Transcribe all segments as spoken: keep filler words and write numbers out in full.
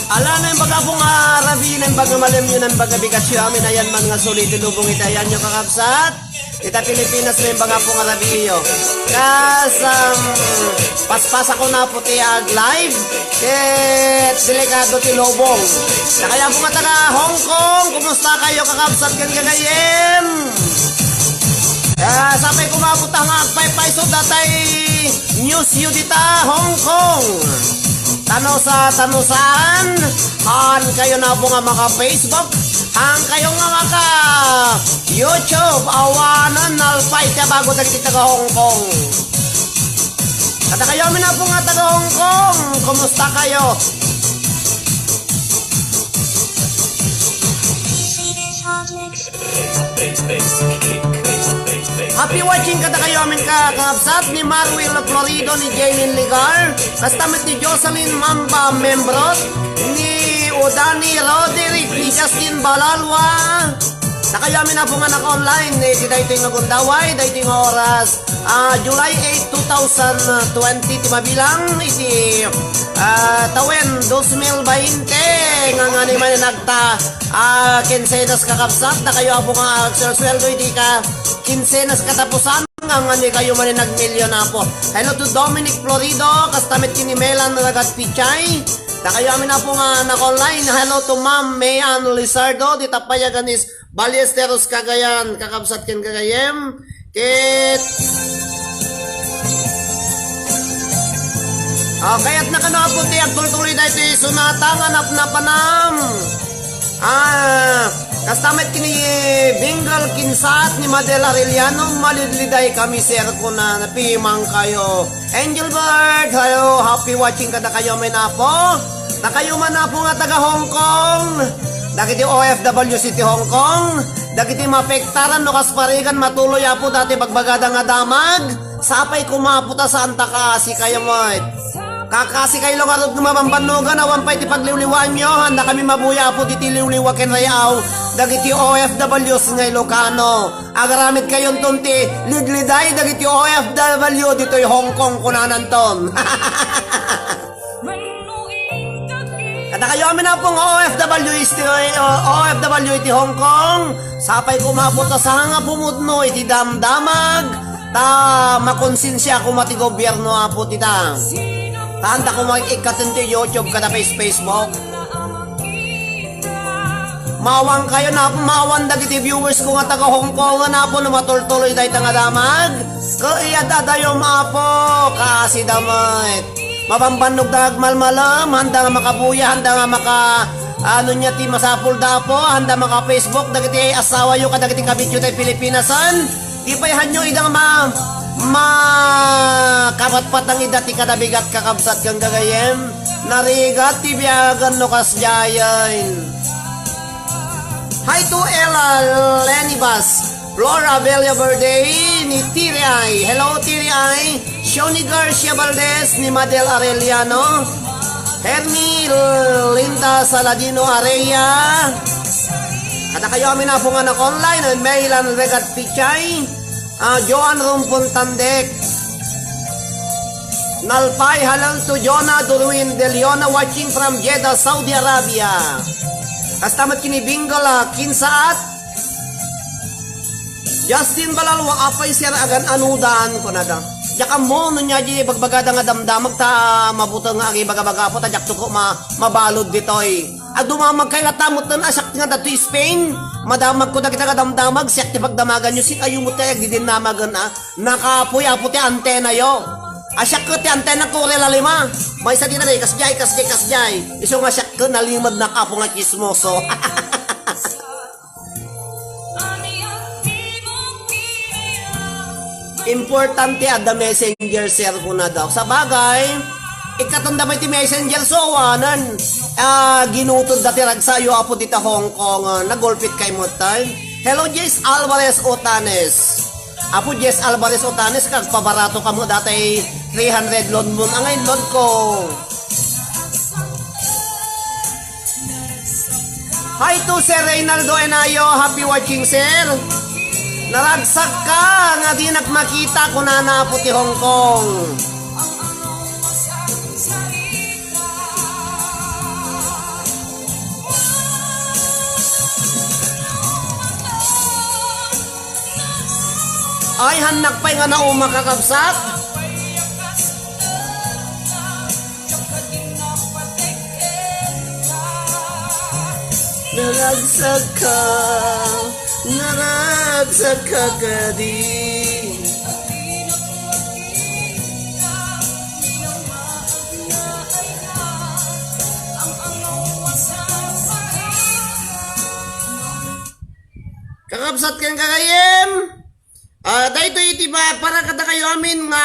Ala, naimbag, Apo nga rabii, naimbag nga malemyo, naimbag nga bigosyo, amin ayan man nga suli iti lubong iti ayanyo, kakabsat. Ita Pilipinas, naimbag, Apo nga rabiiyo. Kas, um, paspasakon, Apo, ti ag-live, ket delikado ti lubong. Dakayo, Apo, nga taga Hong Kong, kumusta kayo, kakabsat ken gagayyem? Ah, sapay koma, Apo, ta nga agpaypayso datay news yo dita Hong Kong. Tano sa, tano saan? Haan kayo, Apo, nga maka-Facebook. Haan kayo nga maka-YouTube. Awanen, nalpay ti abago dagiti taga Hong Kong. Kadakayo amin, Apo, nga taga Hong Kong, kumusta kayo? Happy watching kadakayo amin, ka-, kakabsat, ni Marwil Florido, ni Jaylin Ligar, kasta met ni Jocelyn Mamba Membrot, ni Udani Roderick, ni Justin Balalwa. Dakayo amin, Apo, nga naka-online, eh, iti daytoy nga gundaway, daytoy nga oras, ah, July eight, two thousand twenty, ti mabilang iti, ah, tawen dos mil bainte, nga nganay manen agta Ah, kinsenas, kakabsat, dakayo, Apo, nga agsuelsueldo iti ka kinsenas katapusan, nga, nga dikayo manen nagmilyon, Apo. Hello to Dominic Florido, kasta met ken ni Melan Ragat Pichay. Dakayo amin, Apo, nga nag-online. Hello to Ma'am Mayan Lizardo, dita Payagan is Ballesteros, Cagayan, kakabsat ken gagayem. Ket, ah, kayatna kano, Apo, ti agtultuloy daytoy sonata nga napnapanam. Ah, kasta met ken ni Bingal Kinsat ni Madel Arellano, malidliday kami, sir, kuna napimang kayo. Angel Bird, hello, happy watching kadakayo amin, Apo. Dakayo man, Apo, nga taga Hong Kong. Dagiti O F Ws iti Hong Kong. Dagiti mapektaran no kas parigan, matuloy, Apo, dati bagbagada nga damag. Sapay koma, Apo, ta saan ta kaasi kayo met. Kakasi kayo ngarud nga mabambannogan, awan pay ti pagliwliwaanyo. Handa kami mabuya, Apo, diti liwliwa ken rayaw dagiti O F Ws nga Ilocano. Agaramid kayonton ti lidliday dagiti O F W ditoy Hong Kong, kunananton. Kadakayo amin, Apo, nga O F W iti, O F W iti Hong Kong, sapay koma, Apo, ta saan nga pumudno iti damdamag, ta makonsensia koma ti gobierno, Apo, ti ta. Taanta koma ikkaten ti YouTube kada Face-, Facebook. Maawan kayo, Apo, maawan dagiti viewers ko nga taga Hong Kong, Apo, no matultuloy dayta nga damag. Kaiyat adayom, Apo, kaasi da met. Mabambannog da agmalmalem, handa nga makabuya, handa nga maka, ano niya ti masapul da, Apo, handa maka-Facebook, dagiti asawayo kadagiti kabityo tay Pilipinasan. Di pay hanyo ida ma-, makapatpatang ida ti kadabigat, kakabsat ken gagayem. Narigat ti biagan no kasdiayen. Hi to Ella Lenibas, Flora Bella Verde, ni Tiri Ay. Hello, Tiri Ay. Shoni Garcia Valdez, ni Madel Arellano. Hermi Linda Saladino Area. Kadakayo amin, Apo, nga nag-online, Maylan Regat Pichay, ah, Joan Rumpon Tandek. Nalpay, hello to Jonah Dorwin De Leona, watching from Jeddah, Saudi Arabia. Kasta met ken ni Bingal, ah, Kinsaat. Justin Balalwa, apay, sir, agan-anudan, kunada. Diak ammo no ania di bagbagada nga damdamag ta mabuteng nga agibaga-baga, Apo, ta diakto ko ma-, mabalud ditoy. Agdumamag kay latta met a siak nga adda Spain. Madamag ko dagita nga damdamag, siak ti pagdamaganyo, sikayo met ti agdidinnamagen, a. Nakapoy, Apo, ti antenayo. A siak ket ti antena ko, rela lima. Maysa dita, kasdiay, kasdiay, kasdiay. Isu nga siak ket nalimednak, Apo, nga chismoso. Importante adda messenger, sir, kunada. Sabagay, ikkaten da pay ti messenger, so, awanan, ah, ginutud da ti ragsayo, Apo, dita Hong Kong, ah, nagulpit kay met tay. Hello, Jess Alvarez Otanes. Apo Jess Alvarez Otanes, kagpabarato kamo datay three hundred load mo. Angay load ko. Hi to Sir Reynaldo Enayo, happy watching, sir. Naragsak ka nga dinak makita, kunana, Apo, ti Hong Kong. Ay, hannak pay nga nauma, kakabsat. Naragsak ka, naragsak ka kadi. Kakabsat ken kagayem, ah, daytoy iti pa-, para kadakayo amin nga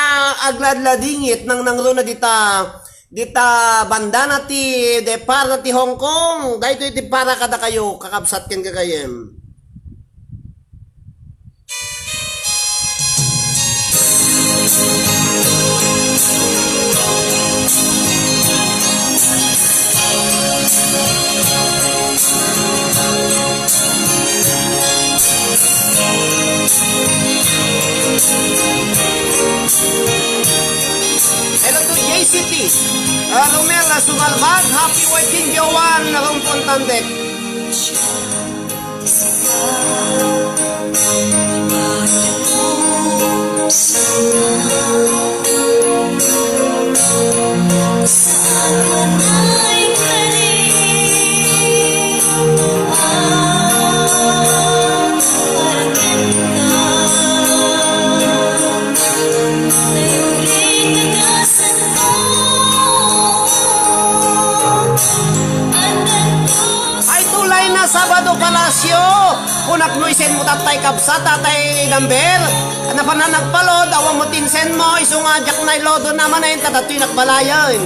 agladladingit, nangnangruna dita, dita bandana ti depar na ti Hong Kong. Daytoy iti para kadakayo, kakabsat ken kagayem. Hello to J C T. Ah, Romel, ah, Subalbag, happy wedding, Joan, Rompon Tandek. Ay, tulay na Sabado, Palacio. Kunak no isenmo tatay kabsat, tatay Gambel. Napanan nagpalod, awan mo tinsenmo, isu nga diak nailodo naman ay tatatoy nakbalayan.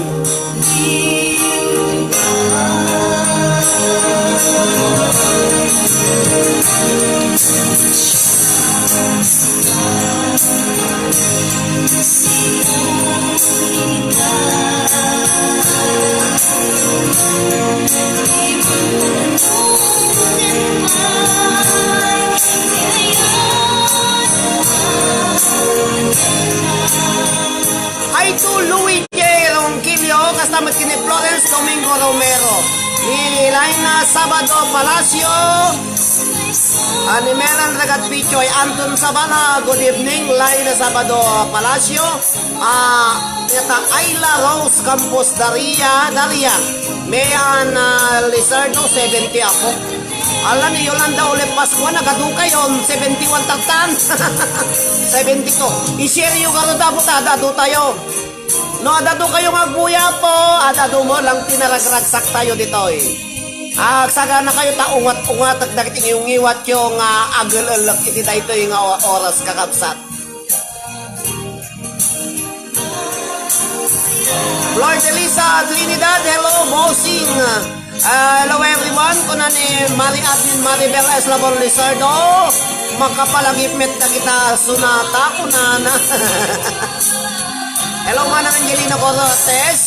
Ay, to Louis J. Ronquillo, kasta met ken ni Florence Domingo Romero. Ni Laina Sabado Palacio, ah, ni Melan Regat Pichoy, Anton Sabala, good evening, Laina Sabado Palacio. Ah, ita Ayla Rose Campos Daria, Daria. Mayan, ah, Lizardo, seventy ako. Ala ni Yolanda Ole Pascua, nagadu kayon, seventy-one taktan. Seventy-two. I-share yo garo dapat ada, adu tayo. No, adadu kayo nga agbuya po, adadu mo lang tinaragragsak tayo ditoy. Agsagana kayo ta ungat-ungat dagiti ngiwngiwat yo nga agel-elek iti daytoy nga o-, oras, kakabsat. Flor de Lisa Trinidad, hello, bossing. Ah, hello everyone. Kuna ni Mari Admin Maribel Eslabon Lizardo, makapalagip met dagita sunata, kunana. Hello, Manang Angelino Cortes.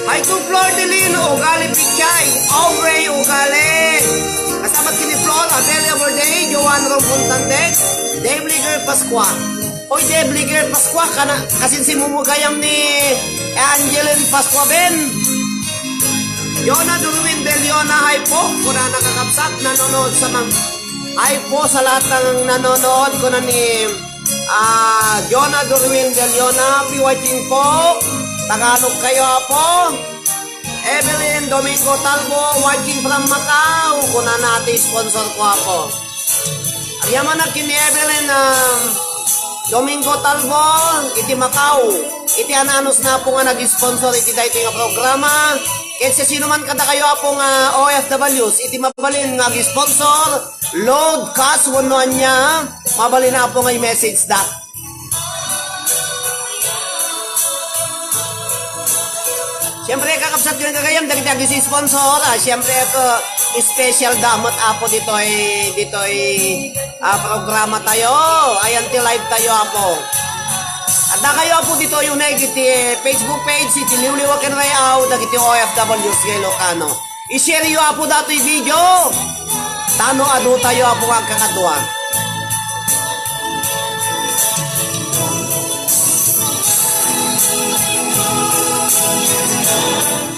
Hi to Flor Delin, Ugali Pichay, Aubrey Ugali. Kasama si ni Flor, Amelia Verde, Joan Rombon Tandek, Dave Liger Pascua. Oy, Dave Liger Pascua, kana, kasin si Mumu gayam ni Angeline Pascua Ben. Yona Durwin Del Yona, hi po, kuna nakakabsat, nanonood sa mang-, hi po sa lahat ng nanonood, kuna ni Ah, Jonah Dorwin Del Yona, be watching po. Tagalog kayo, apo. Evelyn Domingo Talbo, watching from Macau. Kunana ti sponsor ko, apo. Agyamanak ken ni Evelyn, ah, Domingo Talbo, iti Macau. Iti ananus na, apo, nga nag-sponsor iti daytoy nga programa. Ket sino man kadakayo, apo, nga O F Ws, iti mabalin nga ag-sponsor, load, cash, wenno ania, mabalin, apo, nga i-message da. Siyempre, kakabsat ko nga gagayam, dagiti ag-sponsor, ah, siyempre, ako, special da met, apo, ditoy, ditoy, ah, programa tayo. Ayan ti live tayo, apo. Adda kayo, apo, ditoy uneg iti Facebook page, iti Liwliwa ken Ray-aw, dagiti O F Ws nga Ilocano. I-share yo, apo, datoy video. Tano adu tayo, apo, nga agkakadua.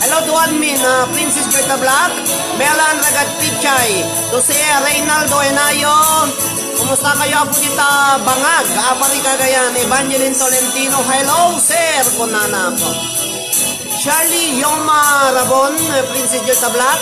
Hello to admin, ah, Princess Joy Tablac, Melan Ragat Pichay, Jose Reynaldo Enayo, Kumusta kayo, Apo, dita bangag? Apari Cagayan, Evangeline Tolentino. Hello, sir, kunana po. Charlie Yoma Rabon, Princess Jel Tablat.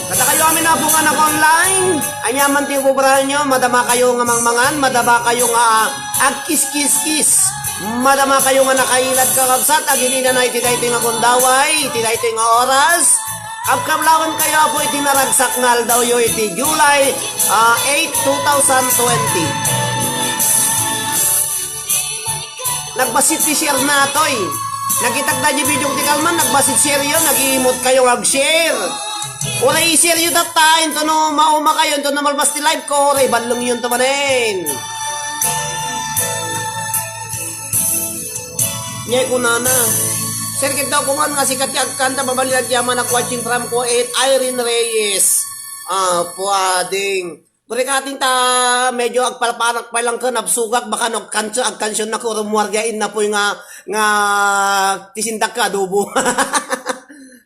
Kada kayo amin, Apo, nga nag-online, ania man ti ububrahan nyo, madama kayo nga mangmangan, madama kayo nga agkiskiskis, madama kayo nga nakailad, kakabsat, aginina na iti daytoy nga gundaway, iti daytoy nga oras. Agkablawan kayo, Apo, iti naragsak nga aldawyo iti July, ah, eight, two thousand twenty. Nagbassit ti share natoy. Nakitak da di video ti kalman, nagbassit share yo, nagimot kayo nga ag-share. Uray i-share yo tatta, into no mauma kayo, into no malpas ti live ko, uray balleng yo into manen. Nia kunana, "Sir, kitaw ko man nga sikat ti agkanta, mabalin ti anak, watching from Kuwait, Irene Reyes." Ah, puading. Pwede ka ating ta, medyo agpalpanak pa lang ka, nabsugak, baka no, kanso, agkansion na ko, rumuarga in na po nga, nga tisindak ka, adobo.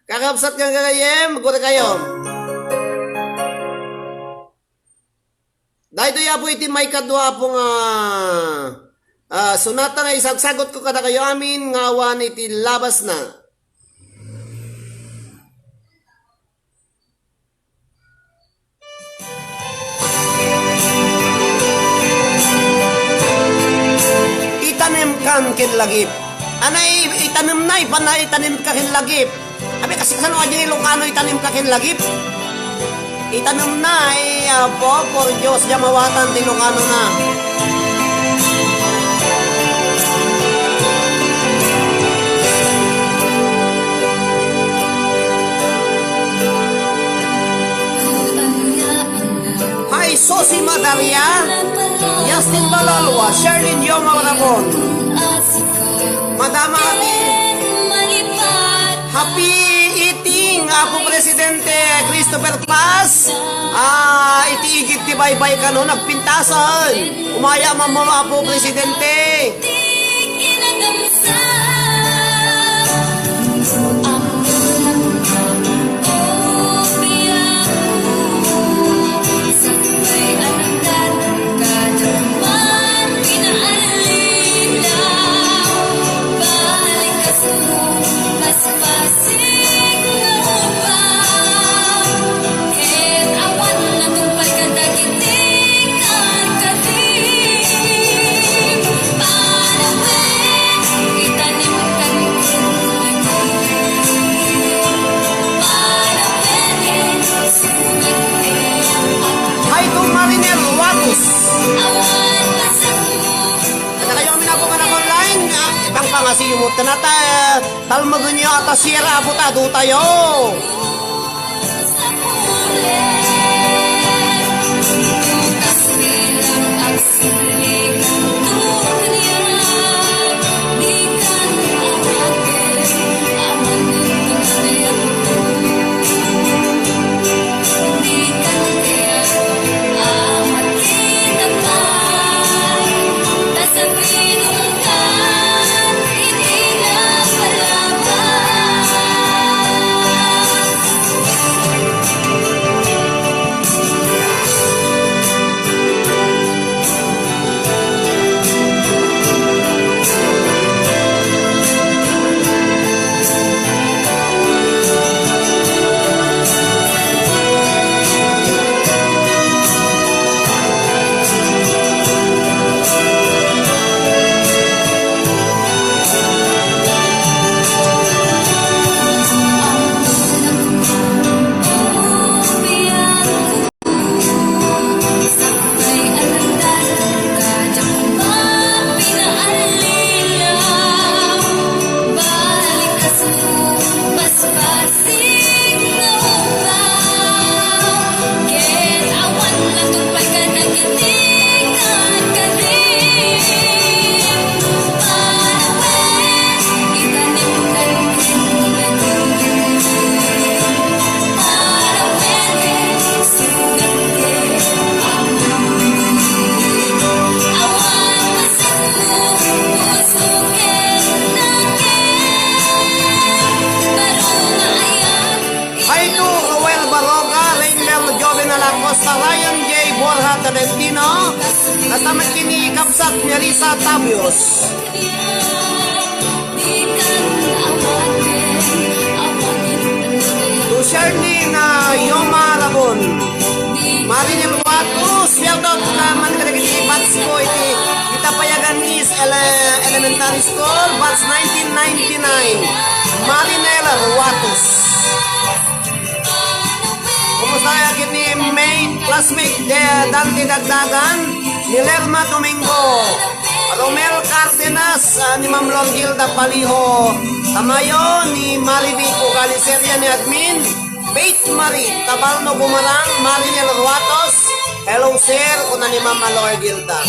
Kakabsat nga gagayem, guri kayo. Daytoy, Apo, iti maikadua, Apo, nga, ah, sonata nga isagsagot ko kadakayo amin nga awan iti labasna. Itanem kan ken lagip. Anay, itanem na, ipan na, itanem ka ken lagip. Abi, kasi kasano nga di Ilocano itanem ka ken lagip? Itanem na, ay, apo, por Dios, diay mawatan ti Ilocano na. Hi, Susi Madaria, Justin Balolwa, Sherlyn Yoma Rabon. Madama, happy eating, Apo Presidente Christopher Paz. Ah, iti igid ti baybay kano, nagpintasan. Umaya man mo, Apo Presidente. Hi to Mariner Watus. Kada kayo kami na po nga nag-online, ah, pangpangasiyo mo, tanata, talmagen niyo ata sira, apo ta, do tayo. ni Kabsat Melissa Tabios. To Charlene, ah, Yoma Rabon. Marinel Watus, shout out naman kadagiti batch ko iti Itapayagan East Ele-, Elementary School, batch nineteen ninety-nine. Marinel Watus. Kumusta kaya kini mate, classmate, de, Dante Dagdagan, ni Lerma Domingo, Romel Cardenas, ah, ni Ma'am Lorgilda Paliho, Tamayo, ni Marivic Ugaliseria ni Admin, Faith Marie, Tabalno Gumarang, Marinel Ruatos, "Hello, sir," kuna ni Ma'am Lorgilda.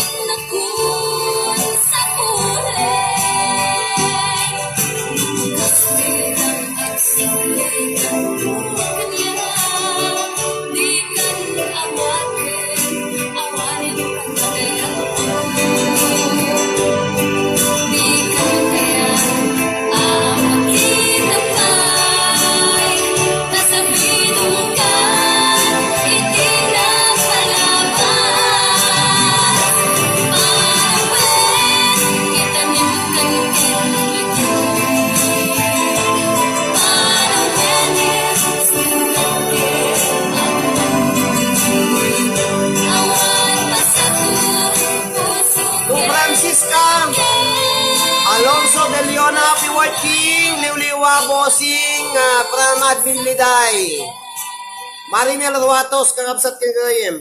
To Francisca Alonso de Leon, happy watching. Liwliwa, bossing, ah, from Admin Liday. Marinel Ruatos, kakabsat ken gayem.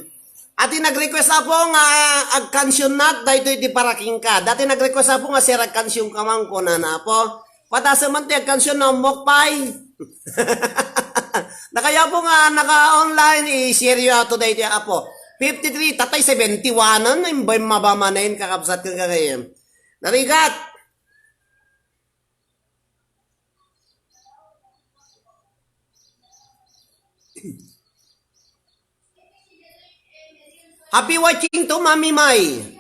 Ati nag-request, Apo, nga agkansionnat daytoy ti parakingka. Dati nag-request, Apo, nga sir, agkansionka man, kunana, Apo. Patasem man ti agkansion no ammok pay. Nakayapo nga naka-online, i-share yo ato daytoy, Apo. Fifty-three, tatay seventy-one, ano, imbay mabamanen, kakabsat ken gagayem. Narigat! Happy watching to, Mami Mai.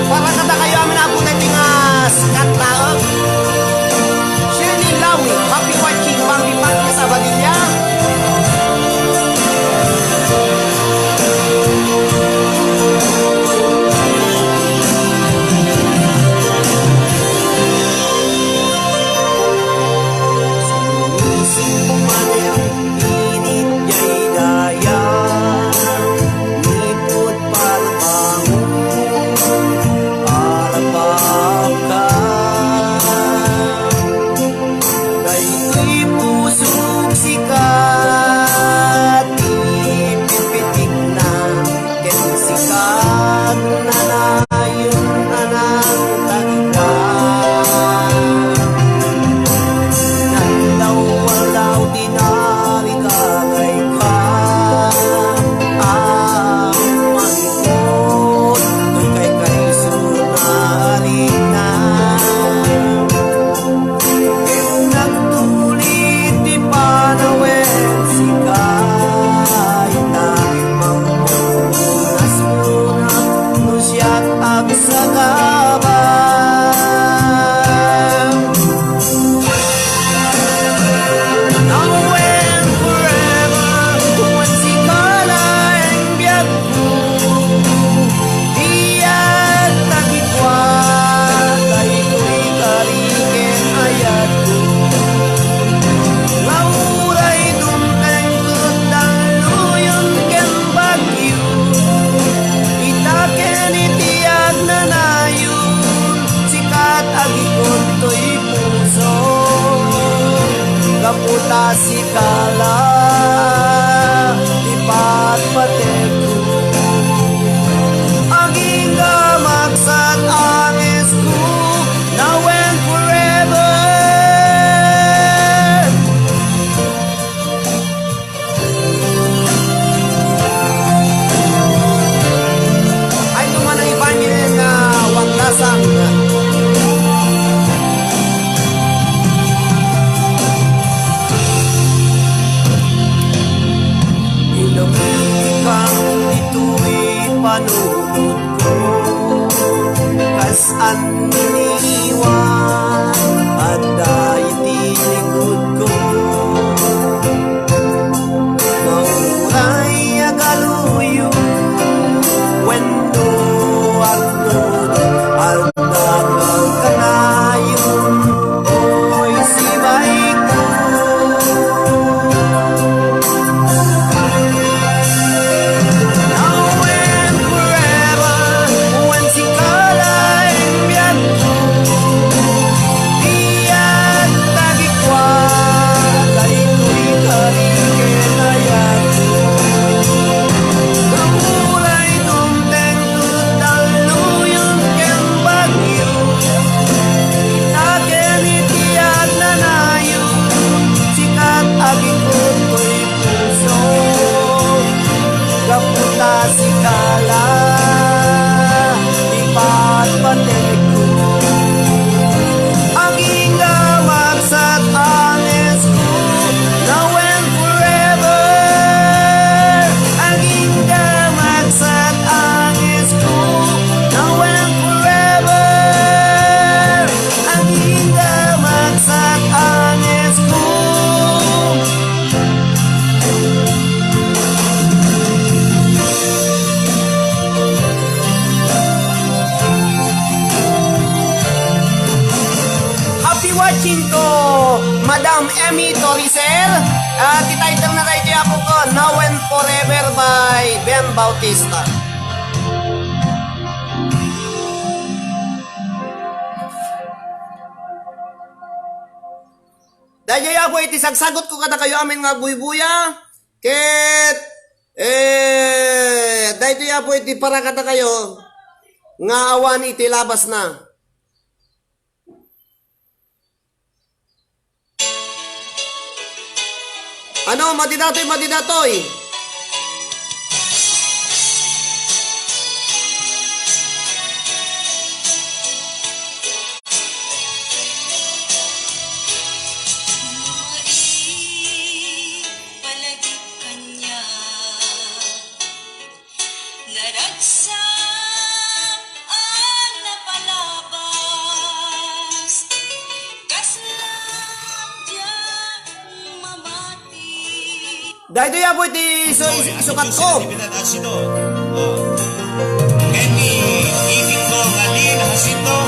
Para kadakayo amin, Apo, daytoy nga skat laeng. Shirley Lawi, happy watching, Bambi Patria Sabadilla. Anniwan adda iti likudko. Mauray a galuyo wenno agtudot adda kanayon. Oy, sibaiko. Now and forever, when sika la biagko, diak tagikua, daytoy kari ket ayatko. Uray dumteng ket talnuyon ken bagyo, ita ken iti agnanayon, sika ti agikut toy puso. Gapu ta sika la ti patpatekko. Agingga maksat angesko, now and forever. Agingga maksat angesko, now and forever. Agingga maksat angesko. Happy watching to Madam Emmy Toricel. Ah, ti title na daytoy, apo ko, Now and Forever by Ben Bautista. Daytoy, apo, iti sagsagutko kadakayo amin nga agbuybuya, ket, eh, daytoy, apo, iti para kadakayo nga awan iti labasna. Ano, madi datoy, madi datoy? Naragsak a napalabas, kasla diak mamati. Daytoy, apo, iti isu-, isu-, isukatko. Ken ni Ikiko Ngalin Jacinto,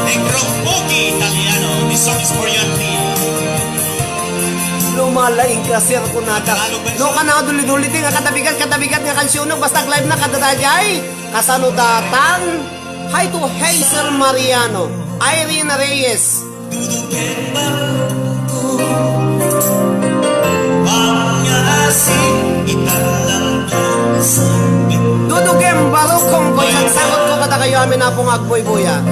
Negrong Pogi Italiano. This song is for you and me. Lumalaing ka, sir, kunada. No, kana duli-duli ti nga katabigat, katabigat nga kansiyon, no, basta ag-live na kada daydiay. Kasano datan? Hi to Hazel Mariano, Irene Reyes. Dudugem Barukong ko, isang sagot ko kadakayo amin, apo, nga agbuybuya.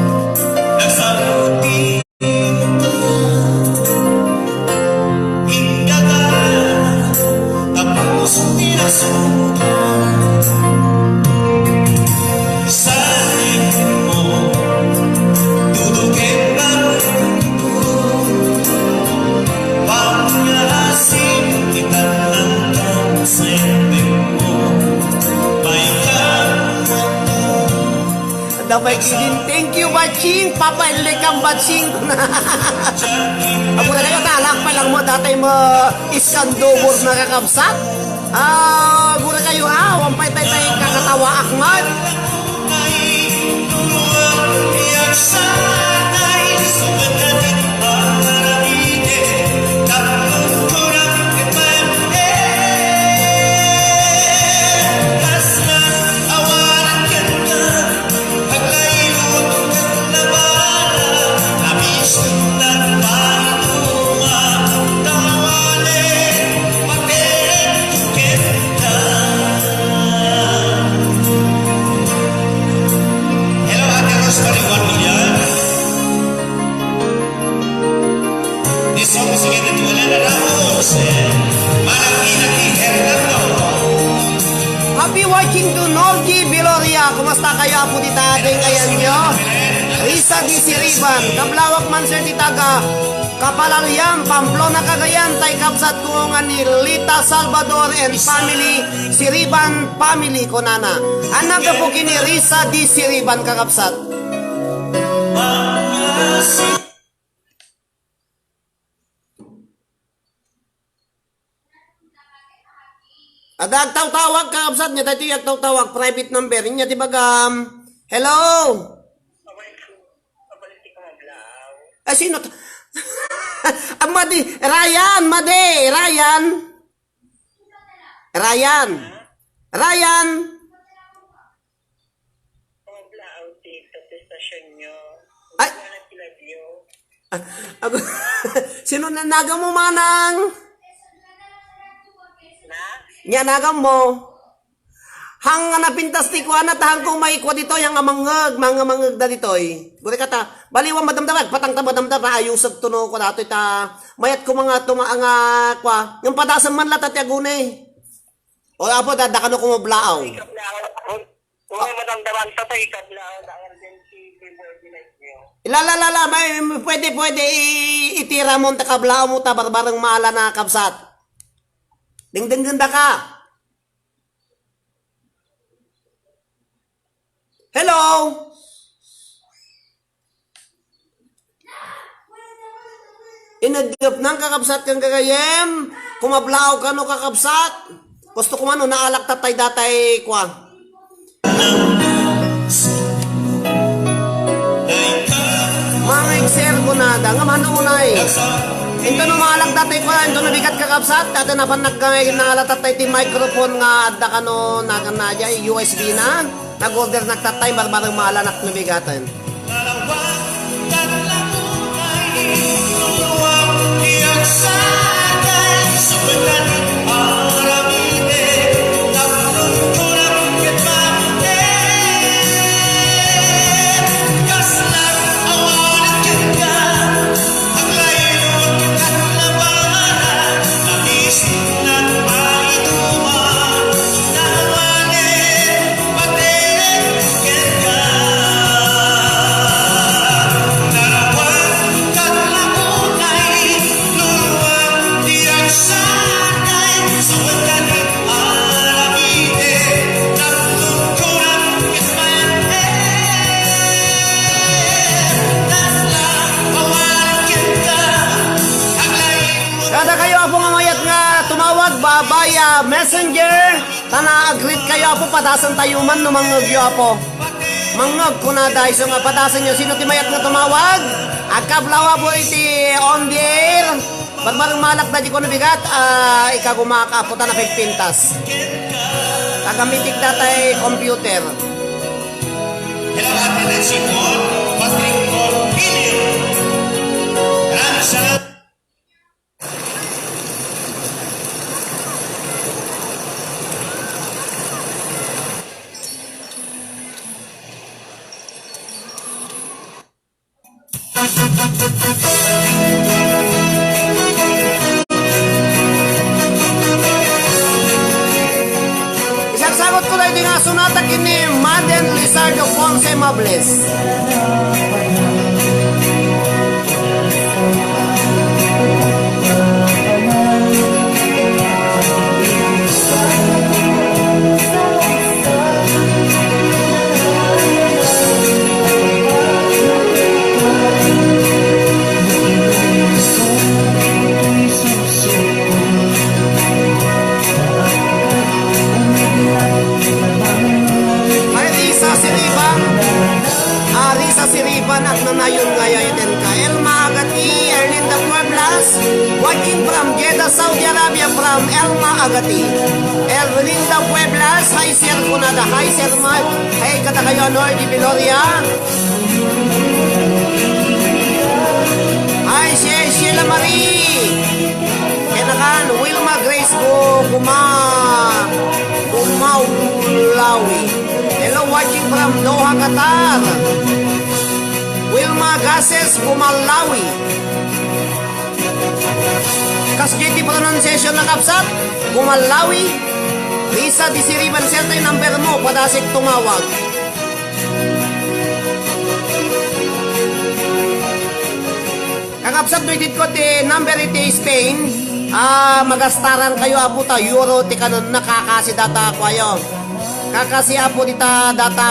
Indaga, tapos pinasukan. Saling mo, dudugem barukong. Pangaasim, itan lang tong senteng mo. May kamuto. Damay kidin. Thank you, Batching. Papa Enlecam, Batching. Agura kayo, talak pa lang mo, datay mo, iskandubor na kakabsat. Ah, agura kayo, ah, wampay tay tay kakatawa, Ahmad. Hello, Ate Rosemary Guardulian. This song is again to Elena Ramos. Malaki na ti Hernando. Happy watching to Norgie Viloria. Kumusta kayo, apo, dita? Deng ayan nyo. Risa di Siriban. Kablawak man, sir, di taga Kapalalian, Pamplona, Cagayan, tay kabsat ko nga ni Lita Salvador and family, Siriban family, kunana. Anak po kini Risa di Siriban, kakabsat. Tagtawtawag, kakabsat, nia daytoy agtawtawag, private number. Nia ti bagam. Hello? Ay, sino? t- Ah, madi, Ryan, madi, Ryan. Ryan. Ryan. Ay. Ago, sino na naga mo, manang? Na? Nia naga mo? Hang nga napintas ti kuana, ta hang kong maikua ditoy, hang amangngeg, mangamangngeg da ditoy. Guri ka ta, baliwan madamdama, patang ta madamdama, ayusag to no, kua datoy ta, mayat ko mga tuma-, nga, kua, ngem padasen man la ta ti aguni. O, apo, da, da kano kumablaaw. Ikablaw. Uy, madamdaman ta, ta ikablaw, da R N C keyboard ni Lightning. La, la, la, la, may, pwede, pwede, i-, itira mo, ta kablaaw mo, ta barbareng maala na kabsat. Dingdinggen da ka. Hello? Inegep nang kakabsat ken gagayem, kumablaaw kano kakabsat. Gusto ko man, no, naalak tatay datay, kwa. Mga ekser ko na, da nga man unay. Into no maalak datay, kwa, into no bigat kakabsat, dati napan nagkangay na ala tatay ti microphone nga adda kano, nagan na dyan, U S B na. Nag-order nagtatay, barbareng maalanak no bigaten. Kada kayo, apo nga mayat nga tumawag, babaya, messenger, tana, agreet kayo, apo, padasen tayo man, no mangngegyo, apo. Mangngeg, kuna, da, isu nga padasen nyo, sino ti mayat nga tumawag? Agkablaaw, apo, iti on the air. Barbareng maalak da, di ko nabigat, ah, ikagumak, apo, tana, pigpintas. Tagamitik datay computer. Hello, Ate Nancy Paul, Patrick Paul William. Maraming salamat. Isarsagot ko daydi nga sonata ken ni Maden Lizardo Ponce Mables. Ay, Risa Siriban. Ah, Risa Siriban, agnanayon nga yayaten ka. Elma Agati, Erlinda Pueblas, watching from Jeddah, Saudi Arabia, from Elma Agati. Erlinda Pueblas, hi, Sir Kunada, hi, Sir Mark, hi, kada kayo, Lord, di Gloria. Hi, Sir Sheila Marie. Kenakan, Wilma Grace Gu-, Guma-, Gumaulawi. Hello, watching from Doha, Qatar. Wilma Gases Gumalawi. Kas J T pronunciation na kapsat, Gumalawi. Risa Disiriban, sir, tay number mo, padasik tumawag. Kakabsat, no itedko ti number iti Spain, ah, magastaran kayo, apo, ta euro ti kanon na, kakasi data, kuayo. Kakasi, apo, dita data,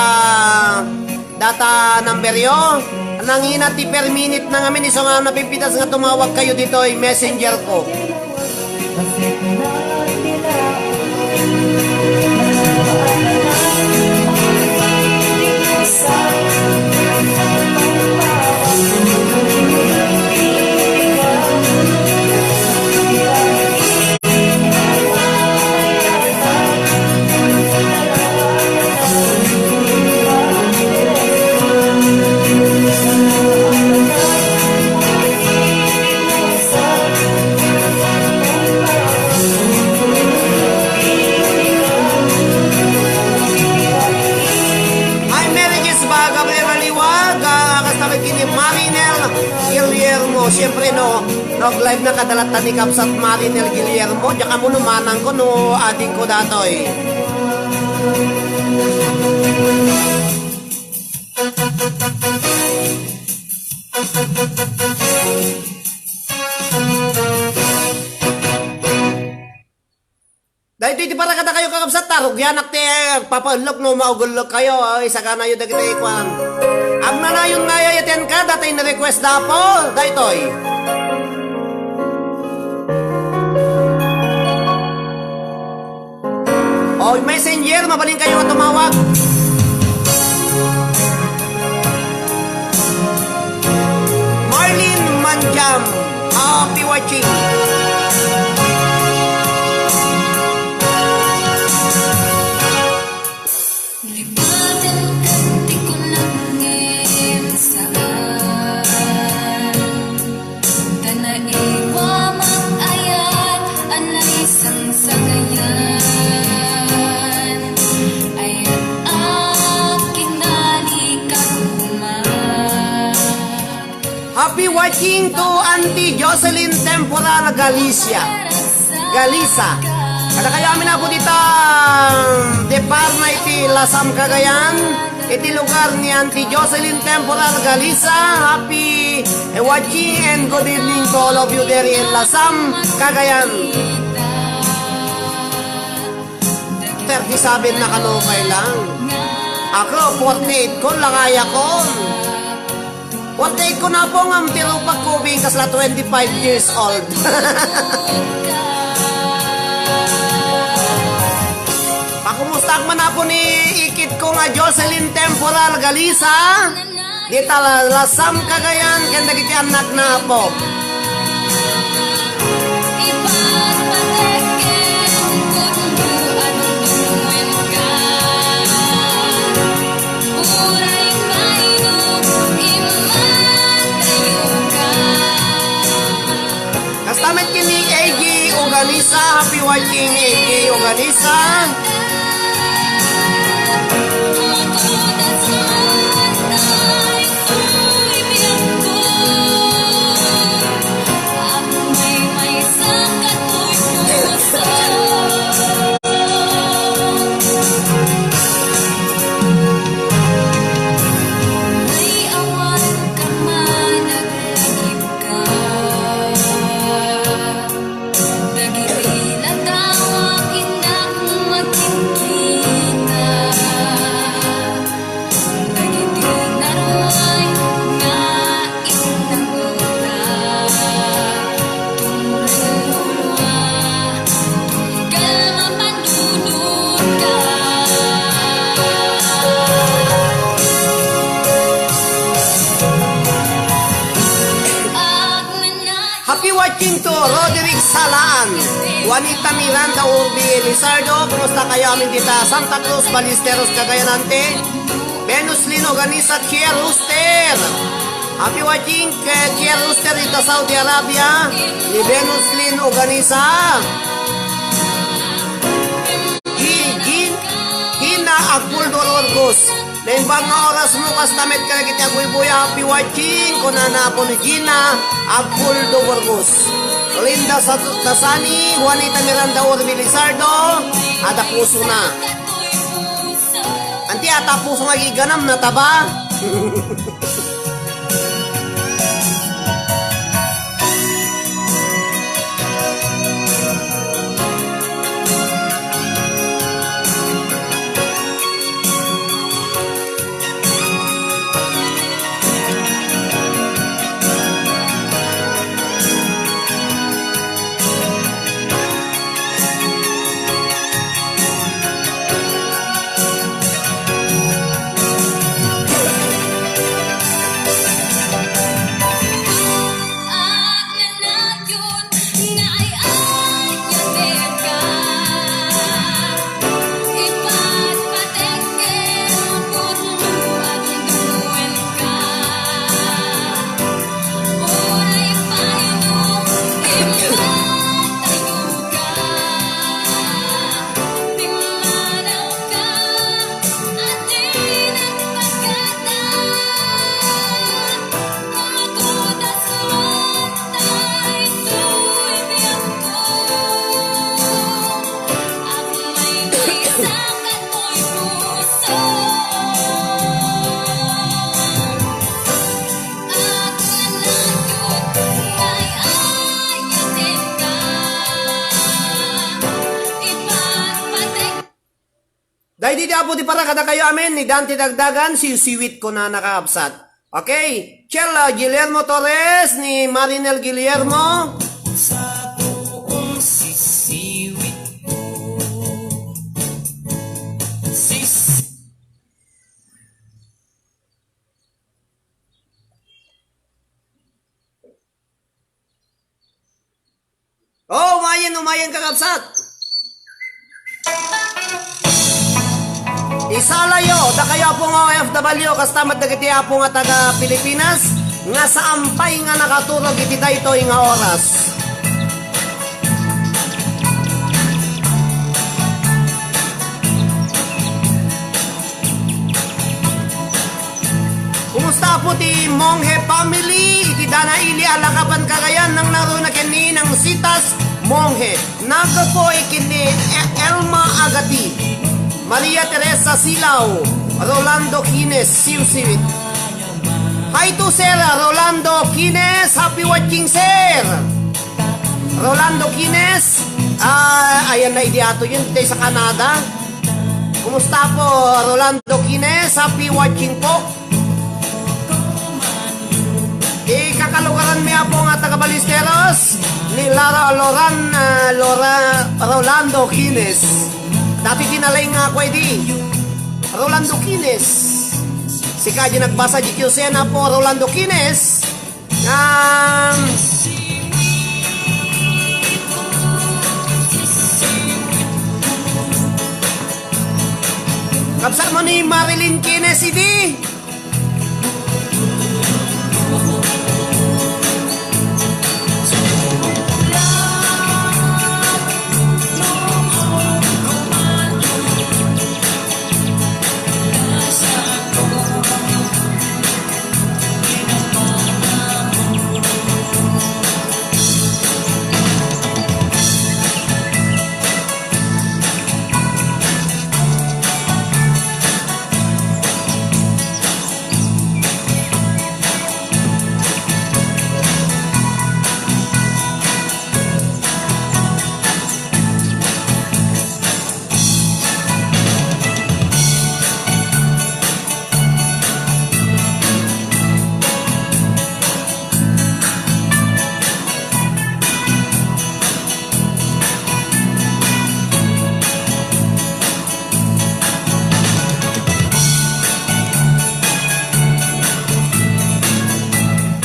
data number yo. Nangina ti per minute na ngamin, isu nga napipitas nga tumawag kayo ditoy messenger ko. Ken ni Marinel Guillermo, siyempre, no, nag-live na kadalat ni Kabsat Marinel Guillermo, diak ammo no manangko, no adingko datoy. Daytoy ti para kadakayo, kakabsat, ta rugianak ti, eh, papaellek no maugellek kayo, ay, saganayo dagiti kuan. Agnanayon nga ay atenka, datoy ni request da Apo, daytoy. O, messenger, mabalin kayo nga tumawag. Marlene Manjam, happy watching. Lipaten ket ti kunam ngem saan. Ta naiwa mag-ayat a naisangsagayan. Ayat a kinalikan koma. Happy watching to Auntie Jocelyn Temporal Galicia. Galisa. Kadakayo amin, Apo, dita, depar na iti Lasam, Cagayan, iti lugar ni Auntie Jocelyn Temporal Galisa. Happy, eh, watching and good evening to all of you there in Lasam, Cagayan. Thirty-seven na kano kay lang. Ako, forty-eight ko, langayakon. Forty-eight ko na po, ngem ti rupagko ubing kasla twenty-five years old. Pakumustaak man, Apo, ni ikit ko nga Jocelyn Temporal Galisa. Dita la-, Lasam, Cagayan, ken dagiti annakna, Apo. Kasta met ken ni A J Oganisa, happy watching, A J Oganisa. Dagiti nadawak innak makikita. Dagiti naruay nga innak ta. Tunggal lulua, tunggal mapanunotka. Happy watching to Roderick Salaan, Juanita Miranda Urbi Lizardo, kumusta kayo amin dita Santa Cruz, Ballesteros, Cagayan Ante? Venus Lin Organisa, Kier Rooster. Happy watching kay Kier Rooster dita Saudi Arabia, ni Venus Lin Organisa. Gi-, Gin-, Gina Agpuldo Lorgos. Naimbag nga oras mo, kasta met kadagiti agbuybuya, happy watching, kunana Apo ni Gina Agpuldo Burgos. Linda Sa-, Dasani, Juanita Miranda Orbi Lizardo, adda pusona. Anti, adda puso nga giganam, nataba. Idi di Apo ti para kadakayo amin, ni Dante Dagdagan, siwsiwit ko na nakakabsat. Okay, Chella Guillermo Torres, ni Marinel Guillermo. Oh, umayen, umayen, kakabsat. Isalayo, dakayo Apo nga O F W, kasta met dagiti Apo nga taga Pilipinas, nga saan pay nga nakaturog iti daytoy nga oras. Kumusta po ti Monghe family? Iti dana ili alakapan kagayan nang naruna ken ni Nang Sitas Monghe. Nagpo iken ni E-, Elma Agati, Maria Teresa Silaw, Rolando Quines, siwsiwit. Hi to Sir Rolando Quines. Happy watching, Sir. Rolando Quines. Ah, ayan na idi ato yun, tayo sa Canada. Kumusta po, Rolando Quines? Happy watching po. Ikakalugaran mi apo nga taga Ballesteros, ni Lara Loran, ah, Lora, Rolando Quines. Dati ti nalaing nga ako idi. Rolando Quines. Sika di nagbasa di Q C N apo, Rolando Quines. Ngam. Kabsat mo ni Marilyn Quines idi?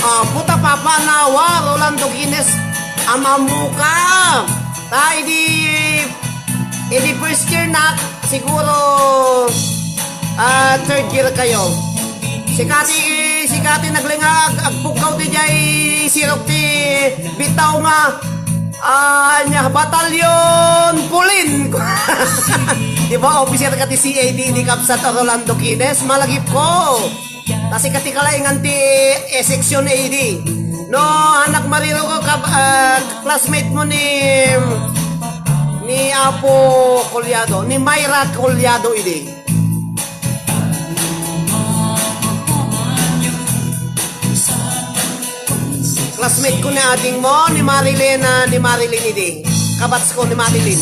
Ah, puta papa nawa, Rolando Guinness, amamuka. Ta idi, idi first year na, siguro, ah, third year kayo. Sikati, sikati naglingag, agpugkaw ti jay sirok ti bitaw nga, ah, nya, Batalyon Pulin. Di ba, officer ka ti C A D ni Kabsat Rolando Quines? Malagip ko. Ta sikati kalaingan ti A section A D. No, anak mariro ko, kab-, ah, classmate mo ni, ni Apo Collado, ni Myra Collado idi. Classmate ko ni ading mo, ni Marilyn, ah, ni Marilyn idi. Kabats ko ni Marilyn.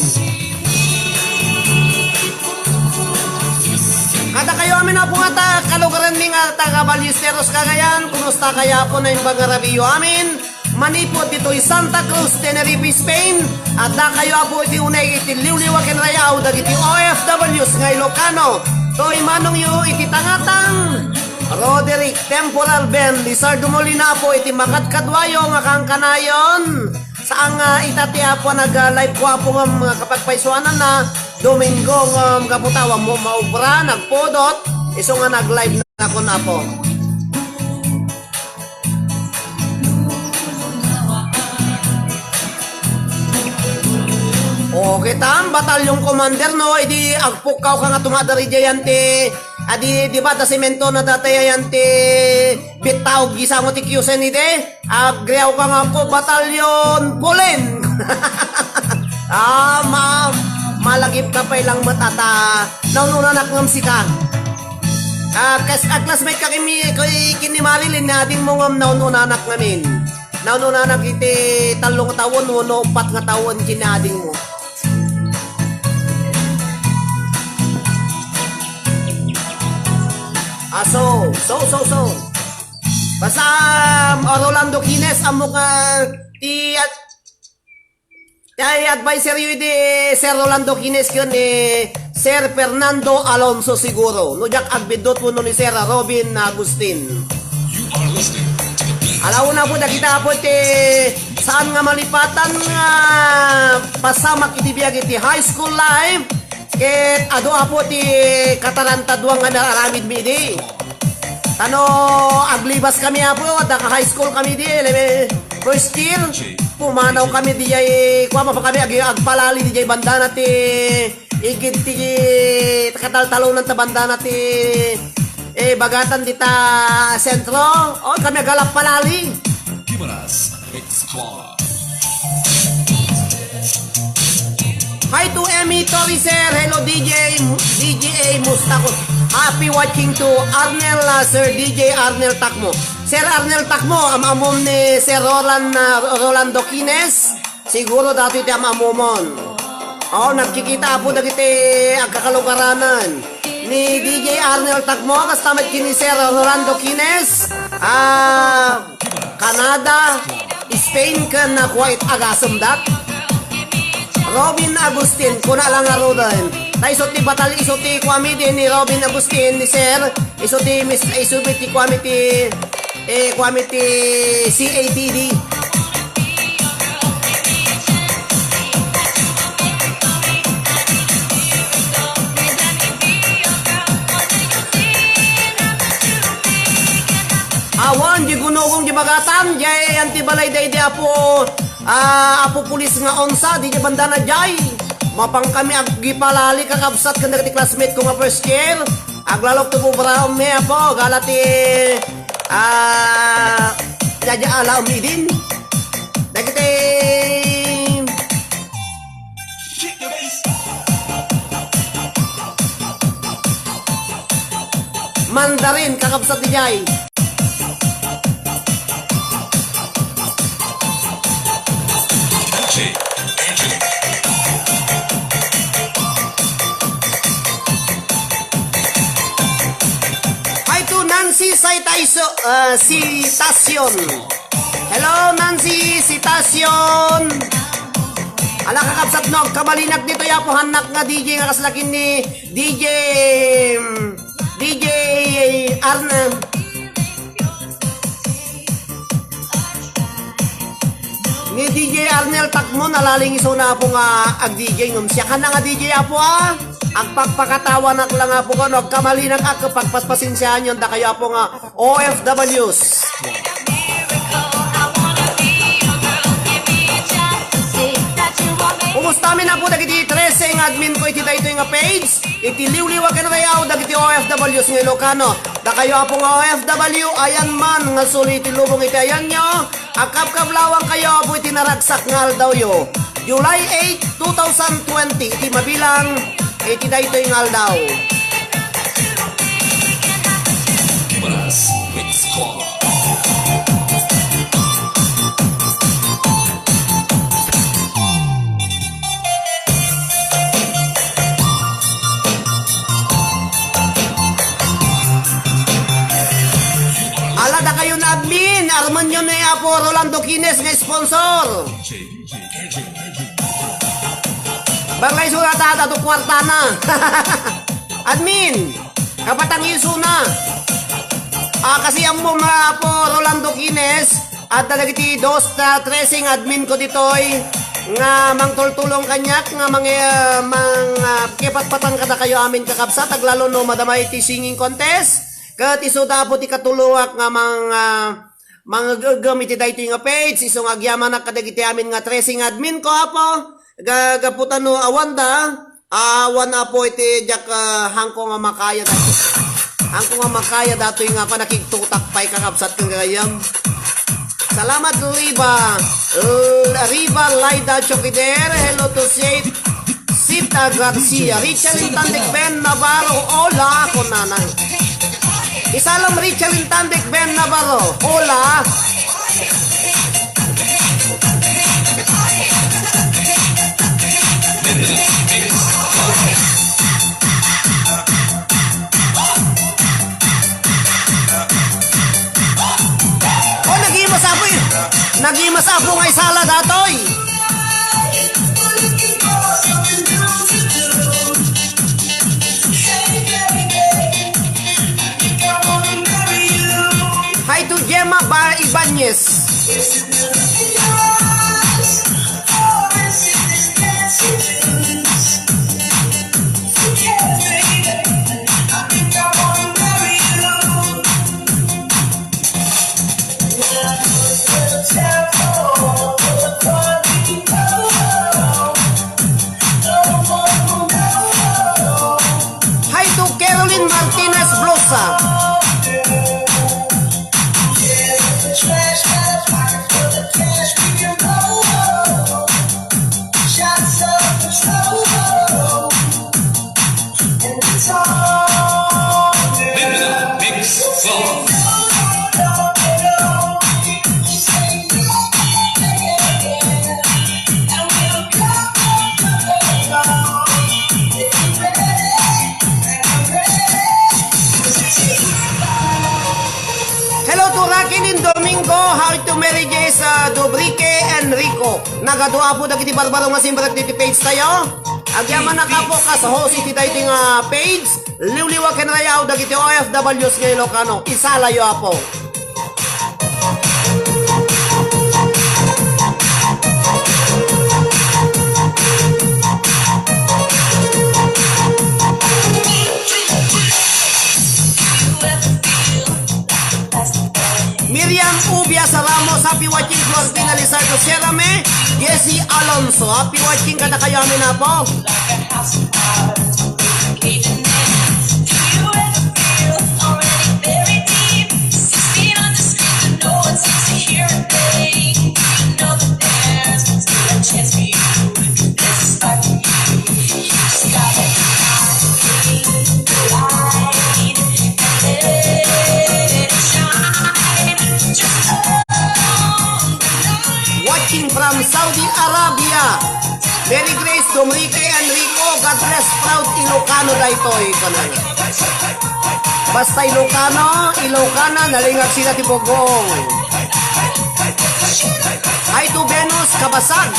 Kada kayo amin apo nga ta-, kalugaran mi nga taga Ballesteros, Cagayan, kumusta kaya apo na imbag nga rabiyo amin? Manipud ditoy Santa Cruz, Tenerife, Spain, adda kayo apo iti uneg iti liwliwa ken rayaw dagiti O F Ws nga Ilocano. Toy manongyo iti tangatang Roderick Temporal Ben Lizardo Molina apo iti makadkaduayo nga kankanayon. Saan nga ita ti apo nag-live ko apo nga mga kapagpaisuanan na Domingo nga gapu ta, awan mo maubra, nagpudot, isu nga nag-live na kun apo. O, kita, Batalyon Commander, no? Idi agpukkaw ka nga tumadar idiay yan ti, adi, di ba, ta semento na datayan ti bittaw, gisango ti Q C N idi? Agriaw ka nga ako, Batalyon Pulin. Ah, ma-, malagip ka pay lang met ata. Naununanak ngem sika. Ah, kas-, ah, classmate ka kimi, kay, ken ni Marilyn, ni ading mo ngem naununanak ngamin. Naununanak iti tallo nga tawen, wenno uppat nga tawen ken ni ading mo. Aso, so, so, so. Basta, um, Rolando Quines, ammo ka, ti, ti advisoryo idi Sir Rolando Quines ken ni Sir Fernando Alonso siguro. No diak agbiddut wenno ni Sir Robin Agustin. Ala, una po, dagita po ti saan nga malipatan nga pasamak iti biag iti high school life. Ket adu, Apo, ti katarantaduan nga naaramidmi idi. Ta no aglibaskami, Apo, adda ka high school kami idi, ele-, first year, pumanaw kami diay, kua, mapa kami ag-, agpalali diay bandana ti igid ti kataltalonan ta bandana ti, eh, bagatan dita sentro. O, kami agalapalali. Gibaras Mix Club. Hi to Emmy Torres, sir. Hello, D J, D J A Mustako. Happy watching to Arnel, uh, Sir D J Arnel Takmo. Sir Arnel Takmo, am-amom ni Sir Roland, uh, Rolando Quines. Siguro datoy ti am-amomon. O, nagkikita, Apo, dagiti agkakalugaranan. Ni D J Arnel Takmo, kasta met ken ni Sir Rolando Quines. Ah, Canada, Spain ken, ah, kuwait agasem dak. Robin Agustin, kuna lang ngaruden. Ta isu ti batal-, isu ti kuami di ni Robin Agustin, ni Sir, isu ti mis-, isu ti kuami ti, eh, kuami ti C A T D. Awan, di gunugong di bagatan, diay ayan ti balay daydi Apo, ah, Apo Pulis nga onsa, di bandana diay. Mapan kami agipalali, kakabsat, ken dagiti classmate ko nga first year. Aglalok ti pubraom mi, Apo, gala ti, ah, diay alaom idin. Dagiti Mandarin, kakabsat, diay. Hi to Nancy Saitaiso, ah, Citacion. Hello, Nancy Citacion. Ala, kakabsat, no agkamalinak ditoy, Apo, hannak nga D J nga kasla ken ni D J, mm, D J Arn-, ni D J Arnel Takmo, nalaling isuna, Apo, nga ag-D J ngem siak hannak nga D J, Apo, a. Agpakpakatawanak lang, Apo, ko, no agkamalinak, a, pagpaspasensiaenyon dakayo, Apo, nga O F Ws. Kumusta mi, Apo, dagiti trese nga admin ko iti daytoy nga page, iti liwliwa ken rayaw dagiti O F Ws nga Ilocano. Dakayo, Apo, nga O F W, ayan man nga suli iti lubong iti ayanyo, agkabkablawangkayo, Apo, iti naragsak nga aldawyo. July eight, two thousand twenty, iti mabilang iti daytoy nga aldaw. Gibaras Mix Club. Ala, dakayon admin, armenyo ni Apo Rolando Quines nga sponsor. Bangla isuna ta, adda to kuartana. Admin, kapatang isuna. Ah, kasi ammo nga Apo Rolando Quines, adda dagiti dos ta trese nga admin ko ditoy nga mangtultulong kaniak nga mang-, ah, mang-, ah, kipatpatang kadakayo amin, kakabsat, aglalo no madama iti singing contest. Ket isu da, Apo, ti katulongak nga mang-, ah, mangeg-eggem iti daytoy nga page, isu nga agyamanak kadagiti amin nga trese nga admin ko, Apo. Ga-, gapu ta no awan da, awan, Apo, iti diak, ah, hangko nga makaya da-, hangko nga makaya datoy nga panakigtutak pay, kakabsat, ken gagayem. Salamat, Riva. L-, Riva Laida Chokider. Hello to Safe. Sita Garcia, Richard Intandik Ben Navarro, hola, kunana. Isalam Richard Intandik Ben Navarro, hola. Nagimas Apo nga isala datoy. Hi to Gemma Ba Ibanez. Hi to Caroline Martinez Blosa. Hello to Raquelin Domingo. Hi to Mary Jess, uh, Dubrique Enrico. Nagadua po dagiti barbaro nga simbag dagiti page tayo. Agyamanak, Apo, kas host iti daytoy nga page. Liwliwa ken rayaw dagiti O F Ws nga Ilocano. Isalayo, Apo. Miriam Ubias Ramos, happy watching. Flortina Lizardo Serame, Jesse Alonso, happy watching kadakayo amin, Apo. Watching from Saudi Arabia. Mary Grace Domrique Enrico, God bless, proud Ilocano daytoy, kanana. Basta Ilocano, Ilocana, nalingag sila ti bugong. Hi to Venus Kabasag.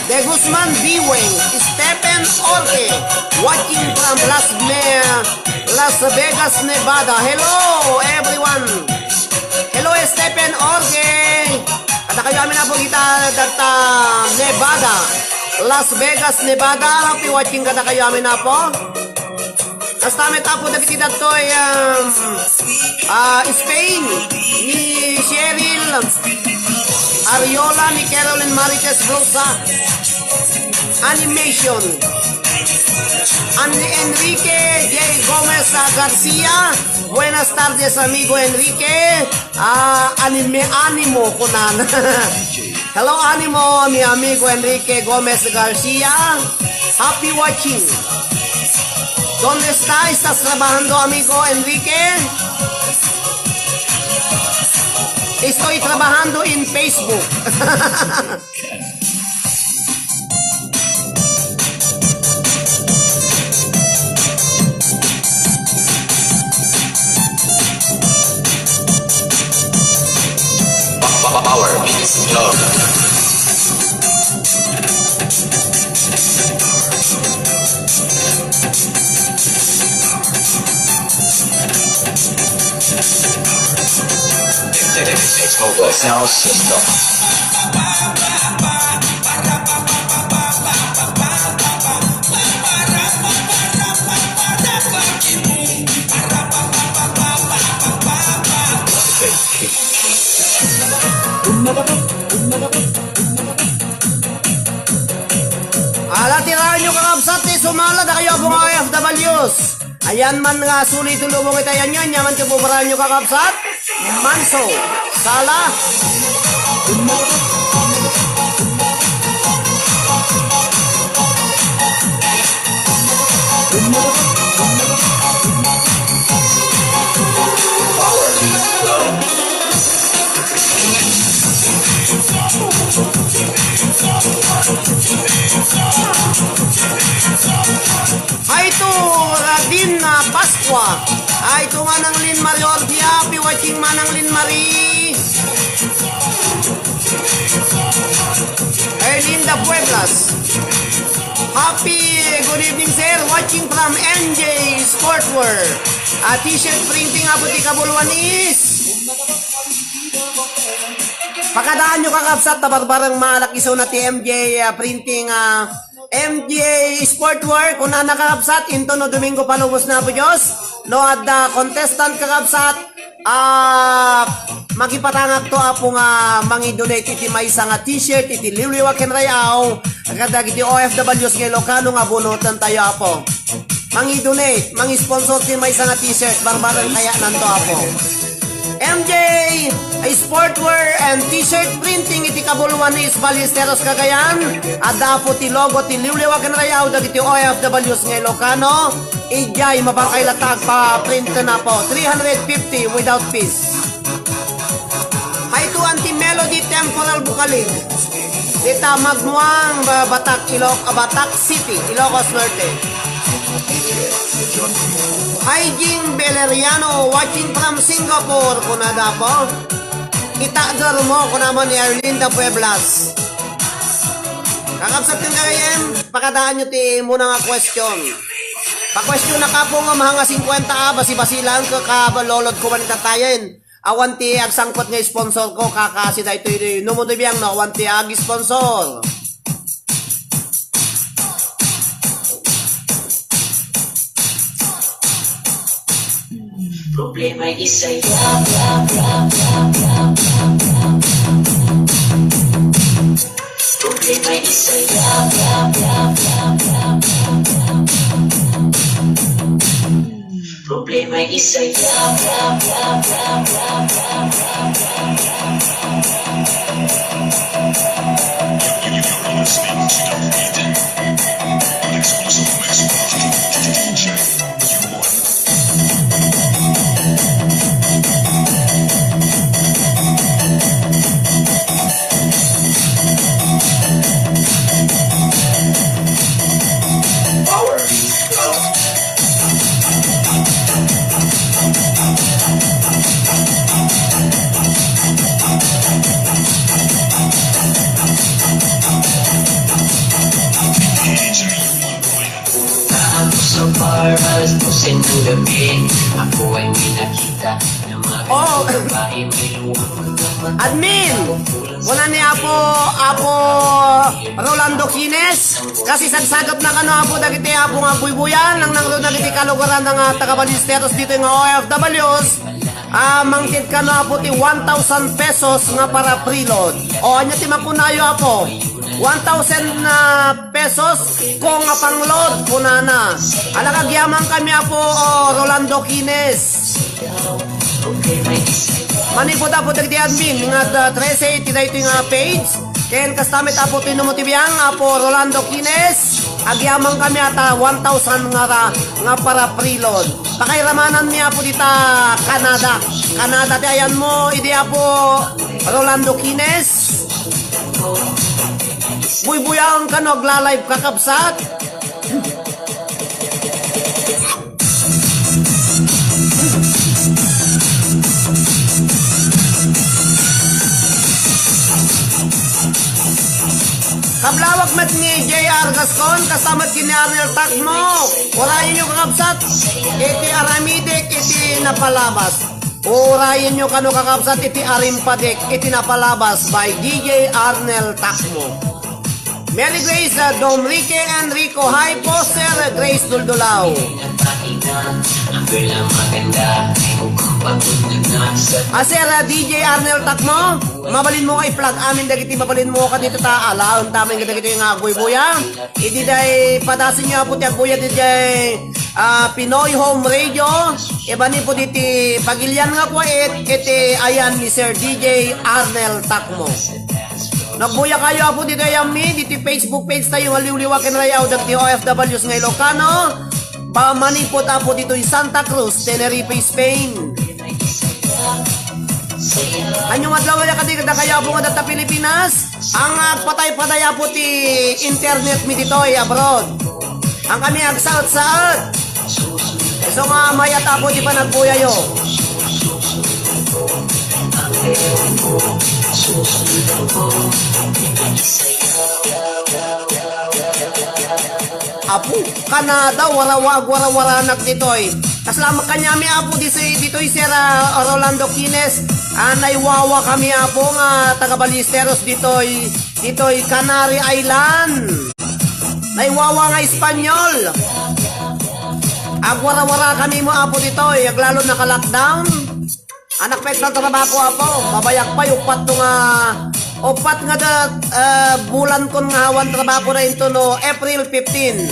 De Guzman Biweng, Stephen Orque, watching from Las Me-, Las Vegas, Nevada. Hello, everyone. Hello, Stephen Orge. Kadakayo amin, Apo, kita dagta Nevada. Las Vegas, Nevada. Happy watching kadakayo amin, Apo. Kasta met, Apo, dagiti dagtoy, um, ah, Spain. Ni Cheryl Ariola, ni Carolyn Marites Rosa. Animation. An-, Enrique J Gomez, ah, Garcia. Buenas tardes, amigo Enrique. Ah, anime, animo, kunan. Hello, animo, mi amigo Enrique Gomez Garcia. Happy watching. ¿Dónde está? ¿Estás trabajando, amigo Enrique? Estoy trabajando en Facebook. Power Mix Club. Sound system. Ala ti rayo, kakabsat, ti sumala dakayo, Apo, nga O F Ws. Ayan man nga suli ti lubong ita, ayan, ayan, yaman ti bubarayo, kakabsat. Manso, sala. Hi to Radin, ah, Pascua. Hi to Manang Lin Marie Ordia. Happy watching, Manang Lin Marie. Pueblas. Happy good evening, sir. Watching from M J Sportwear. A T-shirt printing, apo ti kabuluan is. Pakadaanyo, kakabsat, ta barbareng malak isuna ti M J, ah, printing, ah, M J Sportwear. Kunana, kakabsat, into no Domingo palubos na, Apo Dios. No adda contestant, kakabsat, ah, makipatangakto, apo, nga mangi-donate iti maysa nga T-shirt iti Liwliwa ken Ray-aw kadagiti O F Ws nga Ilocano nga bunotentayo, apo. Mangi-donate, mangi-sponsor ti maysa nga T-shirt, barbareng kayatanto, apo. M J Sportwear and T-shirt printing iti kabuluan ni Ballesteros, Cagayan. Adda, apo, ti logo ti Liwliwa ken Ray-aw dagiti O F Ws nga Ilocano. Idiay mabangkay latta agpa-print na, apo. Three hundred fifty without fees. Hayto, Auntie Melody Temporal Bukalig. Dita Magnuang, Ba-, Batac, Iloc-, Batac City, Ilocos Norte. Hyjing Beleriano, watching from Singapore, kunada, apo. Itakder mo, kuna man ni Erlinda Pueblas. Kakabsat ken kagayyem, pakadaanyo ti muna nga question. Pa-question na ka, apo, nga mahang a singkwenta a, basi-basi lang ka, ka lolod ko man itatayen. Awan ti agsangkot nga sponsor ko, kaka, si daytoy, no mo ti biang, no, awan ti ag-sponsor. Problema isaya. Problema isaya. Problema isaya. You're listening to the Beat, an exclusive mix of D J. Punta ako sa bar, alas dose ng gabi. Ako ay may nakita na magandang babae, may luwang mata. Admin! Kuna ni Apo, Apo Rolando Quines, kasi sagsagap na kano, Apo, dagiti Apo nga buybuyan, nang nangro dagiti kalugaran nga taga-Ballesteros ditoy nga O F Ws. Ah, mangted kano, Apo, ti one thousand pesos nga para preload. O, ania ti makunayo, Apo? One thousand, ah, pesos ko nga pangload, kunana. Ala, agyaman kami, Apo, o, Rolando Quines. Manipud, Apo, dagiti admin nga, ah, trese iti daytoy nga page. Ken kasta met, Apo, ti numo ti biang, Apo Rolando Quines. Agyaman kami a ta one thousand nga ra-, nga para preload. Pakairamannami, Apo, dita Canada. Canada ti ayanmo idi, Apo Rolando Quines. Buybuyaen kano agla-live, kakabsat. Kablawak met ni J R Gascon, kasta met ken ni Arnel Tacmo. Urayenyo, kakabsat, iti aramidek iti napalabas. Urayenyo kano, kakabsat, iti arimpadek iti napalabas by D J Arnel Tacmo. Merry Grace, uh, Dom Ricky and Rico. Hi po, Sir Grace Duldulao. Ah, Sir, uh, D J Arnel Tacmo, mabalinmo nga i-plug amin dagiti mabalinmo kadito ta alaen tamin dagiti nga agbuybuya. Idi day padasenyo, Apo, ti agbuya didiay, ah, Pinoy Home Radio. Ibanipod iti pagilian nga kuwait iti ayan ni Sir D J Arnel Tacmo. Nagbuya kayo, Apo, ditoy ayammi, ditoy Facebook page tayo nga Liwliwa ken Ray-aw dagiti O F Ws nga Ilocano. Ba, manipud, Apo, ditoy Santa Cruz, Tenerife, Spain. Ania nga adlaw nga kadi kadakayo, Apo, nga data Pilipinas? Ang agpatay-patay, Apo, ti internet mi ditoy abroad. Ang kami agsaet-saet. Isu nga mayat, Apo, ti panagbuyayo. Apo, Canada, warawa-, agwarawaranak ditoy. Kasla kaniami, Apo, disi-, ditoy, Sir, ah, Rolando Quines. Ah, naiwawa kami, Apo, nga taga Ballesteros ditoy, ditoy Canary Island. Naiwawa nga Espanyol. Agwarawara kami mo, Apo, ditoy. Aglalo naka-lockdown. Anak pay, nagtatrabaho, Apo. Mabayag pay, upat to nga, upat nga da-, eh, bulan kon nga awan trabaho na into no April fifteen.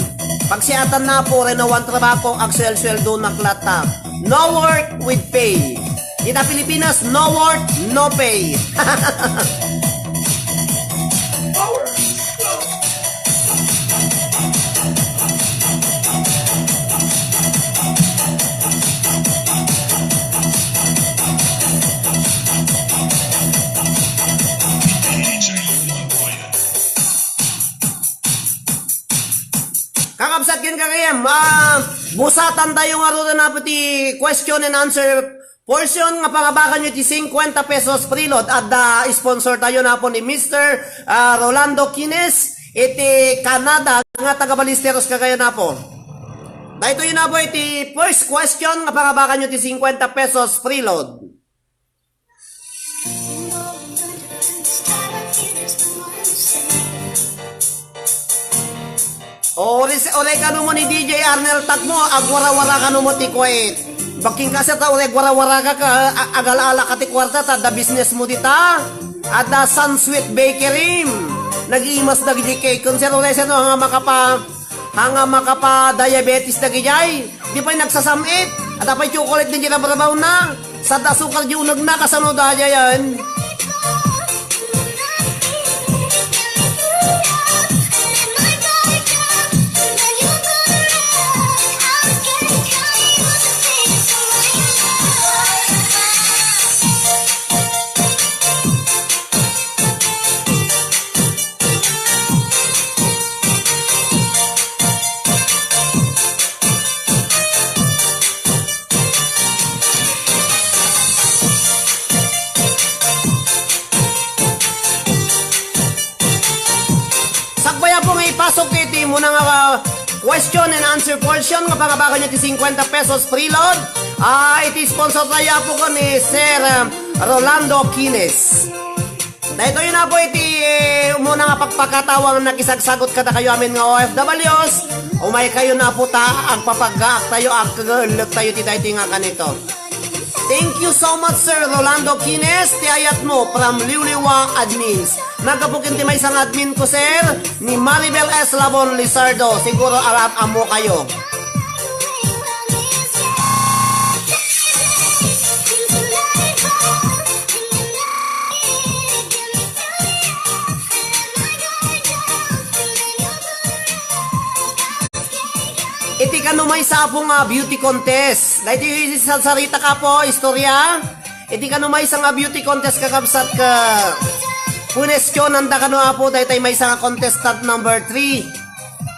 Pagsiatanna, Apo, ren awan trabaho, agsuel-sueldonak latta. No work with pay. Dita Pilipinas, no work, no pay. Kakabsat ken kagayam, ah, busatantayo ngaruden, Apo, ti question and answer portion nga pangabakanyo ti fifty pesos preload. Adda sponsortayo, Apo, ni Mister, ah, Rolando Quines iti Canada nga taga Ballesteros kagayam, Apo. Daytoy, Apo, iti first question nga pangabakanyo ti fifty pesos preload. Ore-, oregano mo ni D J Arnel Tagmo, agwarawara kano mo ti kuwait. Baking kasi ta, ore, agwarawara ka, ka, a-, agala-ala ka ti kuwarta, ta adda business mo dita. Adda Sunsweet Bakery. Nag-iimas dagiti cake. Kun sir, ore, sir, no, nga makapa-, nga makapa-diabetes dagidiay. Di pay nagsasam-it. Adda pay chocolate dagiti rabrabaw na. Sadda asukar di unegna, kasano daydiayen? Sakbay, Apo, nga ipasok iti muna nga, ah, question and answer portion nga pangabakanyo ti fifty pesos preload. Ah, iti sponsor tayo, Apo, ko ni Sir, ah, Rolando Quines. Daytoy na, Apo, iti, eh, umuna nga pagpakatawa nga nakisagsagot kadakayo amin nga O F Ws. Umay kayo na, Apo, ta agpapagaak tayo, agkagaellek tayo ti daytoy nga kanito. Thank you so much, Sir Rolando Quines, ti ayat mo from Liwliwa Admins. Naggapu ken ti maysa nga admin ko, sir, ni Maribel S. Labon Lizardo. Siguro aram-ammo kayo. Iti kano maysa, Apo, nga beauty contest. Daytoy sarsarita ka, Apo, istorya. Iti kano maysa nga beauty contest, kakabsat, ka kunestionanda kano, Apo, daytoy maysa nga contestant number three.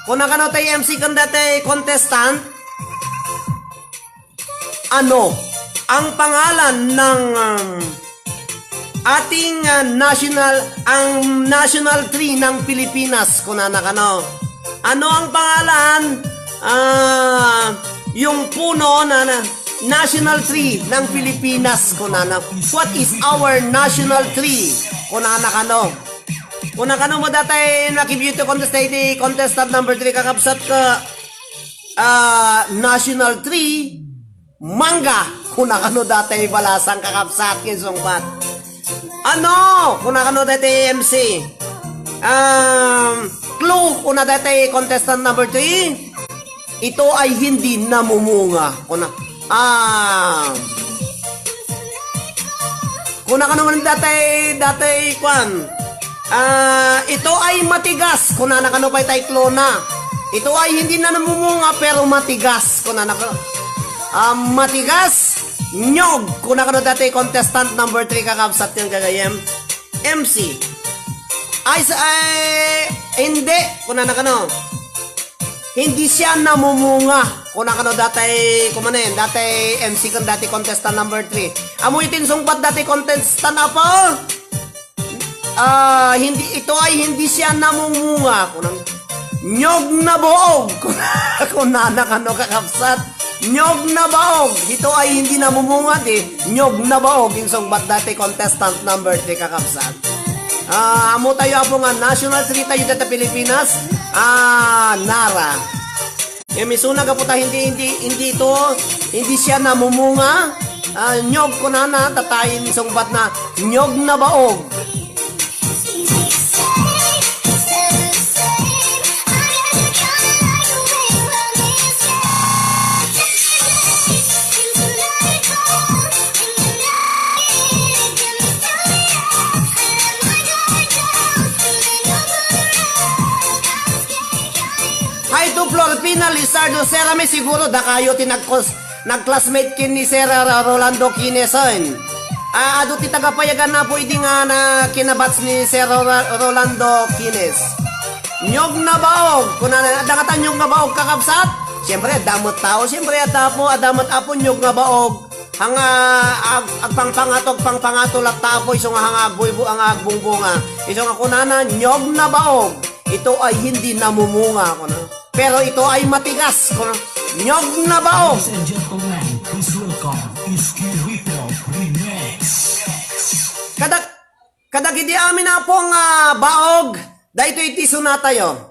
Kuna kano tay M C ken daytoy contestant, ano ang pangalan ng, um, ating, ah, national, ang national tree ng Pilipinas, kunana kano. Ano ang pangalan? Ah, yung puno na, na national tree ng Pilipinas, kunana. What is our national tree? Kunana kano. Kuna kano mo daytoy naki-beauty contest, iti contestant number three, kakabsat, ka, ah, national tree, mangga. Kuna kano daytoy balasang, kakabsat, ken sungbat. Ano? Kuna kano daytoy M C. Um, clue, kuna daytoy contestant number three. Ito ay hindi namumunga. Kuna, ah, kuna kano man daytoy, daytoy, kwan. Ah, ito ay matigas. Kunana kano pay tay clue na. Ito ay hindi na namumunga pero matigas. Kunana kano. Ah, matigas, nyog. Kuna kano daytoy contestant number three, kakabsat, ken gagayem. M C. Ay, sa, ay, hindi. Kunana kano. Hindi siya namumunga. Kuna kano daytoy, kumanen, daytoy M C ken daytoy contestant number three. Ammo iti insungbat daytoy contestant, Apo? Ah, hindi, ito ay hindi siya namumunga. Kunang, "Nyog na baog." Kunana kano, kakabsat. "Nyog na baog." Ito ay hindi namumunga, di. "Nyog na baog." Insungbat dati contestant number three, kakabsat. Ah, ammo tayo, Apo, nga national three tayo dati Pilipinas. Ah, Nara. Ngem isuna gapu ta hindi, hindi, hindi ito, hindi siya namumunga. Ah, nyog kunana, ta tay insungbat na, "Nyog na baog." Hi to Florpina Lizardo Serame, siguro dakayo ti nagkos-, nag-classmate ken ni Sir Ro-, Rolando Quinezon. Ah, adu ti tagapayagan, Apo, idi nga na kinabats ni Sir Ro-, Rolando Quinez. "Nyog na baog." Kunana, adda ngata nyog nga baog, kakabsat? Siyempre, adda met tao. Siyempre, adda, Apo, adda met, Apo, nyog nga baog. Haan nga ag-, agpangpangato, agpangpangato latta, Apo, isu nga haan nga agbuybu-, haan nga agbungbunga. Isu nga kunana, "Nyog na baog. Ito ay hindi namumunga," kuna. "Pero ito ay matigas," kuna. "Nyog na baog." Ladies and gentlemen, please welcome Iski Ripple Remix. Kadag-, kadagiti amin, Apo, nga baog, daytoy ti sunatayo.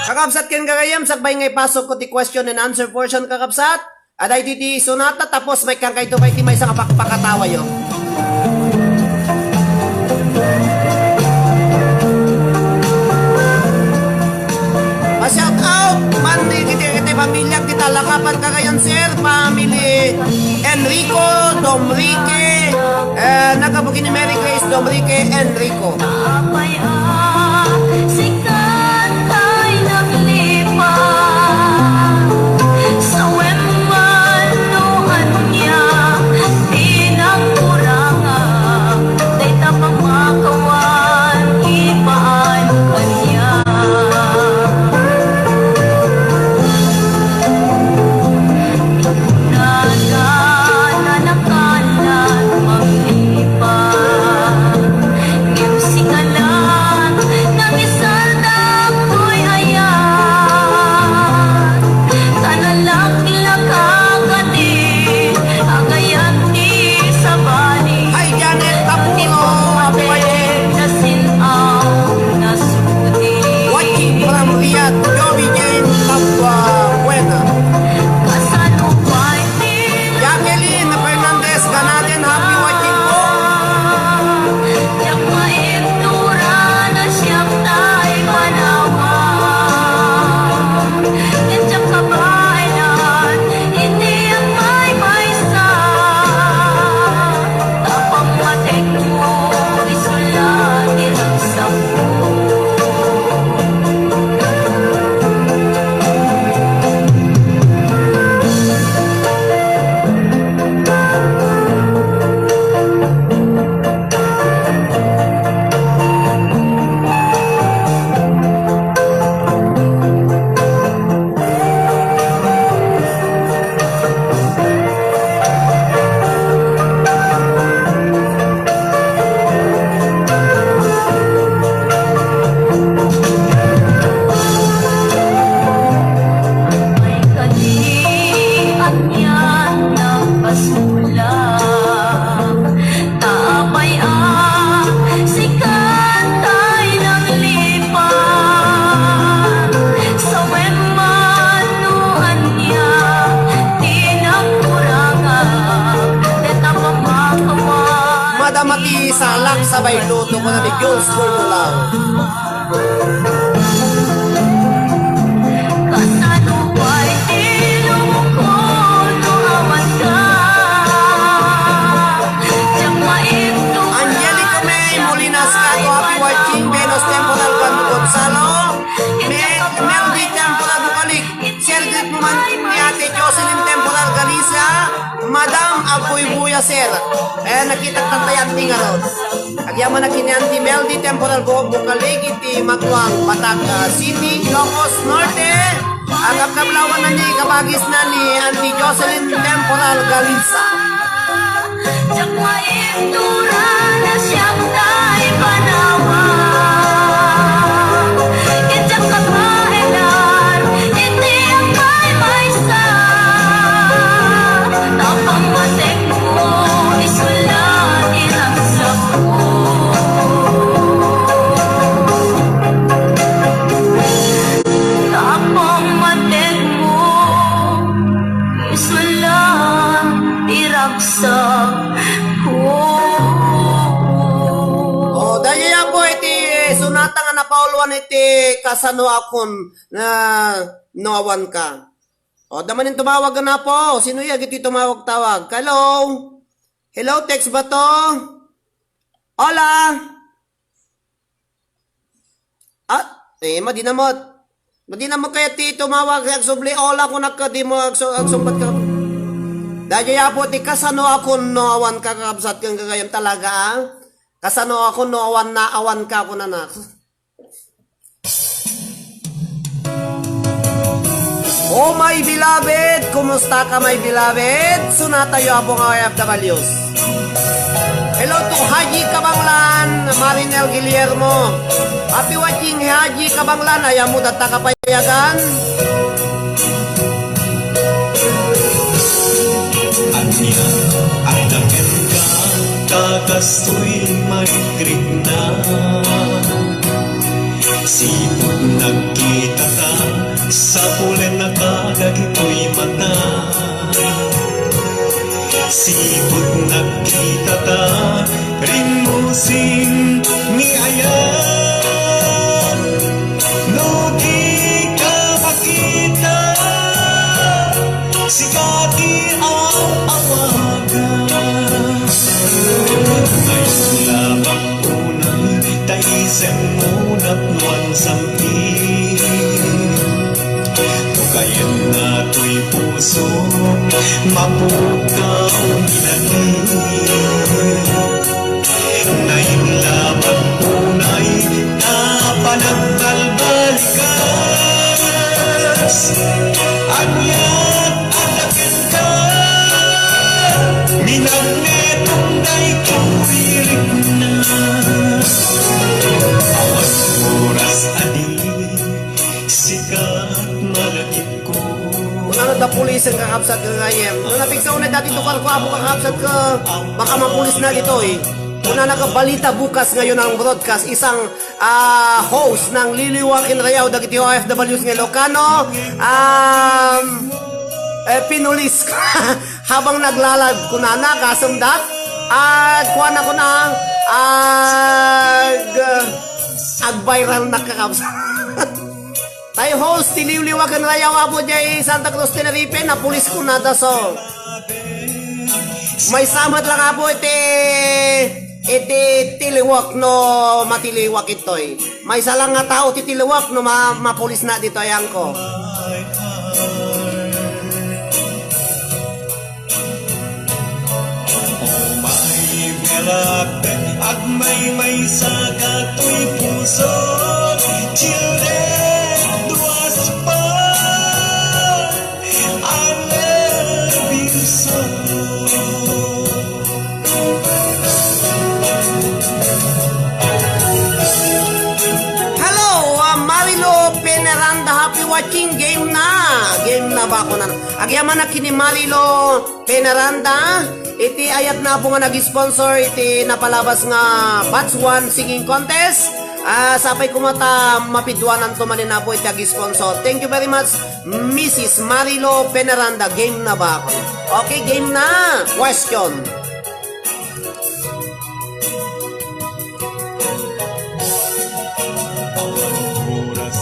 Kakabsat ken gagayem, sakbay nga ipasok ko ti question and answer portion, kakabsat. Adda iti ti sonata, tapos maikkan kayto kay ti maysa nga pakpakatawayo. Pa-shout out man iti, iti pamilya ti Talakapan, kagayan, sir, family Enrico, Domrique, eh, nagabuki ni Mary Grace Domrique Enrico. Apay a, sikat tay naglipat. Sawen man no ania ti nagkurangak, dayta pamakawan, ipaan kaniak. Nagana nakalat manglipat. Ngem sika laeng nangisaldak toy ayat. Ta nalaklak a kadi, agayat ti sabali. Hi, Janet Tapulo, happy birthday. Nasin-aw, nasudi. Watching from Riyadh, Joby Jane Tabuena. Kasano pay Jacqueline Fernandez Ganaden, happy watching po. Diak maibturan a siak tay panawan. Ket diak kabaelan iti agmaymaysa. Ta pammatekmo, isu la ti ragsakko. Ay, kadi anian nagpasulang, ta apay a, sikat tay naglipat. Sawen man no ania ti nagkurangak, dayta pamakawan. Madama ti salak sa bayluto ko na ni Jules Cornolao. Kasano pay ti lubongko no awan ka? Diak maibturan. Angelica May Molinas Cato, happy watching. Venus Temporal Gon-, Gonzalo. Me-, Meldy Temporal, bukalik. Sir, greet mo man ni Ate Jocelyn Temporal Galiza. Madam Abuy Buya, sir. Eh, nakita tayo ang tingarot. Agyaman na kini Auntie Meldy Temporal Go, bukalik iti Maguang, Batak, ah, City, Ilocos Norte. Agkabkablawan na ni kabagisna ni Auntie Jocelyn Temporal Galiza. Diak maibturan a siak tay panawan. Ket diak kabaelan iti agmaymaysa. Ta pammatek Isu la ti ragsakko. Ta pammatekmo, isu la ti ragsakko. O, daytoy, Apo, iti sonata nga napauluan iti kasano akon, ah, no awan ka. O, adda manen tumawag nga napo. Sino ya? Iti tumawag-tawag. Hello? Hello, text ba to? Hola? Ah, eh, madinamot. Madinamot kaya ti tumawag, agsubli, hola, kung nagka, di mo agsu-, agsungbat ka. Daytoy, Apo, ti kasano akon no awan ka, kakabsat, ken gagayem talaga, ah? Kasano akon no awan na, awan ka, kunana. Oh, my beloved! Kumusta ka, my beloved? Sunatayo, Apo nga O F Ws. Hello to Haji Kabanglan, Marinel Guillermo. Happy watching, Haji Kabanglan. Ay, ammo, data kapayagan. Ania, ay, nakerka, kakastoy, maikrit na. Sipud nagkita ta, Ibut nagkita ta, rimmusin ni ayan. No di ka makita, sika ti aw-awagan. Ngayon lamang unay, ta isem mo napnuan sampi. Tugayan na to'y puso, mapukaw ni lagi. Nainlaban unay, ta panagbalbalikas. Aniat adaken ka, minagnetong daytoy rikna. Awan oras a di sikat malagipko. Kunana da pulisen, kakabsat, gagayem. No napigsa unay dati tukar ko, apo, kakabsat, ka baka mapulis na ditoy. Kunana ka balita bukas ngayon ang broadcast, isang, ah, host ng Liliwa ken Rayaw dagiti O F Ws nga Ilocano, um, eh, pinulis. Habang nagla-live, kunana, kasem da, ah, kuana, kuna, ag-, ag-viral na, kakabsat. Tay host ti Liwliwa ken Rayaw, apo, jay Santa Cruz, Tenerife, napulis, kunada, so. Maysa met lang, apo, iti, iti tiliwak no matiliwak itoy. Maysa lang nga tao ti tiliwak no ma-, mapulis na ditoy, angko. Umay, belak, agmaymaysa datoy puso. Children, duas pa. I love you so. Hello, uh, Marilo Peneranda, happy watching. Game na. Game na ba ako na? Agyamanak kini Marilo Peneranda, iti ayat na po nga nag-sponsor iti napalabas nga Batch one Singing Contest. Ah, sapay kumata mapiduanan to manin po iti ag-sponsor. Thank you very much, Missus Marilo Peneranda. Game na ba? Okay, game na. Question.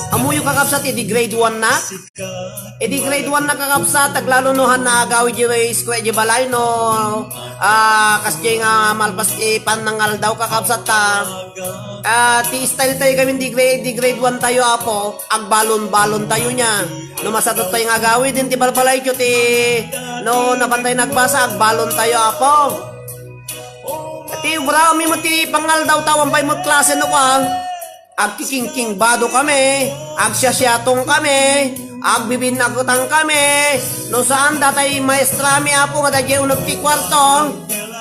Amuyo, kakabsat, iti grade one na? Iti grade one na, kakabsat, aglalo no han naagaw iti eskwela, iti balay, no? Ah, kasdiay nga malpas ti pannangaldaw, kakabsat, ta. Ah, ti style tayo kami di grade, di grade one tayo, apo, agbalon-balon tayo niya. No masatot tayo nga agawid, ti balbalayyo ti, no, napan tayo nagbasa, agbalon tayo, apo. Ti obra mi met ti pangaldaw tayo, ampay met klase no ka. Agkikingkingbado kami, agsiasiatong kami, agbibinnagutan kami. No saan, datay maestra mi, apo, nga daydiay uneg ti kuarto.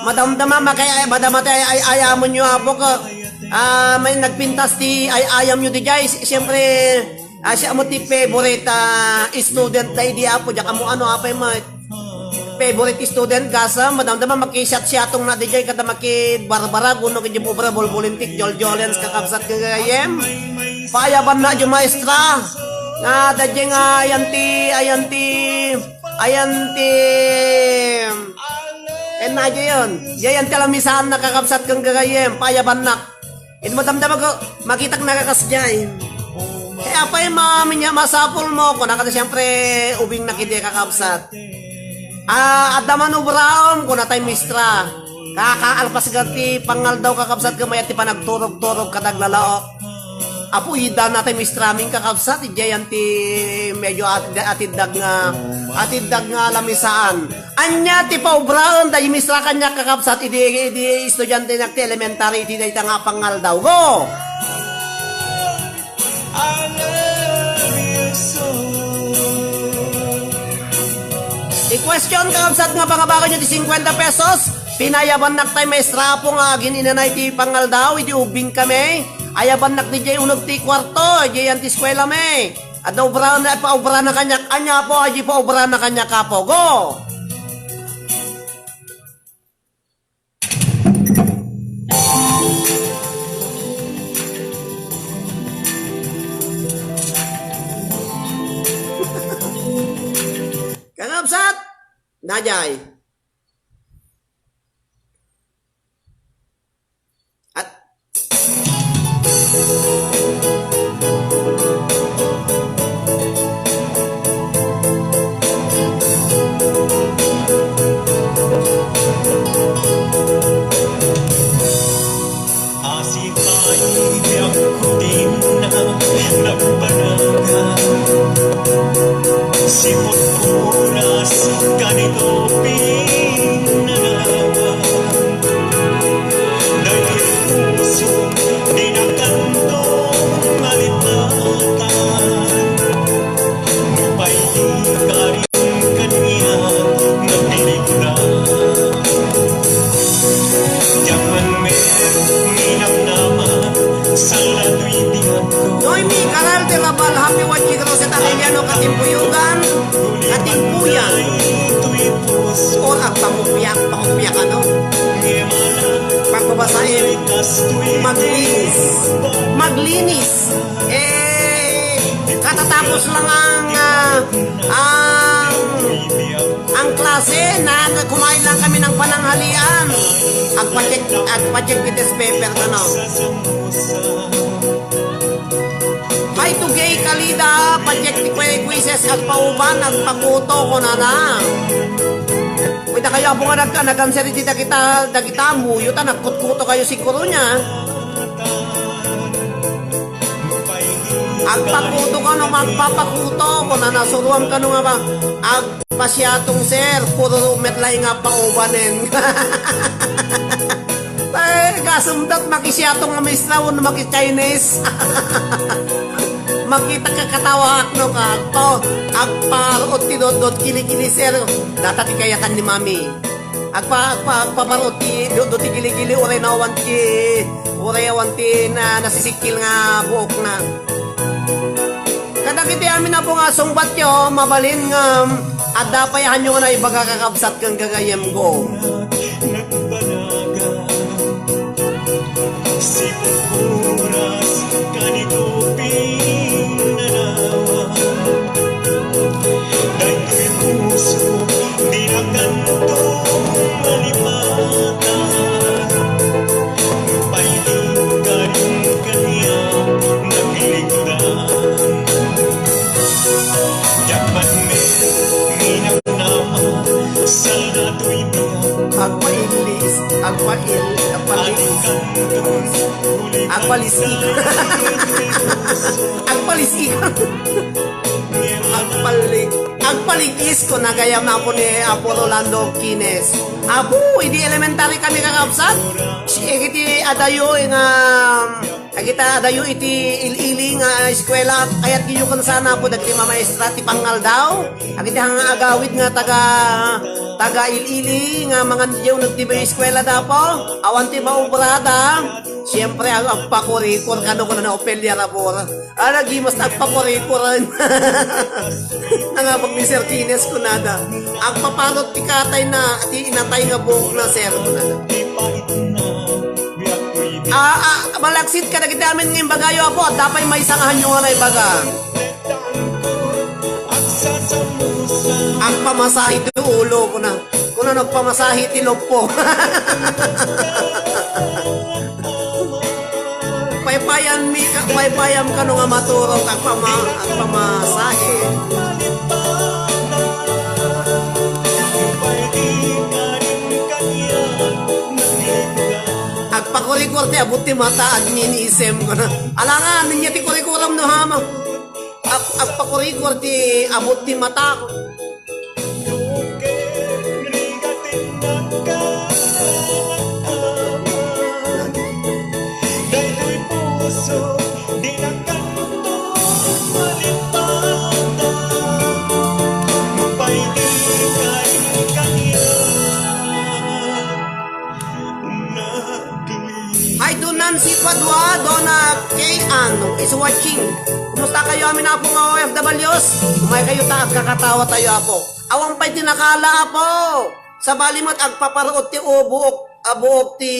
Madamdama, makay-, madama ti ay-, ay-, ayamon yo, apo, ka, ah, may nagpintas ti ay-, ayam yo didiay. Si-, siyempre, ah, siya mo ti favorite, ah, student daydi, apo, diak ammo ano, apay mo. Favorite student, gasa, madamdama makisiat-siatong na didiay, kada makibarbara, guno, kadi bubra, bulbulintik, joljolens, kakabsat, gagayem. Paayaban na, di maestra. Nga, daydiay nga, ayan ti, ayan ti, ayan ti, ken na, diyan. Diyan ti alamisaan, nakakabsat, kang gagayem. Paayabannak. Iti madamdama ko, makitak nakakasdiay. Eh, apay, mami niya, masapul mo. Kuna ka, siyempre, ubing na kiti kakabsat. Ah, adda man ubraom, kuna tay mistra. Kakaalpas ka ti pangaldaw, kakabsat, ka mayat ti panagturog-turog, kadaglalaok. Apo, ida na tay mistra min, kakabsat, idiayan ti medyo at-, atiddag nga, atiddag nga lamisaan. Ania ti paubraen da mistra kaniak, kakabsat, idi, idi estudiante nak ti elementary iti dayta nga pangaldaw. Go! I-question, kakabsat, nga pangabagan nyo ti cincuenta pesos. Pinayabannak tay maestra, apo, nga agin-inanay ti pangaldaw, idi ubing kami. Ayabannak di jay uneg ti kuarto, jay anti eskwela mi. Adda obraen, paobrana kaniak. Ania, apo, adi paobrana kaniak, apo. Go! Kakabsat! Dayjay. Pinanawan daytoy puso, di na kanto malipatan. Nupay di ka rin kaniya naglilikudan. Diak man met minamnaman, sala toy biag ko. Noemi Caral de Rabal, happy one year, Rosette Arellano, Katimpuyogan, Katimpuyan. Or agpamupyak, pamupyak ano? Pagbabasahin, maglinis. Maglinis. Eh, katatapos lang ang, ah, ang, ang klase na kumain lang kami ng pananghalian. Agpa-check, agpa-check ti test paper ko, no? Hi to Gay Kalida, pa-check ti kwe-, quizzes, agpauban, agpakuto, kunana. Uy, dakayo, apo nga nagka-, nag-answer iti dagita, dagita, muyo ta, nagkutkuto kayo siguro niya. Agpakuto ka no, magpapakuto, kunana, suruam ka no nga ba, agpasiatong, sir, puro met laeng nga paubanen. Ay, gasumdat, makisiatong nga maestra wenno maki-Chinese. Makita ka katawaak no ka. Agpa-, agparuot ti dotdot, kilikili, sir. Data ti kayatan ni Mami. Agpa-, agpa-, agpaparuot ti dotdot ti kilikili, uray na awan ti, uray awan ti na, nasisikkil nga buokna. Kadagiti amin, apo, nga sungbatyo, mabalin nga adda pay hanyo nga naibaga, kakabsat ken gagayem ko. Sipuras kanito pinanawan. Daytoy puso, di na kanto malipatan. Pay di kayo kaniya naglikudan. Dapat may minamnama, sala to'y biya. Agpailis, agpail, agpailis. Agpalisik. Agpalisik. Agpalik. Agpalikis ko na gayam, apo ni Apo Rolando Quines. Apo, idi elementary kami, kakabsat. Si, iti adayo nga, agita adayo iti il-ili nga eskwela, kayat giyo ken sana, apo, dagiti mamaestra ti pangngaldaw. Agiti nga agawid nga taga, taga il-ili nga mangan diyo nagtibo eskwela, dapo. Awan ti maubrada. Siempre, ag-, agpakurikor kano, kuna na opelya rabor. Ala, gimas ta agpakurikuran. Nangabag ni Sir Kines kunada. Agpaparot ti katay na, ti inatay nga buok na, sir, kunada. Ah, ah, malaksid ka dagiti amin nga imbagayo, apo. Adda pay maysa nga hanyo nga naibaga. Agpamasahe ti ulo, kuna. Kuna nagpamasahe ti luppo. Paypayam mi ka, paypayam kano nga maturog agpama-, agpamasahe. Agpakurikor ti abut ti mata, admin isem, kuna. Alangan, ninya ti kurikuram no hama. Ag-, agpakurikor ti abut ti mata. Hi to Nancy Padua, Donna Kay Ann is watching. Kumusta kayo, amin, apo, nga O F Ws? Umay kayo ta, agkakatawa tayo, apo. Awan pay ti nakala, apo. Sabali met agpaparuot ti, o, buok, a, buok ti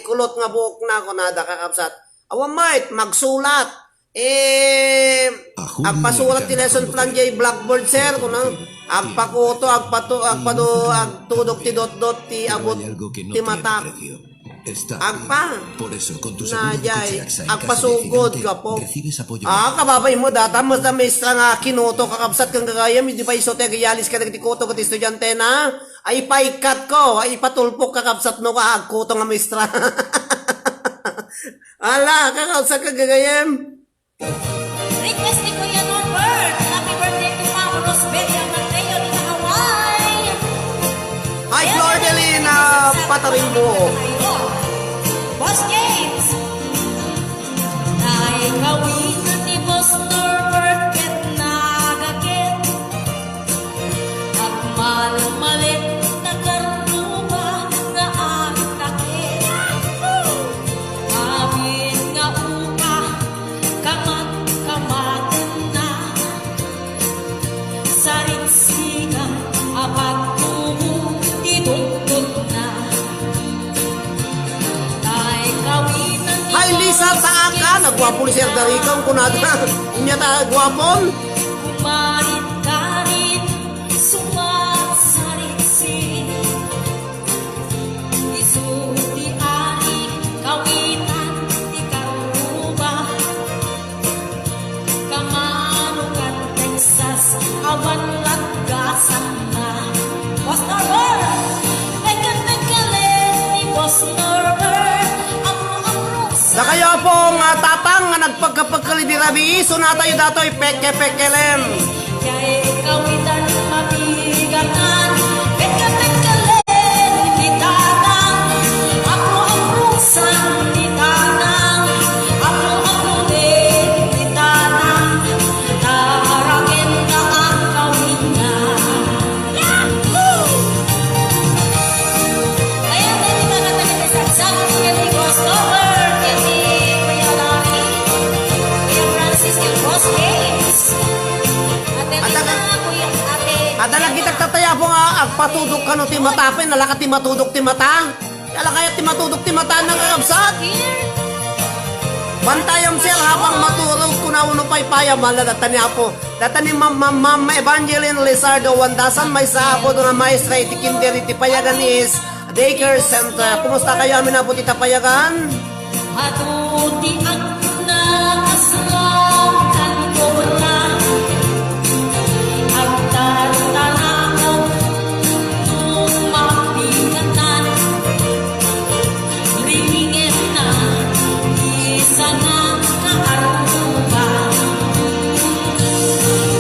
kulot nga buok na, kunada, kakabsat. Awan met, magsulat. Eh, agpasurat ti lesson plan jay blackboard, sir, kuna. Agpakuto, agpato-, agpado-, agtudok ti dotdot ti abut ti matak. Agpa. Na jay, agpasugod ka po. Ah, kababay mo, data, mas na maestra nga kinuto, kakabsat, kang gagayam, di pa iso ti agayalis ka dagiti kuto, kat estudiante na. Ay, ipaikkat ko, ay, ipatulpok, kakabsat, no, ka, agkuto nga maestra. Ala, kakabsat, kang gagayam. Request ni Kuya Norbert. Happy birthday to Ma'am Rosbelia Mateo, Dina Hawaii. Patarimbo. Boss James! Naikawitan ni Boss Norbert ket nagaket. Agmalmalen ta karruba nga agtaket. Amin nga upa, kamat-kamatenna. Sariksikan a pagtubo ti tuktukna. Tay kawitan ni Ay, Lisa, Boss taaka, James nagwapo ni Sir Darikong, kunada. Inya ta, gwapon. Kumarit karit, sumarsariksi. Isu ti ari, kawitan ti karruba. Kamano kad Texas, awan latgasanna. Boss Norbert, pekket-pekkelen ni Boss Norbert. Ammo-ammo sa Dakayo, Apo, nga tatang nga nagpagkapagkali di rabii, sunatayo datoy, pekke-pekkelem. Kay kawitan mabigatan, pekka-pekkalen ni Tatang, apro-aprosan ni Tatang, apro-aproden ni Tatang, taraken ta a kawitan. Yahoo! Ayan, dati mga taga-Texas, ken ni Boss Norbert, ken ni Kuya Larry, Kuya Francis, ken Boss James. Ate Adda Lina, ka- Kuya, Ate Adda lagi Lina. Tagtatay, Apo, nga agpatudok kano ti mata, apay, nalaka ti matudok ti mata. Ala kaya ti matudok ti mata, kakabsat. Here. Bantayam, sir, habang maturog kuna wenno paypayam, ala, data ni Apo. Data ni Ma'am, Ma'am, Ma'am Evangeline Lizardo, one thousand, maysa, Apo, duna maestra iti kinder iti Payagan is Daycare Center. Kumusta kayo amin, Apo, ti Payagan? Adu ti agna kasla kan kobra. Agtartarakok no mapikatan. Ringingenna ti sanga nga arruba.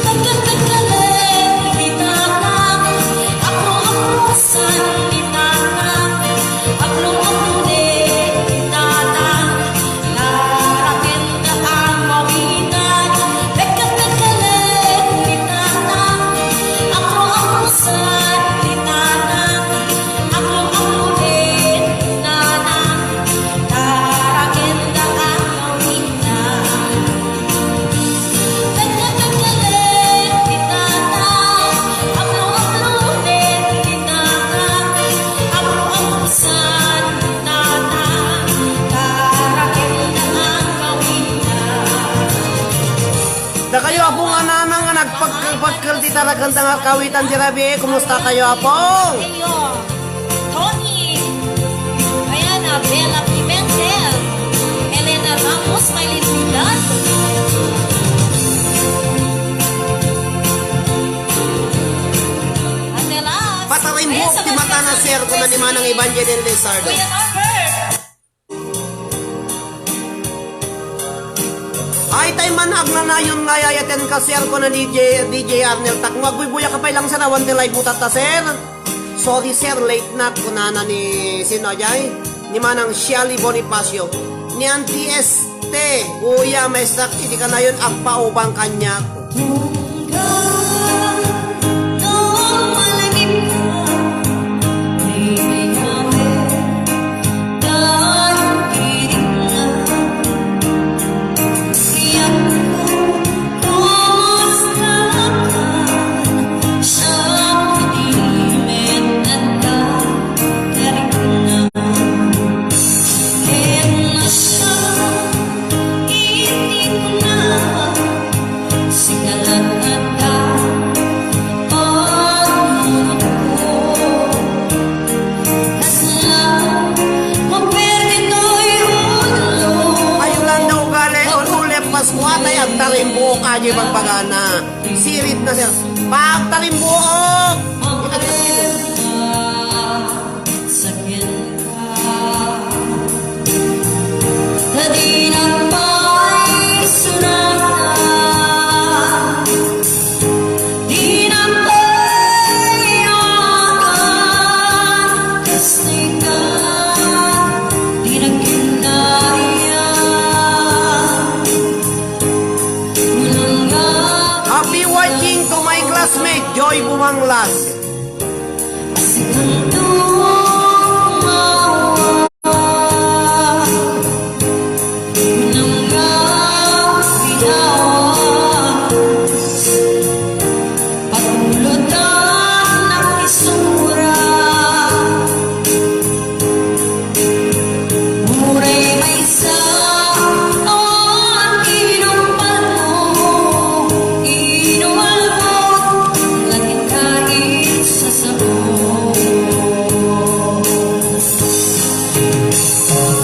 Tagkatagkalen ti tatang, apro-aprosan ni tatang, apro-aproden ni tatang, taraken ta a kawitan, pekka-pekkalen ni tatang, apro-aprosan ni tatang, apro-aproden ni tatang, taraken ta a kawitan. Dakayo, Apo, nga nanang nga nagpagpagkal ti tarakanta nga kawitan ti rabii. Kumusta kayo, Apo? Tony. Ayan, ah, Bella Pimentel. Elena Ramos, Maylin Vidal. Ate Laz. Patarimbok ti mata na, sir, kuna ni Manang Evangeline Lizardo. Kuya Norbert. Ay, tay man agnanayon nga ayaten ka, sir, kuna ni D J, D J Arnel Takmo. Agbuybuya ka pay lang, sir, awan ti live mo tatta, sir. Sorry, sir, late na, kunana ni sino, ajay? Ni Manang Shelly Bonifacio. Ni Auntie Este, uya, maestra, iti kanayon, agpaubang kaniak.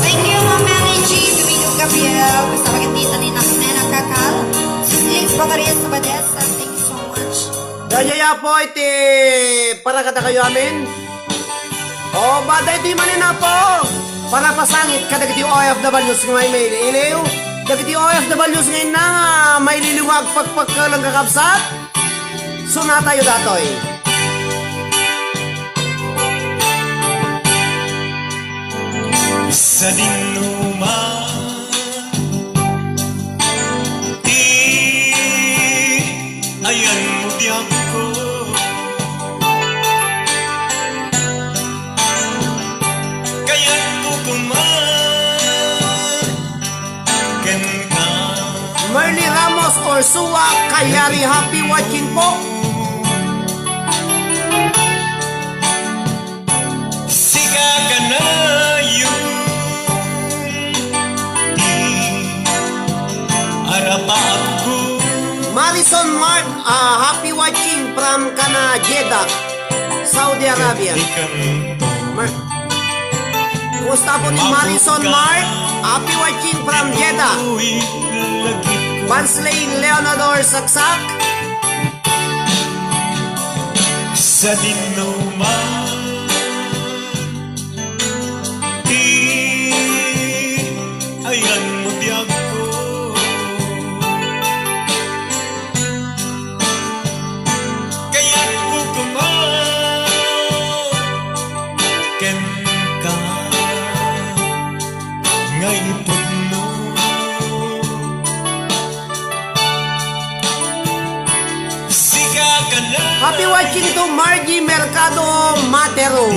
Thank you, Ma'am Mary G. Domingo Gabriel. Kasama iti ni Naknena Kakal. Susling Zacharias Sabadesa. Thank you so much. Daydiay, Apo, iti para kadakayo amin. O, ba, daydiay manen, Apo, para pasangit kadagiti O F Ws nga mailiw. Dagiti O F Ws nga inna nga mailiw nga agpakpakkel, kakabsat. Sunatayo datoy. Sadino man ti ayanmo, biagko. Kayatko koma kenka. Merly Ramos Ursua Kayari, happy watching po. Sika kanayon ti arapaapko. Marison Mark, ah, happy watching from kana Jeddah, Saudi Arabia. Mar- Kumusta po ni Marison Mark? Happy watching from Jeddah. Bansley Leonador Saksak. Sadino man ti ayanmo, biagko. Kayatko koma kenka nga ipudno. Sika kanayon. Happy watching to Margie Mercado Matero.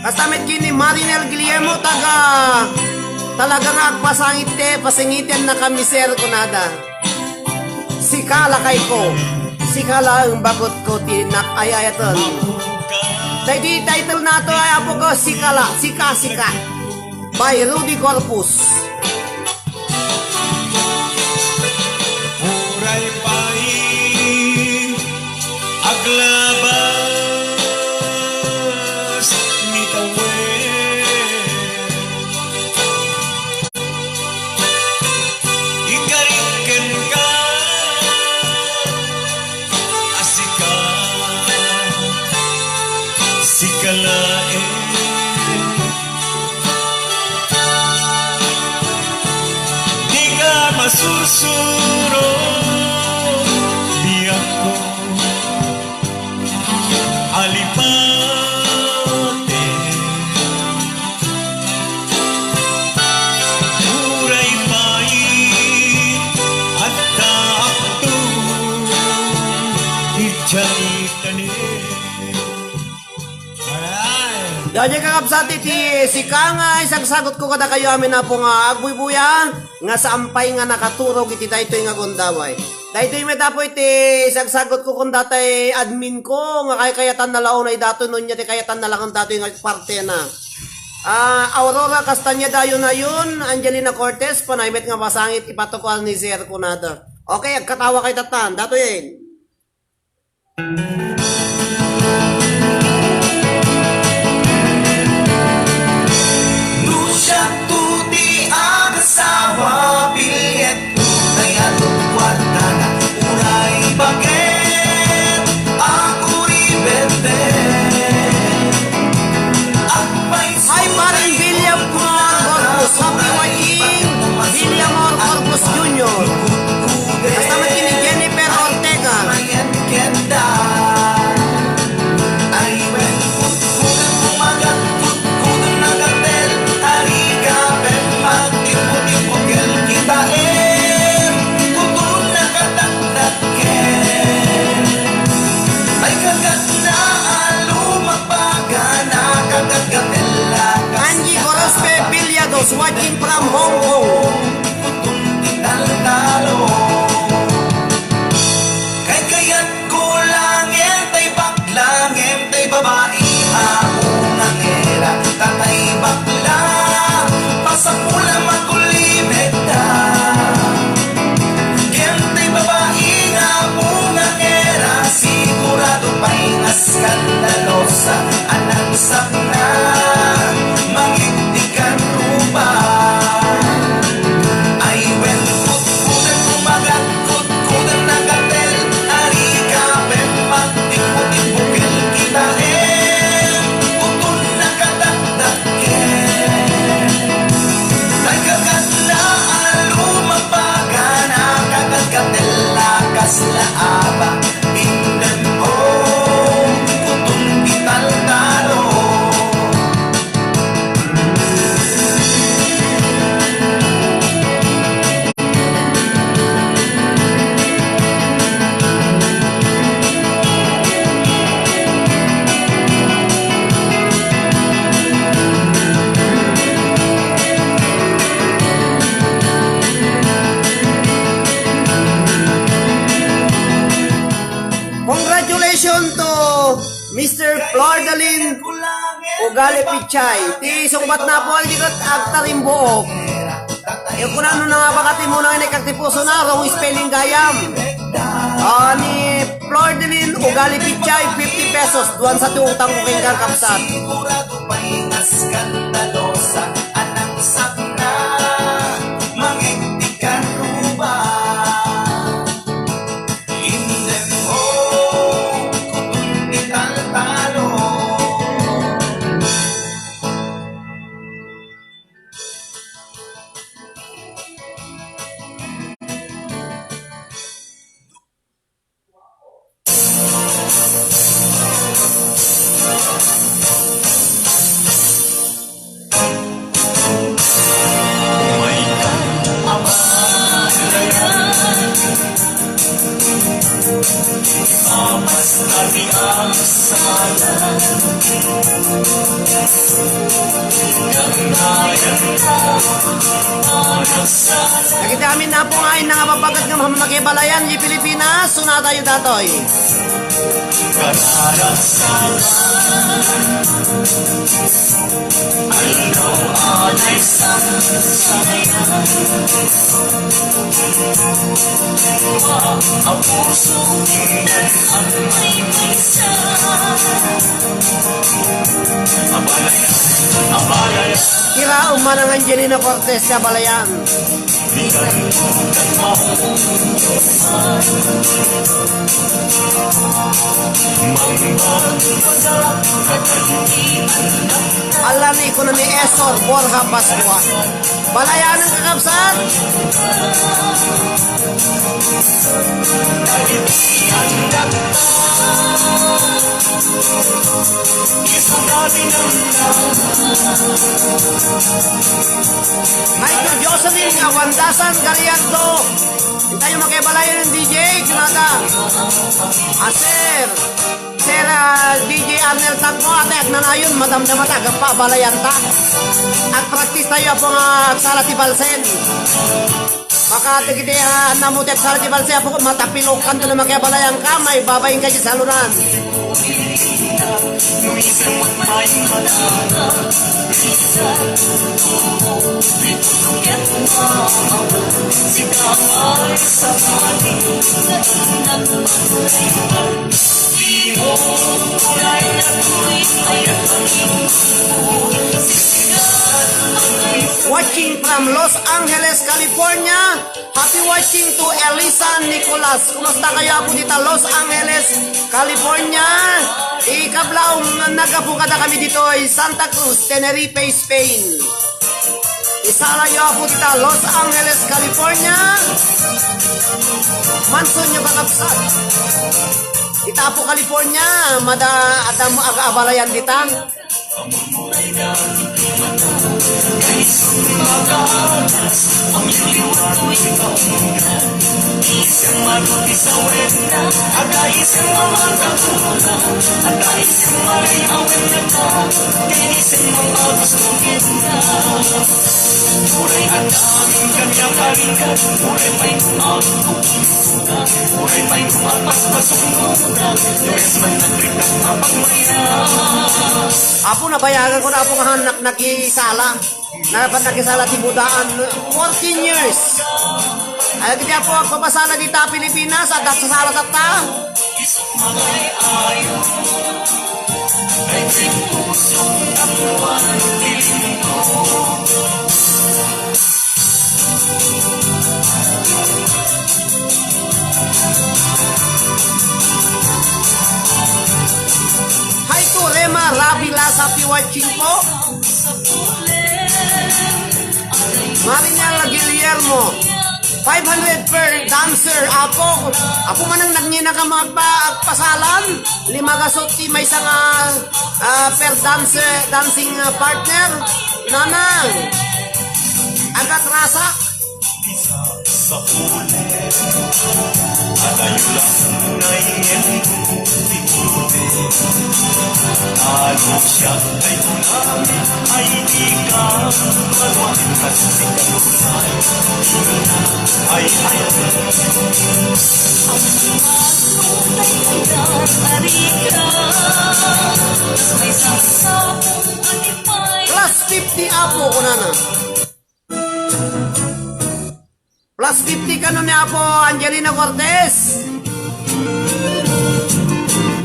Kasta met ken ni Marinel Guillermo, taga, talaga nga agpasangit ti pasangiten na kami, sir, kunada. Sika lakay ko, sika laeng bakut ko ti nak-ay-ayaten. Daydi title nato ay, apo ko, Sika la, Sika, Sika. By Rudy Corpus. Uray pay aglabas ni tawen, ikarik kenka a sika, sika laeng. Dika masursuro, biagko, alipate. Uray pay adda apdong idiay tanem. Alright. Daydiay, kakabsat, iti sika nga isagsagot ko kadakayo amin, apo, nga agbuybuya, nga saan pay nga nakaturog iti daytoy nga gundaway. Daytoy met, apo, iti isagsagot ko kun datay admin ko nga kaykayatan na la unay datoy no ania ti kayatan na la kun datoy nga partena. Ah, Aurora Castañeda, Ayun Ayun, Angelina Cortez, panay met nga masangit ipatukuan ni Sir kunada. Okay, agkatawa kay tatan. Datoyen. No siak to ti agasawa, bilietto kayat kuartana, uray baket a kuribente. Agpay Hi, Paring William Kumar Corpus. Happy watching, William Or Corpus Junior. Kasta met ken ni Jennifer Ortega. Watching from Hong Kong. Kay kayat ko lang, ngem tay bakla, ngem tay babai, a ungangera, tatay bakla, pasapul a makulibet da. Ngem tay babai nga ungangera, sigurado pay nga skandalosa, a nangsakna, mangigdikan rupa. Ay, wen, kutkutan, kumagat, kutkutan, nagatel, arika, wen, magtimpo-timpo, kel kita, em, kuton, nakadatdatkel. Nagkagat na, alu, magpagana, kagat-katel, lakas, laaba, indem, oh, kuton, bital, talo. Congratulations to Mister Flordalin Ugali Pichay. Ti sungbatna, Paul, di ket agtarimbuok. Kunana, no nangabaka ti muna nga inekkak ti pusona, wrong spelling gayam. Ah, ni Flordalin Ugali Pichay, fifty pesos. Duan sa ti utang ko kenka, kabsat. Sigurado pay nga skandalosa, a nangsakna, mangigdikan rupa. Dagiti amin, Apo, nga inna nga babbaket nga makibalayan iti Pilipinas, sunatayo datoy. Kira umana nga Angelina Cortez nga balayan. Ala ni Economy Esor Borja Pascua. Balayan ang kakabsat. Michael Jocelyn Awandasan Galiardo. Intayo makibalayan ng D J, kunada. Aser, Sir, ah, D J Arnel Tagmo, ate, agnanayon, madamdamata, agpabalayanta. Agpraktistayo, Apo, nga agsala ti balsen. Baka dagiti, ah, namutep sa ti balse, Apo, matapilokanto no makiabalayanka, maibabainka iti saluran. Watching from Los Angeles, California. Happy watching to Elisa Nicolas. Kumusta kayo, Apo, dita Los Angeles, California? Ikablaw, naggapu kadakami ditoy Santa Cruz, Tenerife, Spain. Isalayo, Apo, dita Los Angeles, California. Mansunyo, kakabsat. Dita, Apo, California, mada, adda mo aga abalayan dita. Apo, nabayagan ko na, Apo, nga hannak nakisala. Napan nakisala ti budaan. Fourteen years. Ay, dagiti Apo, agpapasala dita Pilipinas, adda agsasala tatta. Hi to Rema Rabilas, happy watching po. Marinial Guillermo, five hundred per dancer, Apo. Apo, manang nagngina ka magpa-, agpasalam, lima gasot ti maysa nga, ah, per dancer, dancing, ah, partner. Nanang, agatrasak. Plus fifty, Apo, kunana. Plus fifty kano ni Apo Angelina Cortez.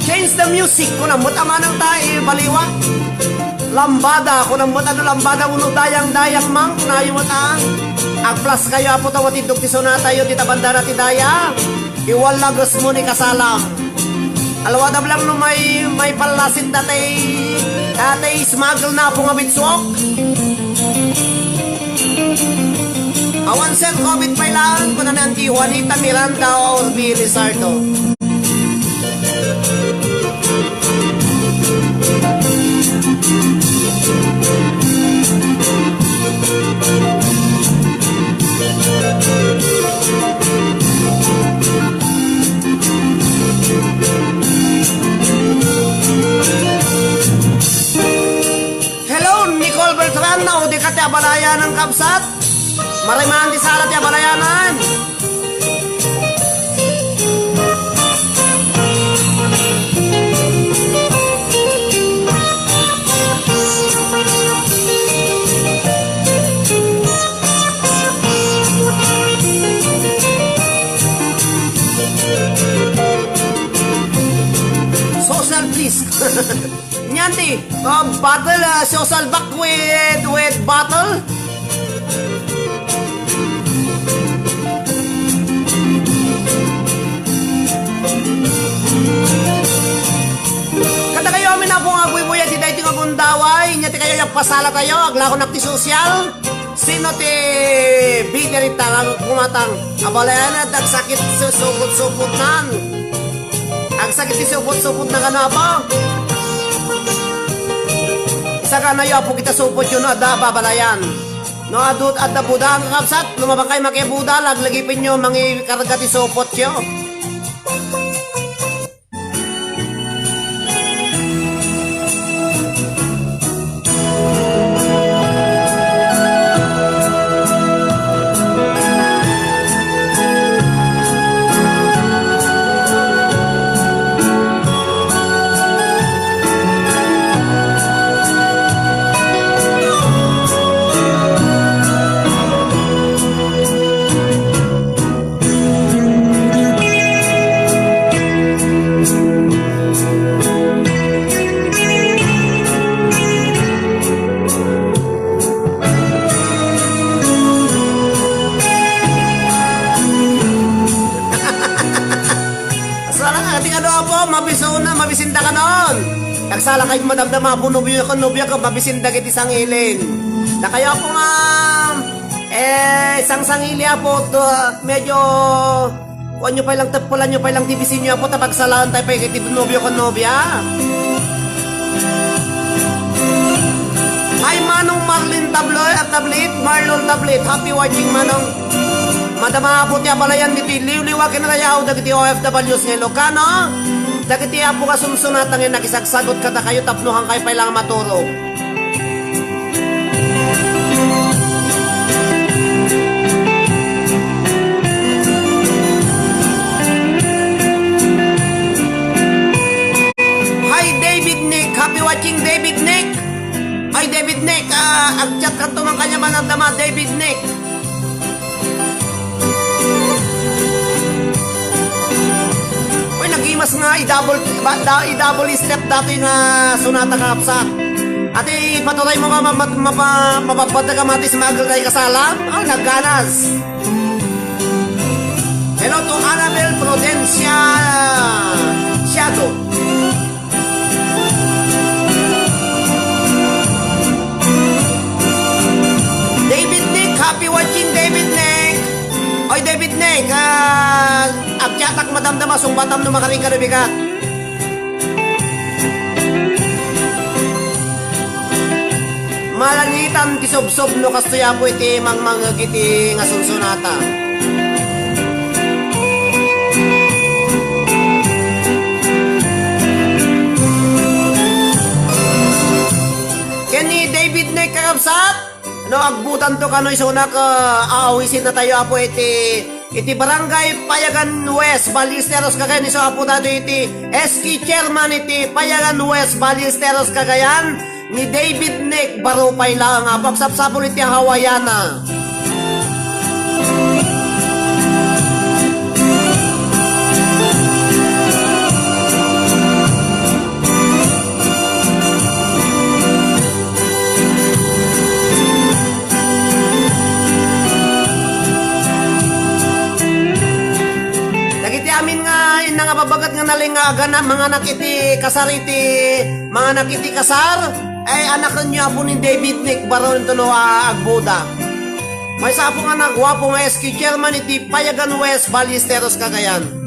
Change the music, kuna met a manang ta, eh, baliwa. Lambada, kuna met a lambada, uno dayang-dayang man, kunayo met a. Ag-plus kayo, Apo, ta watiddok ti sonatayo, dita bandana ti dayang. Iwal lages mo ni kasalam. Alwadam lang no may, may pallasit na tay, ah, tay smuggle na Apo nga bitswak. Awan, sir, COVID pay lang, kuna ni Auntie Juanita Miranda or B. Lizardo. Hello, Nicole Beltran, naudi ka ti abalayanan, kabsat? Marimaan ti sala ti abalayanan. Social, please. Nian ti, uh, battle, uh, social back with, with battle. Kadakayo amin, Apo, nga agbuybuya ti daytoy nga gundaway, nia ti kayo agpasala tayo, aglakonak ti social. Sino ti bidder ita nga kumatang? Abalayan, agsakit ti supot-supotnan. Agsakit ti supot-supotna kano, Apo. Isaganayo, Apo, kita supotyo no adda ababalayan. No adu-, adda budaan, kakabsat, no mabankay makibuda, laglagipenyo mangikarga ti supotyo. Sala, ati kano, Apo, mabisuna, mabisinda kanon. Nagsala kayo madamdama, Apo, nobio ken nobia, ken mabisinda iti sangiling. Dakayo, Apo, nga, eh, sangsangili, Apo, to, medyo, kuanyo pay lang, teppelanyo pay lang ti bisinyo, Apo, ta pagsalaan tayo pay iti nobio ken nobia. Hi, Manong Marlin Tabloy, at Tablit, Marlon Tablit, happy watching, Manong. Madama, Apo, ti abalayan ditoy liwliwa ken rayaw dagiti O F Ws nga Ilocano, dagiti, Apo, nga sunsunatan nga nakisagsagot kadakayo tapno hankay pay lang maturog. King David Nick. Ay, David Nick, ah, ag-chat kanto man kaniaman a damdama, David Nick. Uy, nagimas nga i-double, ba, da, i-double step datoy nga sonata, kakabsat. Ati, paturay mo nga ma-, ma-, mapa-, mapapatag ka matis, magal tayo kasalam. Ah, nagganas. Hello to Annabel Prudencia Siago. David Nick, happy watching, David Nick. Oy, David Nick, ah, ag-chatak madamdama, sungbatam no makaring ka na bigat. Malanitan ti subsob no kastoy, Apo, iti mangmangeg iti nga sunsonata. Ken ni David Nick, kakabsat, no agbudanto kano, isunak, ah, aawisin natayo, Apo, iti, iti Barangay Payagan West, Ballesteros, Cagayan. Isu, Apo, datoy iti S K chairman iti Payagan West, Ballesteros, Cagayan, ni David Nick. Baro pay laeng, Apo, agsapsapul iti Hawaiiana. Dagiti amin nga inna nga babaket nga nalingaagan a manganak iti kasar iti, manganak iti kasar, ay, anakenyo, Apo, ni David Nick, baro ditoy no, ah, agbuda. Maysa, Apo, nga naguapo nga S K chairman iti Payagan West, Ballesteros, Cagayan.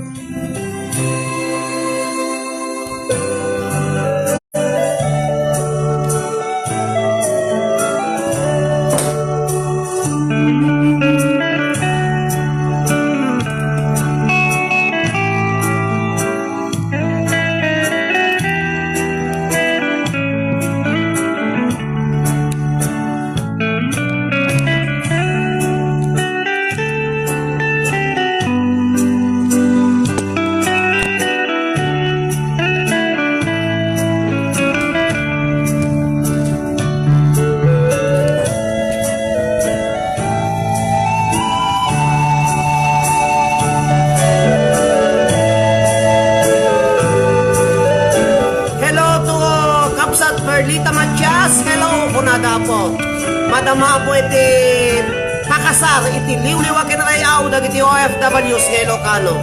Hello to Kabsat Perlita Matias. Hello, kunada, Apo. Madama, Apo, iti pakasar iti liwliwa ken ray-aw dagiti O F Ws nga Ilocano.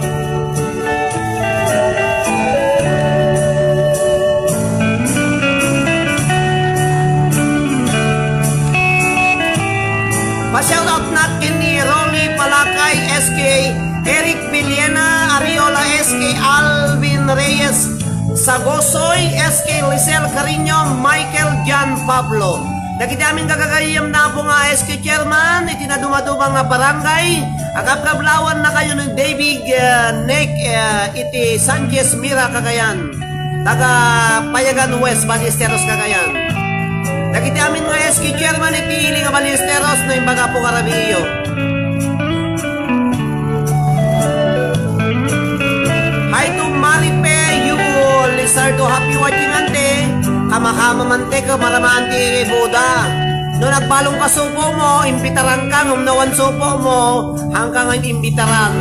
Pa-shoutout na ken ni Rolly Palakay, S K, Eric Villena, Ariola, S K, Alvin Reyes, Sagosoy, S K, Lisel Carino, Michael John Pablo. Dagiti amin nga gagayyem na, Apo, nga S K chairman iti nadumaduma nga barangay, agkabkablawan na kayo ni David, eh, Nick, eh, iti Sanchez Mira, Cagayan. Taga Payagan West, Ballesteros, Cagayan. Dagiti amin nga S K chairman iti ili nga Ballesteros, no, imbaga, Apo, nga rabiyo. Hi to Maripe, you Lizardo, happy watching, ante. Kamakama man ti, kamarama, ante, Buda. No nagbalong ka supo mo, imbitaran ka, ngem no awan supo mo, haanka nga imbitaran.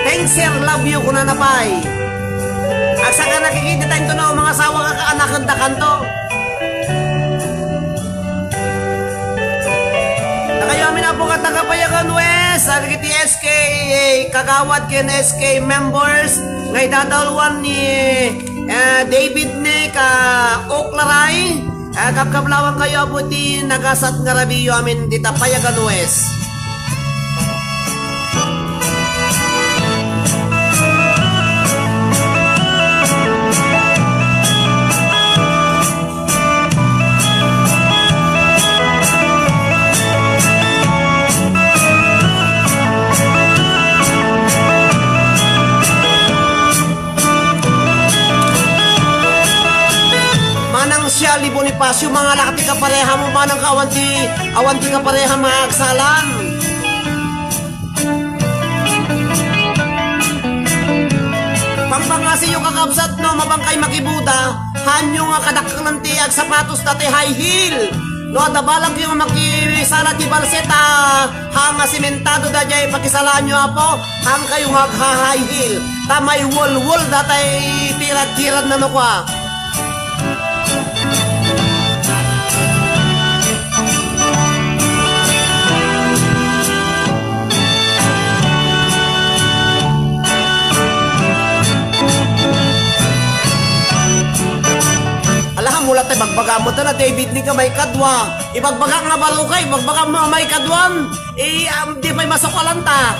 Thanks, sir. Love you, kunana pay. Agsaka nakikita tayo to na, mga asawa, kakaanakan da kanto. Nakayo amin, Apo, nga taga Payagan West, dagiti S K kagawad ken S K members nga idadaluan ni, eh, David Nick, ah, Oklaray. Ah, kabkablawan kayo, Apo, ti nagasat nga rabiyo amin dita Payagan West. Charlie Bonifacio, mangala ka ti kapareham, manang ka awan ti, awan ti kapareham nga agsalan. Pangpangasiyo, kakabsat, no mabangkay makibuda, hanyo nga kadakkelan ti agsapatos dati high heel. No adda balak yung makisala ti balset a hanga simentado daydiay, pakisalaan yo, Apo, hang kayo nga agha-high heel. Ta may wolwol datay tirad-tirad na no kua. Ala, mula tay bagbaga mo ta na David ni ka may kadwa. Ibagbaga nga baro ka, ibagbaga mo may kadwan. Eh, um, di pa'y masukalan ta.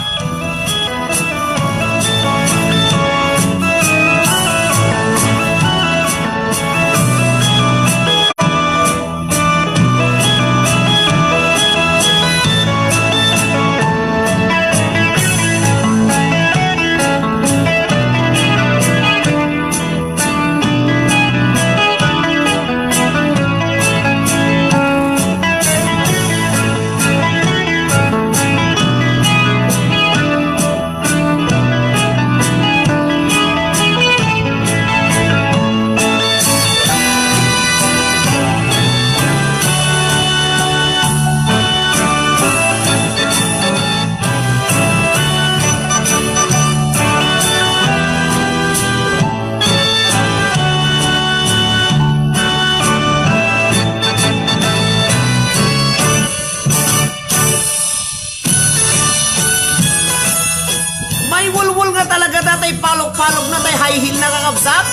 May wulwul nga talaga datay palok-palok na tay high heel na, kakabsat.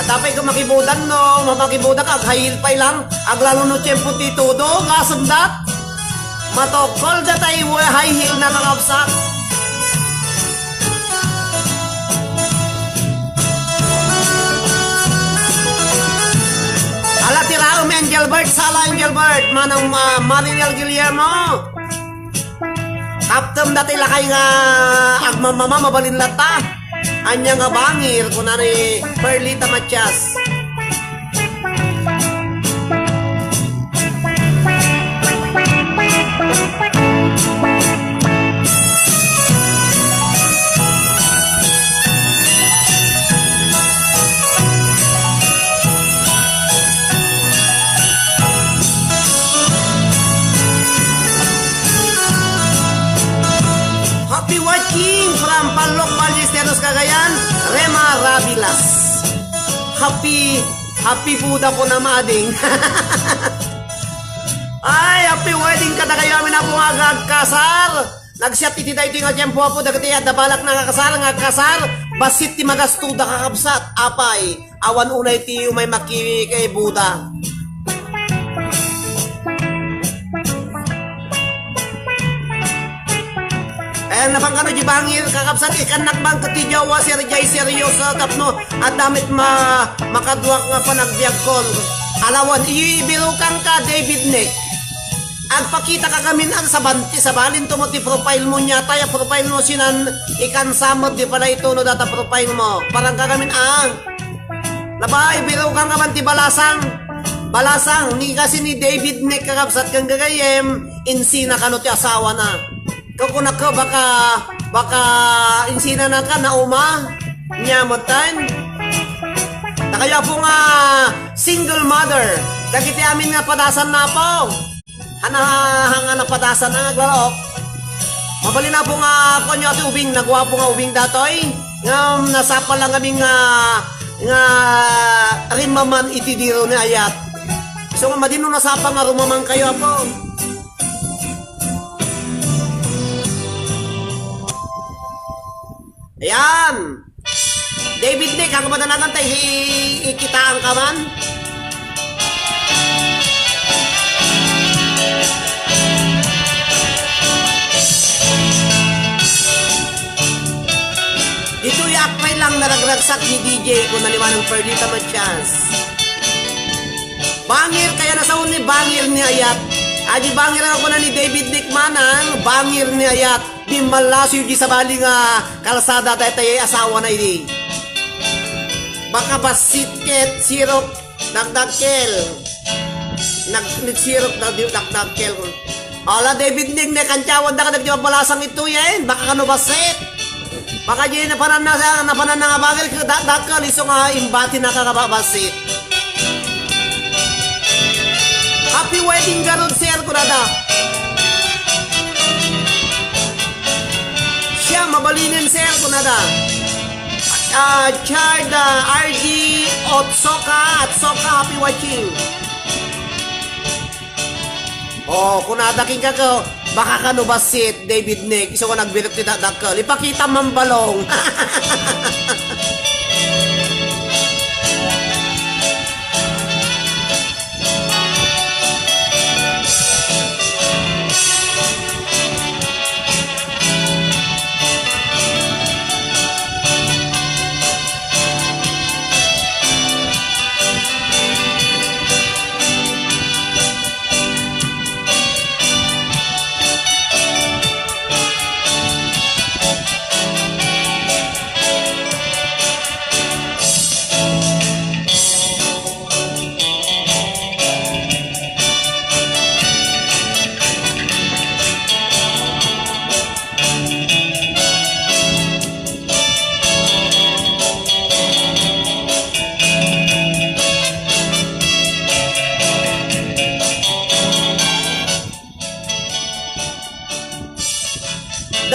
At apay ka makibudan, no? Mamakibuda ka, ag-high heel pay lang. Aglalo no tiempo ti todo, kasem dat. Matokol datay high heel na, kakabsat. Ala ti raem, Angel Bert, sala, Angel Bert, manang, ah, Marinel Guillermo. Kaptem dati lakay nga agmamama, mabalin latta. Ania nga bangir, kuna ni Perlita Matias. Happy watching from Panloc, Ballesteros, Cagayan, Rema Rabilas. Happy, happy Buda ko na, mading. Ay, happy wedding kadakayo amin, Apo, nga agkasar. Nagsiat iti daytoy nga tiempo, Apo, dagiti adda balak nga agkasar, nga agkasar, bassit ti magastoda, kakabsat. Apay, awan unay ti umay makikaibuda. Eh, napangkano di bangir, kakabsat, ikannak bang ket ti jowa, sir, jay seryoso, tapno adda met ma-, makaduak nga panagbiagkon. Alawan, i-, ibirukan ka, David Nick. Agpakita ka kamin, an sabanti, sabalin to mo ti profile mo niya, tay a profile mo sinan ikan samet di pala ito no data profile mo. Parang ka kamin, ah. Labay, biro ka nga man ti balasang. Balasang, ni kasi ni David Nick, kakabsat, kang gagayem, insina kano ti asawa na. Kakunak ka, baka, baka insina na ka, nauma. Nya, matan. Takayo po nga single mother. Dagiti amin nga padasan na po. Hana, hanga napadasan na aglalok. Mabalin na po nga, kuwan nyo, ati ubing, naguwapo nga ubing datoy. Ngam, nasapa lang kami nga, nga rimaman iti diro ni ayat. So, nga madino nasapa nga rumaman kayo, apo. Ayan. David Nick, ako madanagan tayo, hi-, ikitaan ka man. Ditoy akpay lang naragragsak ni D J ko nalimanang Perlita Matias. Bangir, kaya nasaon ni bangir ni ayat. Adi bangir ako na ni David Nick manang, bangir ni ayat. Bimmallasiw di sabali nga kalsada, daytay asawa na idi. Baka bassit ket sirok, Dakdakkel. Nag-, nagsirok na di dakdakkel. Ala, David Ning, ne, kantyawan da ka, nagdi mabalasang ito yan. Baka kano basit. Baka di napanan na sa, napanan na nga bagay, ka dakdakkel, iso nga imbati na ka nga basit. Happy wedding garud, sir, kunada. Siya, mabalinen, sir, kunada. Ah, Chard, ah, R G, Otsoka, Otsoka, happy watching. Oh, kunada king kako, baka kano basit, David Nick, iso nga nagbirok ti dakdakkel. Ipakita man balong.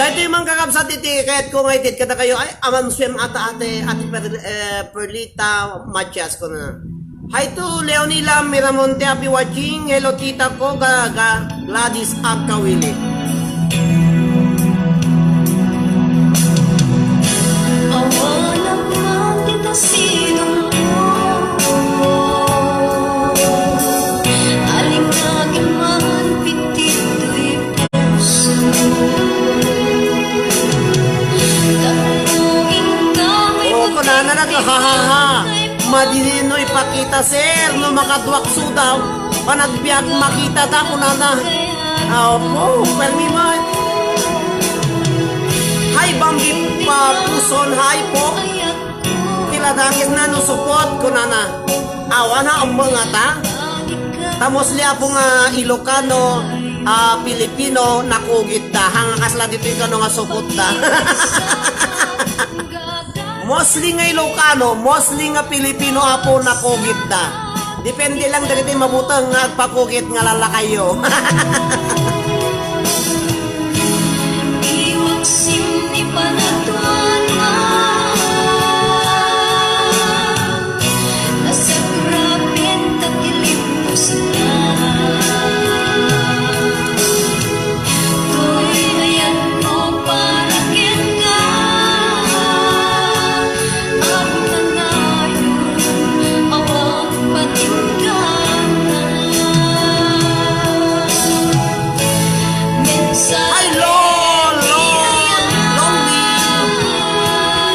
Daytoy man, kakabsat, iti kayatko nga itedko kadakayo, ay, amansuem ata, ate, ate Per-, eh, Perlita Matias, kunana. Hi to Leonila Miramonte, happy watching. Hello, tita ko, ga, ga, Gladys Agkawili. Awan man dita sidong ko. Alingagin man pititoy puso. Tapno inka may. Oo, kunana na, ha, ha, ha. Madinino ipakita, sir, no makaduak sudaw. Panagbiag makita ta, kunana. Apo, permi man. Hi, Bambi, pa, puson, hi po. Kiladakit na no supot, kunana. Awan na, ang mga ta. Ta mostly, apo, nga Ilocano, ah, Pilipino, nakugit da. Hanga kasla ditoy kano nga supot da. Mostly nga Ilocano, mostly nga Pilipino, apo, nakugit da. Depende lang dagiti mabuteng nga agpakugit nga lalakayo. Iwaksim ni panagtuanna. Nasakraben ta ti libosna. Toy ayatko para kenka. Agtanayon, awan patinggana. Mensahe. Hi, Lolo! Lonely!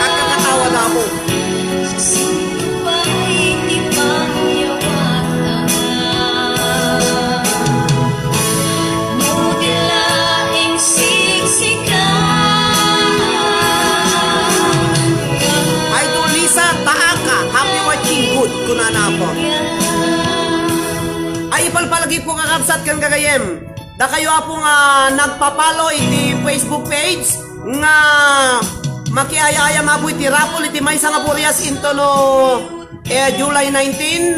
Agkakatawa na ako. Sino pay ti pangyawatan? No di laeng siksika. Hi to Lisa Taaka, happy watching, good, kunana po. Ay, ipalpalagipko, kakabsat, ken gagayem. Dakayo, apo, nga nagpa-follow iti Facebook page nga makiay-ayam, apo, iti raffle iti maysa nga Burias into no, eh, July nineteen.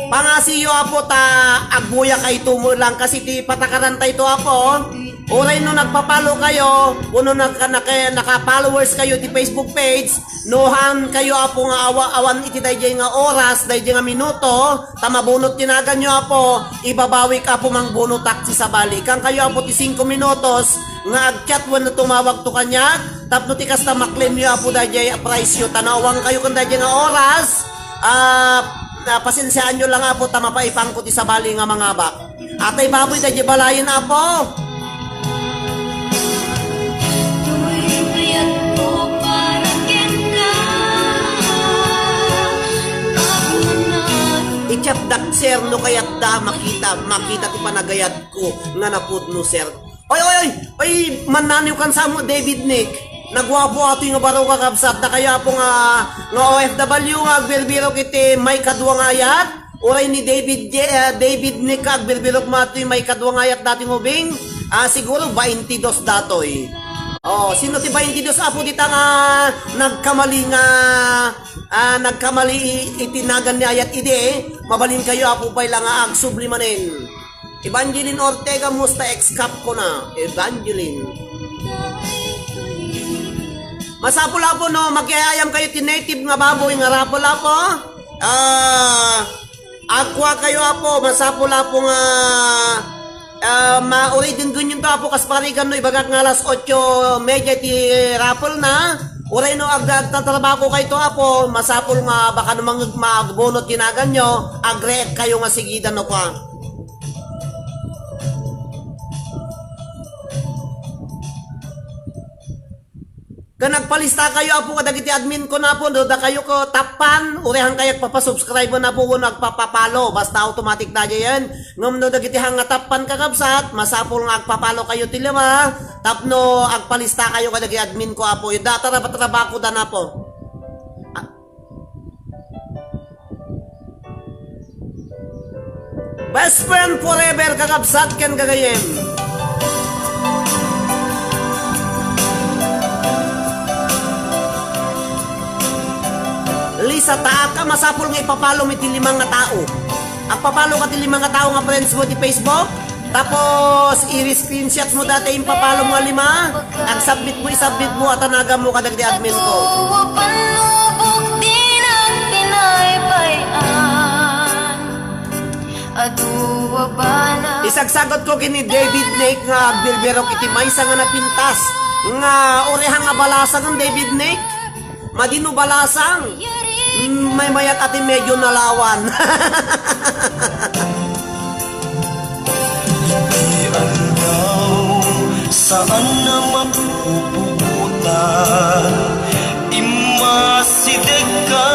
Pangasiyo, apo, ta agbuyakayto met lang kas iti patakarantayto, apo. Uray no nagpa-follow kayo, wenno naka-, naka-, naka-followers kayo iti Facebook page, no haan kayo, apo, nga awa-, awan iti daydiay nga oras, daydiay nga minuto, ta mabunot ti naganyo, Apo, ibabawik, Apo, mangbunotak ti sabali. Kankayo, Apo, ti singko minutos nga ag-chat wenno tumawagto kaniak, tapno ti kasta maklemyo, Apo, daydiay a prizeyo. Ta naawangkayo ken daydiay nga oras, ah, ah, pasensiaanyo lang, Apo, ta mapaipangko ti sabali nga mangabak. Atay baboy daydiay balayen, Apo. Toy kayatko para kenka. Apo nga. Iti apdak, sir, no kayatda makita, makita ti panagayatko nga napudno, sir. Oy, oy, oy! Oy, mannaniw kan samo, David Nick. Naguapo atoy nga baro, kakabsat. Dakayo, Apo, nga, nga O F W nga agbirbirok iti maikadua nga ayat. Uray ni David, Je-, ah, David Nick, agbirbirok mo atoy maikadua nga ayat dati nga ubing. Ah, siguro baintidos datoy. Oh, sino ti baintidos, Apo, dita nga nagkamali nga, ah, nagkamali i-, iti nagan ni ayat idi, eh? Mabalinkayo, Apo, pay la nga agsubli manen. Evangeline Ortega, musta ex-cop ko na? Evangeline. Masapul, Apo, no, makiayam kayo ti native nga baboy nga raffle, Apo. Ah, agkua kayo, Apo, masapul, Apo, nga, ah, ma-, uray denggenyon to, Apo, kas parigan no, ibagak nga alas otso media ti raffle na. Uray no, ag-, agtatrabaho kayo to, Apo, masapul nga baka no mang-, magbunot ti naganyo, agreek kayo nga sigidan no kwa. Ken agpalista kayo, Apo, kadagiti admin ko na, Apo, no, dakayo ko tappan, uray han kayo agpapasubscribe na, Apo, wenno agpapapalo, basta automatic da yan. Ngem no dagiti han nga tappan, kakabsat, masapul nga agpapalo kayo ti lima, tapno agpalista kayo kadagiti admin ko, Apo. Data rabat-rabako da na, Apo. Best friend forever, kakabsat ken gagayem. Lisa, taaka, masapul nga ipapalo mi ti lima nga tao. Agpapalo ka ti lima nga tao nga friends mo ti Facebook. Tapos, i-screenshot mo dati impapalo mo nga lima. Agsubmit mo, isubmit mo, at tanagan mo kadagiti admin ko. Adu a pannubok ti nagpinaypayan. Adu a bana. Isagsagot ko kini David Nick nga agbirbirok iti maysa nga napintas nga uray han nga balasang, David Nick. Madi no balasang. Mm, maymayat a ti medyo nalawan. Iti aldaw, saan a mapupuotan. Immasidegka,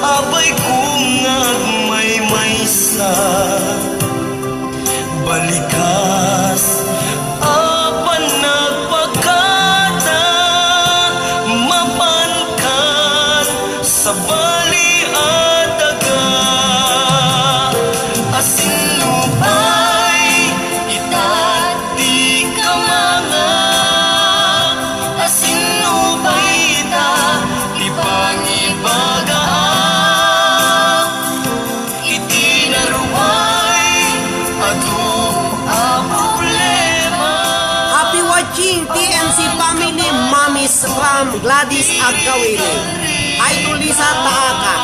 abay, kung agmaymaysa. Balikas a panagpakada, mapankan sabali a daga. Asinno pay ita ti kamanga? Asinno pay ita ti pangibagaak? Iti naruay, adu a problema. Happy watching, T N C family, Mamis from Gladys Agkawili. Hi to Lisa Taaka.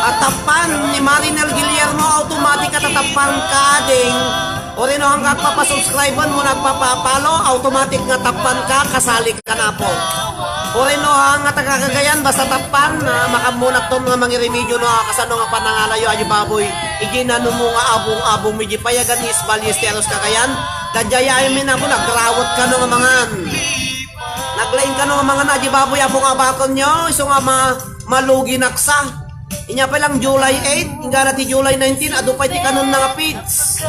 At tappan ni Marinel Guillermo, automatic a tatappan ka, ding. Uray no, hanggat papasubscribe-an mo, nagpapapalo, automatic nga tappan ka, kasali ka na po. Uray no, hanggat agkakagayan, basta tappan, ah, makammunak ton nga mangiremedyo no, ah, kasano nga panangalayo, adi baboy. Iji nanumo nga abong-abong, iji payagan is Ballesteros kagayan. Dadjaya ay minabo, nagrawot ka no nga mangan. Naglaing ka no nga mangan, adi baboy, abong-abakon nyo, iso nga ma-, malugi naksa. Inya pay lang July eight, inggana ti July nineteen, adu pay ti kanonna nga feeds.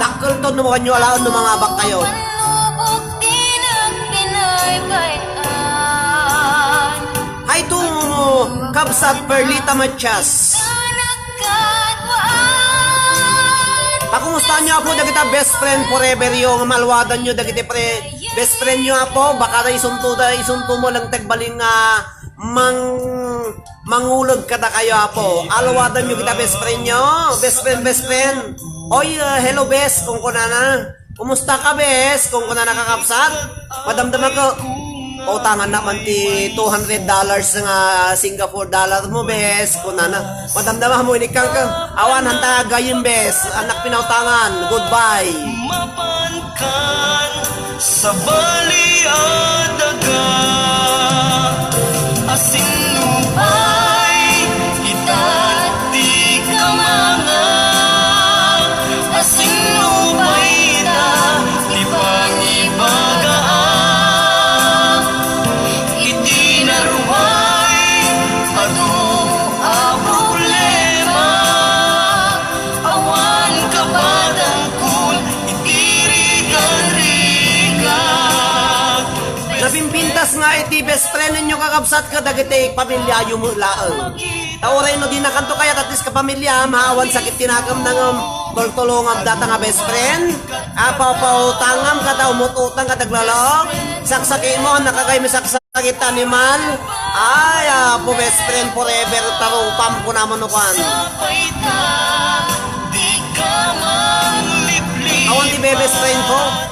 Dakkel to no, kanyo alaen no mangabak kayo. Hi to Kabsat Perlita Matias. Pakumustahan nyo, Apo, dagita best friend forever yo, nga maluwadan nyo dagiti pre-, best friend nyo, Apo, baka da isunto da, isunto mo lang tagbalin nga mang-, mangulog kadakayo, Apo. Aluwadan nyo kita, best friend nyo. Best friend, best friend. Oy, uh, hello, best, kung kunana. Kumusta ka, best? Kung kunana, kakabsat. Madamdama ko. Pautangan na man ti two hundred dollars nga Singapore dollar mo, best. Kunana. Madamdama mo, inikang ka. Awan, hanta gayim, best. Anak pinautangan. Goodbye. Mapankan. Sabali a daga, asinno pay ita ti kamanga, asinno pay ita ti pangibagaak, iti naruay adu a problema. Awan kapadankon iti rigarigak. Napimpintas nga iti best friend ninyo, kakabsat, kadagiti pamilyayo met laeng. Ta uray no dinakanto kayat, at least kapamilya, maawan sakit ti nakemna ngem tultulongam data nga best friend. Apaw-pautangam kada umut-utang kada aglalok. Saksakimo, nakakaymi saksakit animal. Ay, apo best friend forever, tarupam ko naman no kwan. Awan ti be-, best friend ko.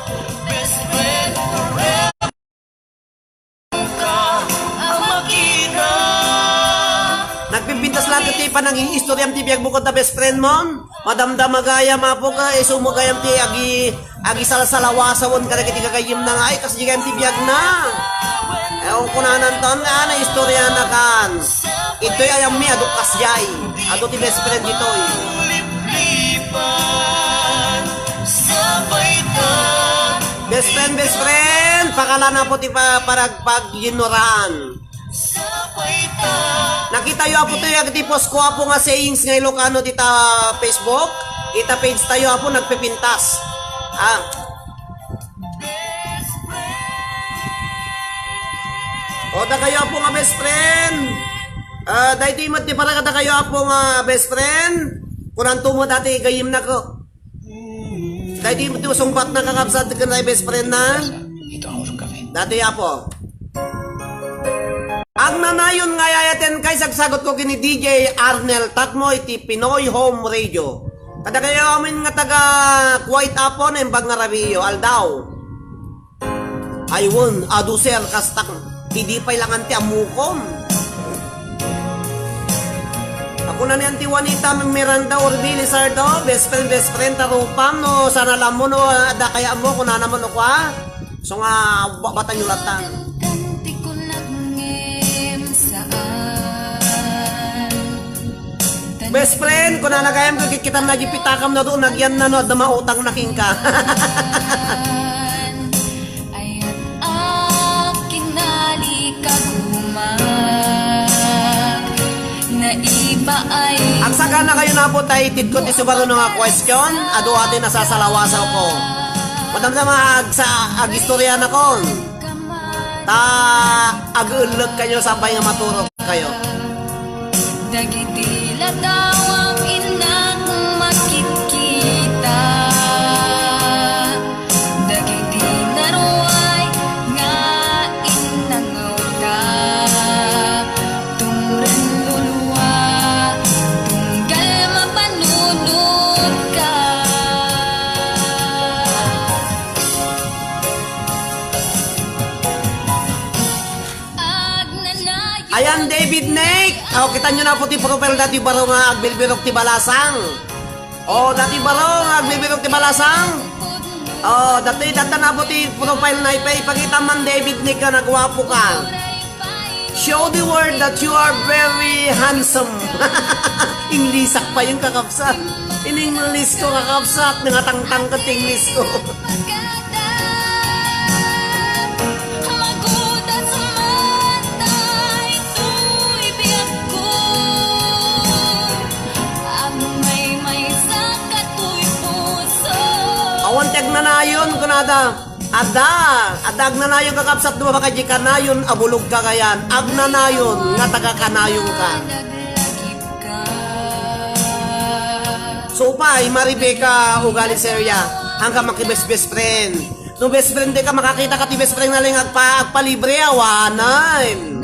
Nagpipintas laeng ti panangiistoriam ti biagmo ken ta best friend mon. Madamdama gayam, apo, ka isu mo gayam ti agi-, agisalsalawasawen kadagiti gagayyemna nga, ay, kasdi gayam ti biagna. Ay, kunananton nga, naistorianakan. Itoy ayammi, adu kasdiay. Adu ti best friend ditoy. Best friend, best friend! Pakala na po ti pa-, paragpag yinuran. Nakitayo, apo, tayo agiti post ko, apo, nga sayings nga Ilocano dita Facebook. Ita page tayo, apo, nagpipintas. Ah. O, dakayo, apo, nga best friend. Ah, daytoy met ti para kadakayo, apo, nga best friend. Kunanto mo dati, gayyemna ko. Daytoy met ti usungbatna, kakabsat, ken daytoy best friend na. Dati, apo. Agnanayon nga ay-ayaten kay sagsagot ko ken ni D J Arnel Tatmo iti Pinoy Home Radio. Kadakayo amin nga taga Kuwait, apo, naimbag nga rabiyo, aldaw. Ay wen, adu, sir, kastak, idi pay langan ti ammokon. Apo na niyan ti Juanita Miranda Orbi Lizardo, best friend, best friend, tarupam, no, sana lammo, no, adda kay ammo, kunana mo, no, kwa. So nga, ba-, batan yo latan. Best friend, kunana gayam, kikkitam na di pitakam na doon, nagyan na, no, adda mautang na kinka. Akinali ka gumak, naiba ay Agsakana kayo na po, tay, itid ko ti sumaruno nga question. Adu ati nasasalawasaw ko. Madamdama agsa-, agistorya na kon. Ta, agulek kayo, sabay nga maturog kayo. Dagiti ladawam innak makitkita, dagiti naruay nga innangawta, tumren lulua, tunggal mapanunotka. Ayan, David Nick. Aw, kita nyo na po ti profile dati baro nga agbilbirok ti balasang. Oh, dati baro nga agbilbirok ti balasang. Oh, dati data na po ti profile na ipa-, ipakita man David Nick nga nagwapo ka. Show the world that you are very handsome. Inglisak pa yung kakabsat. In English ko kakabsat, nga tangtang ka English ko. Awan ti agnanayon, kunada. Adda, adda agnanayon kakabsat, dumapa ka di kanayon, abulog ka gayan. Agnanayon, nga taga kanayon ka. So, pay, Marie Becca, ugali seria. Ang ka makibest best friend. No best friend di ka, makakita ka ti best friend na lang agpa-, agpalibre, awanan.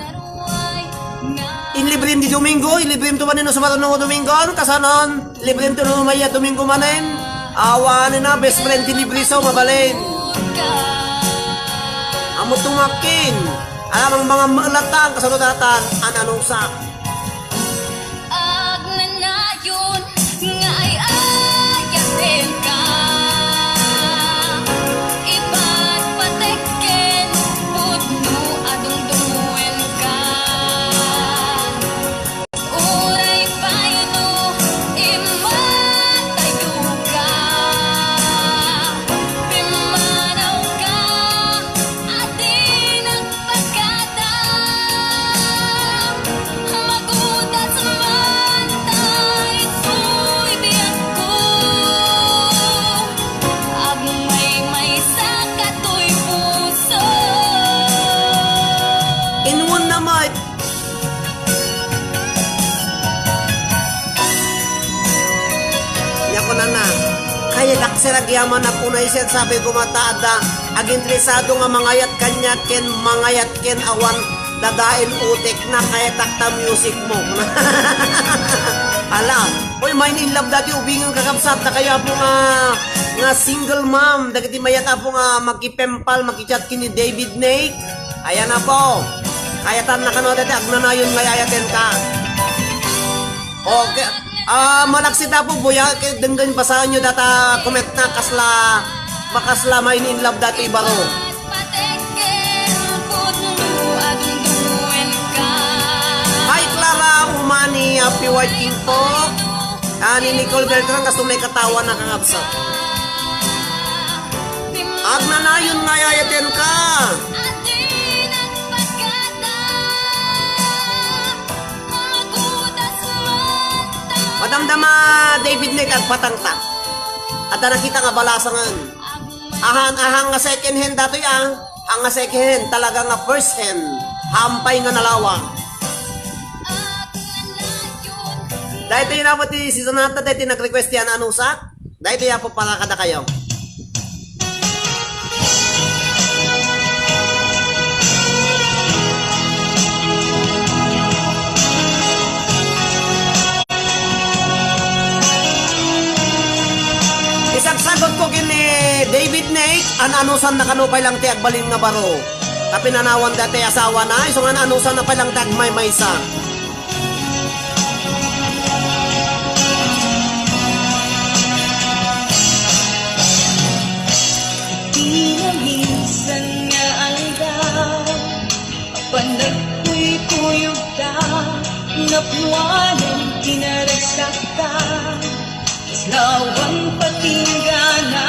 Inlibrem di Domingo, inlibrem to manen no sumaruno nga Domingo, kasanon, librem to no mayat Domingo manen. Awanen na, best friend ti libre so, mabalin. Amo tumakin, alamang mga maalatan, kasano datan, an-anusak. Agnanayon nga ay-ayatenka, ipagpatekken pudno a dungdungenka. Uray pay no immatayoka, pimmanawka, a di nagpakada. Magudas man daytoy biag Laksir, agyaman a unay siya, sabi ko, mata adda aginteresado nga mangayat kaniak ken mangayat ken awan dadael utek na, kayatak ta music mo. Ala, oy, main in love dati ubingen, kakabsat, dakayo apo nga, nga single mom, dagiti mayat apo nga makipempal, makichat ken ni David Nake. Ayan apo. Kayatan na kano dati, agnanayon nga ayaten ka. Okay. Ah, malaksid apo, buya, kay denggen basaen yo data comment na kasla, makasla main in love dati baro. Hi, Clara Umani, happy working po. Ah, ni Nicole Beltran, kasto may katawan na kangabsat. Agnanayon nga ayaten ka. Madamdama, David Nake, agpatangta. Adda nakita nga balasangen. Ahan, ahan nga second hand datoy, ah. Ang nga second hand, talaga nga first hand. Hampay nga nalawa. Dahil tayo na ti si Sonata, dahil nag-request yan, ano sa? Daytoy apo para kadakayo. Isagsagot ko ken ni David Nake, an-anusan na kano pay lang ti agbalin nga baro. Ta pinanawan dati asawa na, isu nga an-anusan na pay lang ti agmaymaysa. Iti naminsan nga aldaw, apan nagkuykuyogta, napuanan ti naragsakta. Lawan patinggana,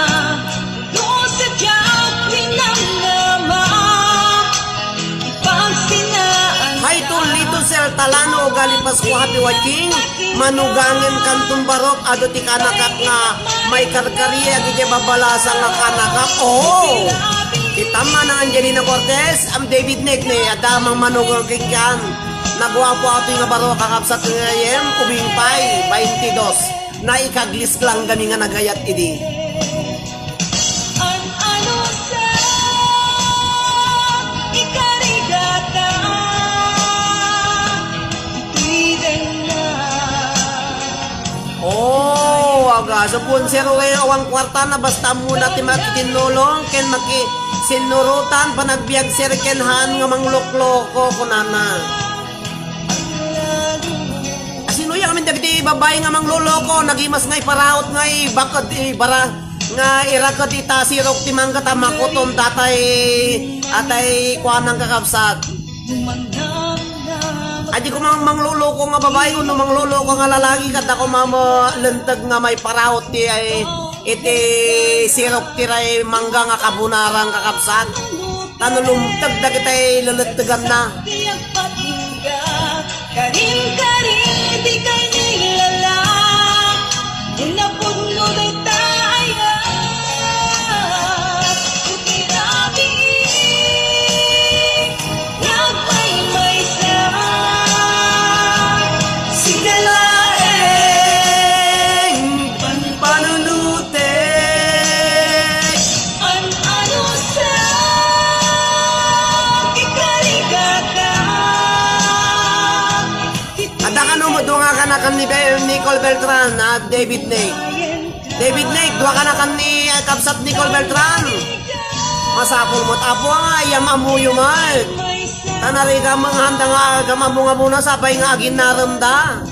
no sadiak pinamnama, ipagsinaan. Hi to Lito Sel Talano, Ugali Pascua, happy watching. Manugangen kanton barok, adu ti kanakak nga maikarkari, agidi babalasa nga kanakak. Oh! Kita man ang Angelina Cortez, ang David Nake, adda mang manugang ken kan. Naguapo atoy nga barok, kakabsat nga gayem, ubing pay, baintidos. Naikaglis lang kami nga nagayat idi. An-ano sa ikarigata, itoy na. Oh, aga, subon sir, uray awan kwarta na, basta ammona ti makitinnulong, ken makisinnurotan, panagbiag sir, ken haan nga manglokloko, kunana. Asino ya amin dagiti babai nga mangloloko, nagimas nga iparaot nga ibakod, ibara, nga irakod ita sirok ti mangga ta makutom datay, atay kuanang kakabsat. Adi ko mang mangloloko nga babai, kuno mangloloko nga lalaki, kada ko mamo lenteg nga maiparaot ti ay, iti sirok ti ray mangga nga kabunaran kakabsat. Ta no lumteg dagitay leletteganna. Karim-karim ti kainilala, napudno dayta aya, iti rabii, nagmaymaysa, sika laeng panpanunutek. An-ano sa ikarigata. Adda kano mo dua nga kanakan ni Be-, Nicole Beltran, ah, David Nake. David Nake, dua kanakan ni, ah, kabsat Nicole Beltran. Masapul mo, apo nga, ayam amuyo, Mark. Tanariga mo nga handa nga agam amu nga muna, sapay nga aginarem da.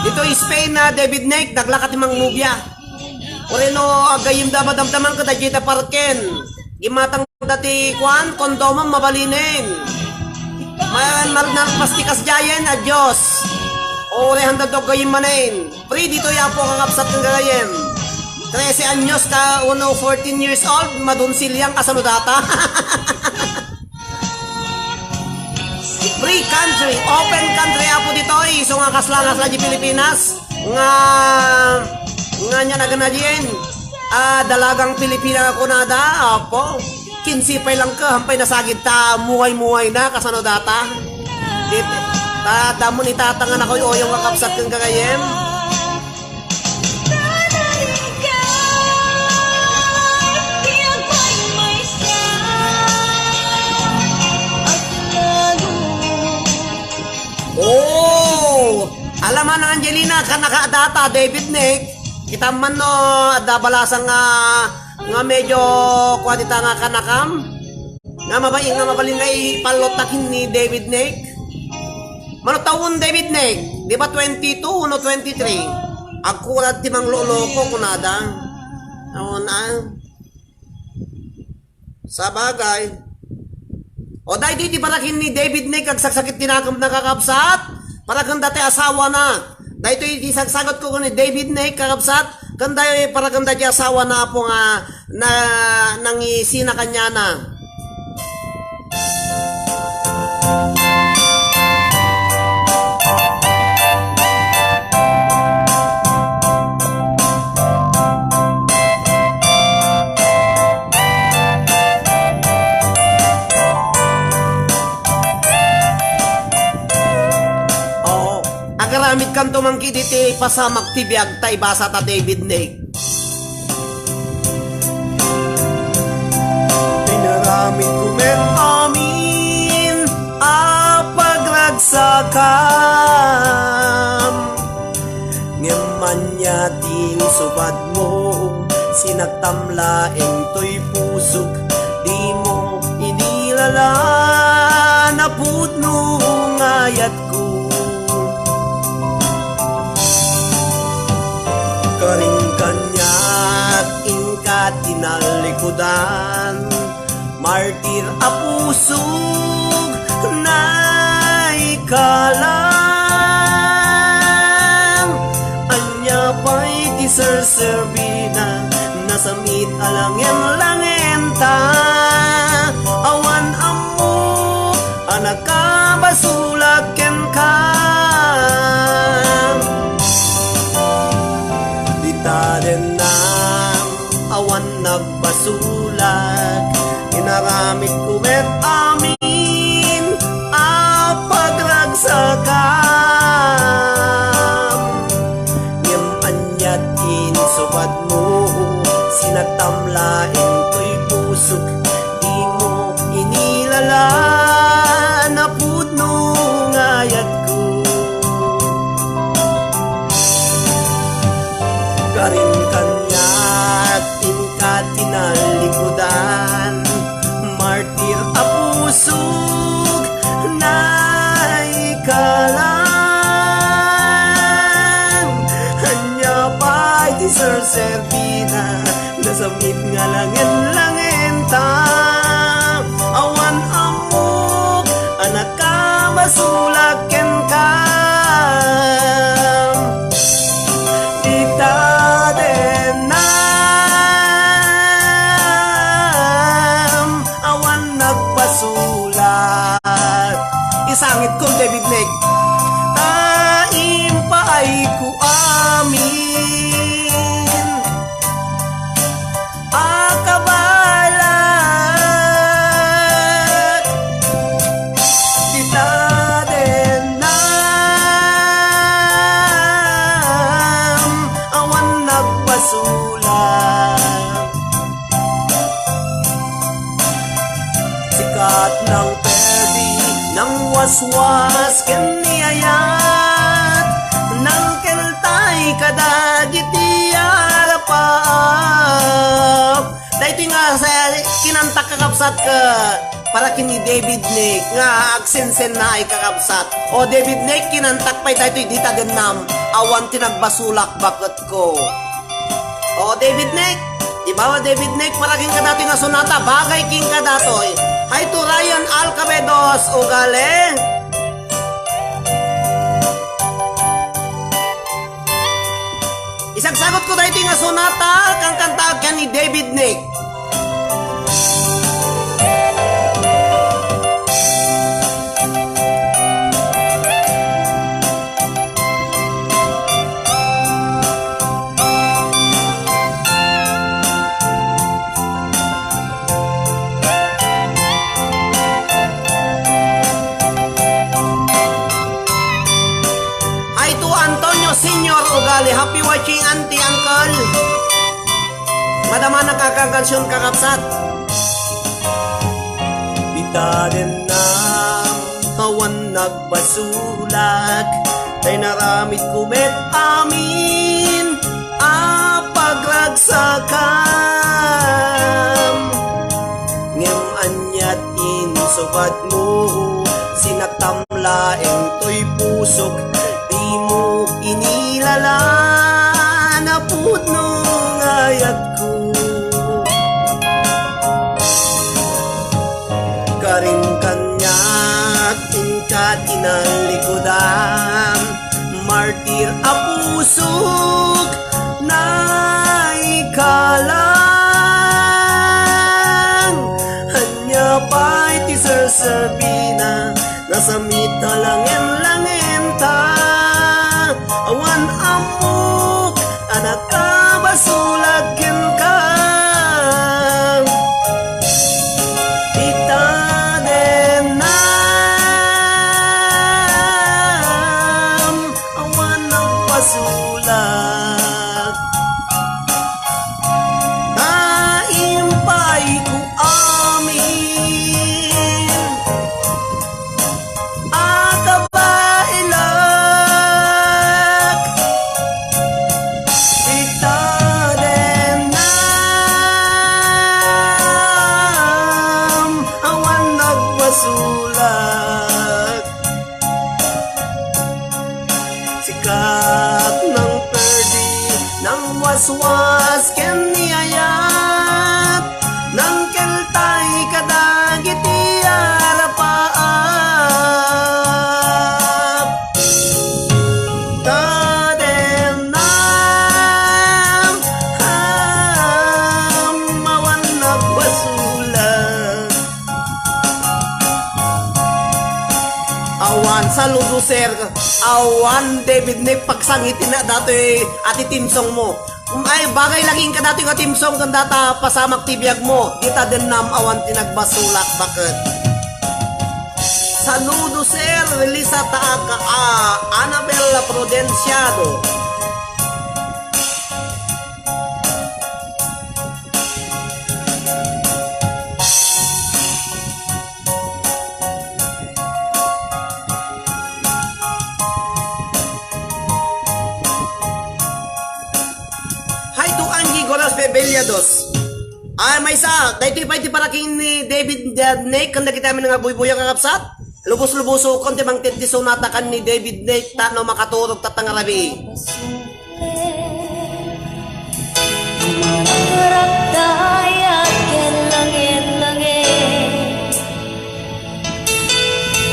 Dito Spain na David Nake, naglaka ti mangnobia. Ureno, agayem da madamdaman kada jita parken. Gimatang dati kuan, kondomom mabalinen. Mayan, mal-, nalpas ti kasdiayen, adios. Ure handa dogayem manen. Free ditoy apo kakabsat ken gagayem. Trese anyos ka, uno, fourteen years old, madunsil yan, kasano data? Free country, open country apo ditoy. So nga kasla, kasla di Pilipinas. Nga, nga niya naganadien. Ah, dalagang Pilipina nga kunada, apo. Kinse pay lang ka, hampay nasagid ta, muhay-muhay na, kasano data? Di, ta, damo ni tata nga nakuy-oyong kakabsat ken gagayem. Oh! Alaman, Angelina, kanaka data, David Nick. Kita man no, adda balasang nga, nga medyo kuan ita nga kanakam. Nga mabain nga mabalin nga ipallottak ni David Nick. Mano taon, David Nick? Di ba twenty-two no twenty-three? Agkurad ti mangloloko kunada. Awan, ah. Sabagay. O, daytoy ti parakin ni David Nick, agsaksakit ti nakemna, kakabsat. Paraken dati asawana. Daytoy ti sagsagutko ni David Nick, kakabsat. Ken daytoy paraken dati asawana, apo, nga na, nangisina kaniana. Oo, agaramidkanto man ketdi ti pasamak ti biag ta ibasa ta, David Nick. Inaramidko met amin a pagragsakam. Ngem ania ti insubadmo, sinaktam laeng toy pusok, dimo inilala na pudno nga ayatko. Karin kaniak inka tinalikudan, martir a pusok, naikalang. Ania pay ti serserbina, nasamit a langen-langenta. Awan ammo a nakabasolak kenka. Dita dennam, awan nagbasolak. Inaramidko met amin a pagragsakam. Ngem ania ti insubadmo, sinaktam laeng toy pusok, dimo inilala na pudno nga ayatko. Karin kaniak inka tinalikudan, martir a pusok, naikalang. Ania pay ti serserbina, nasamit nga langen-langenta. Awan ammok a nakabasolak kenka. Dita dennam, awan nagbasolak. Isangit ko, David Nick. Ta impaayko amin a kabaelak. Dita dennam, awan nagbasolak. Sikat nang perdi, nang waswas ken ni ayat, nang keltay kadagiti arapaap. Daytoy nga sa kinantak, kakabsat, ka para ken ni David Nick nga agsensennaay, kakabsat. O David Nick, kinantak pay daytoy, dita dennam, awan ti nagbasolak baketko. O David Nick, di ba, David Nick, para kenka daytoy nga sonata, bagay kenka daytoy. Hi to Ryan Alcabedos, ugali. Isagsagutko daytoy nga sonata, kankanta ken ni David Nick. Kankansion, kakabsat. Ita dennam, awan nagbasolak, ta inaramidko met amin a pagragsakam. Ngem aniat insubatmo, sinaktam laeng toy pusok, dimo inilalaan a pudno nga ayatko. Karin kaniak inka tinallikudam, martir a pusok, naikalang. Ania pay ti serserbina, nasamit a langen-langenta. Awan ammok a nakabasolak kenka. Ita dennam, awan nagbasolak. Ta impayko amin a kabaelak. Ita dennam, awan nagbasolak. Sikat nang perdi, nang waswas ken ni ayat, nang keltay kadagiti arapaap. Ta dennam, am, awan nagbasolak. Awan, saludo, sir. Awan, David Nick, pagsangiti na datoy a ti theme song mo. Ay, bagay lagi inka datoy nga theme song ken data pasamak ti biag mo. Ita dennam, awan ti nagbasolak, baket. Saludo, sir. Release ta ka, ah, Annabella Prudenciado. Hi to Angie Golas Bebellados. Ay, maysa, daytoy pay ti para ken ni David, uh, Nick, ken dagiti amin nga buybuya, kakabsat. Lubos-lubosokon ti mangted ti sonata ken ni David Nick, ta no makaturog ta tangrabi. Managrakdayag ken langit-langit.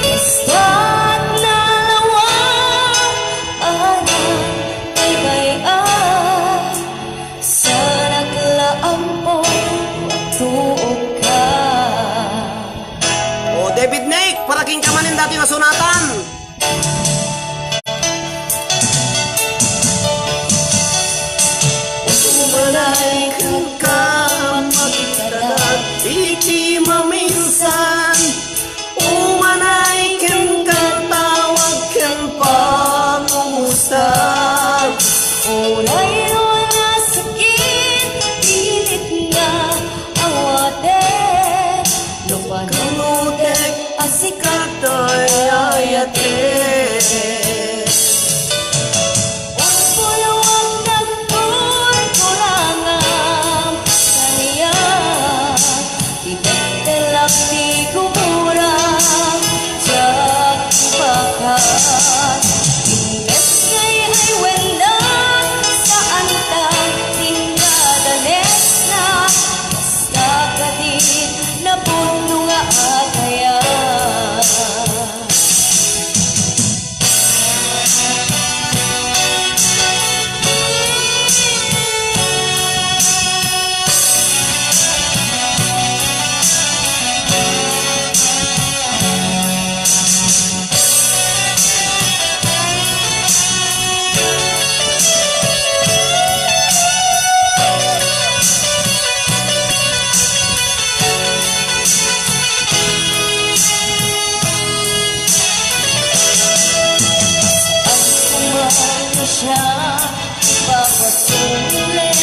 Basta't nalawa, anak, baybay-an, sanak la ampon tuokka. O, David Nick, para kenka manen datoy nga sonatan. Umanay kenka, makitadak iti maminsan. Umanay kenka, tawag ken pangumusta. Uray no nasakit, pilit nga awatek. No panunotek a sikat ay ayatek. Umpuluak nagpurpurangam kaniak, ti bettelak ti gumuram, diak ibakat. Imbes nga iwennak, saanta ti nadanesnak. Kadi napudno nga ataya. Ang kumang na siya, ipapasulit.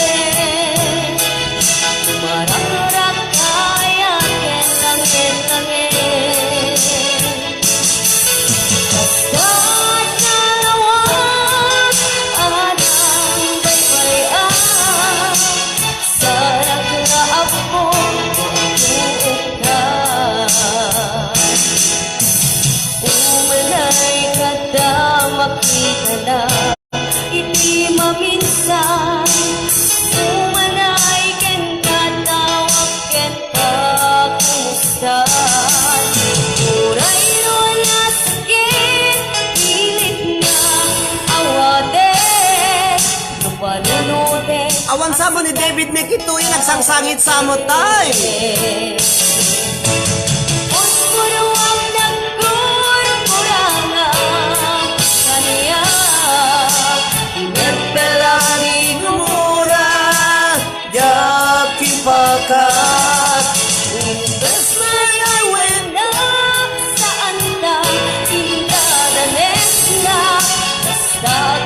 Pidnik itoy nagsangsangit sa amatay. Uspuruam nagkurkuranga kaniak. Inebbel a di gumura, diak ipakat. Ubes mayawen na saanta, indadanesna.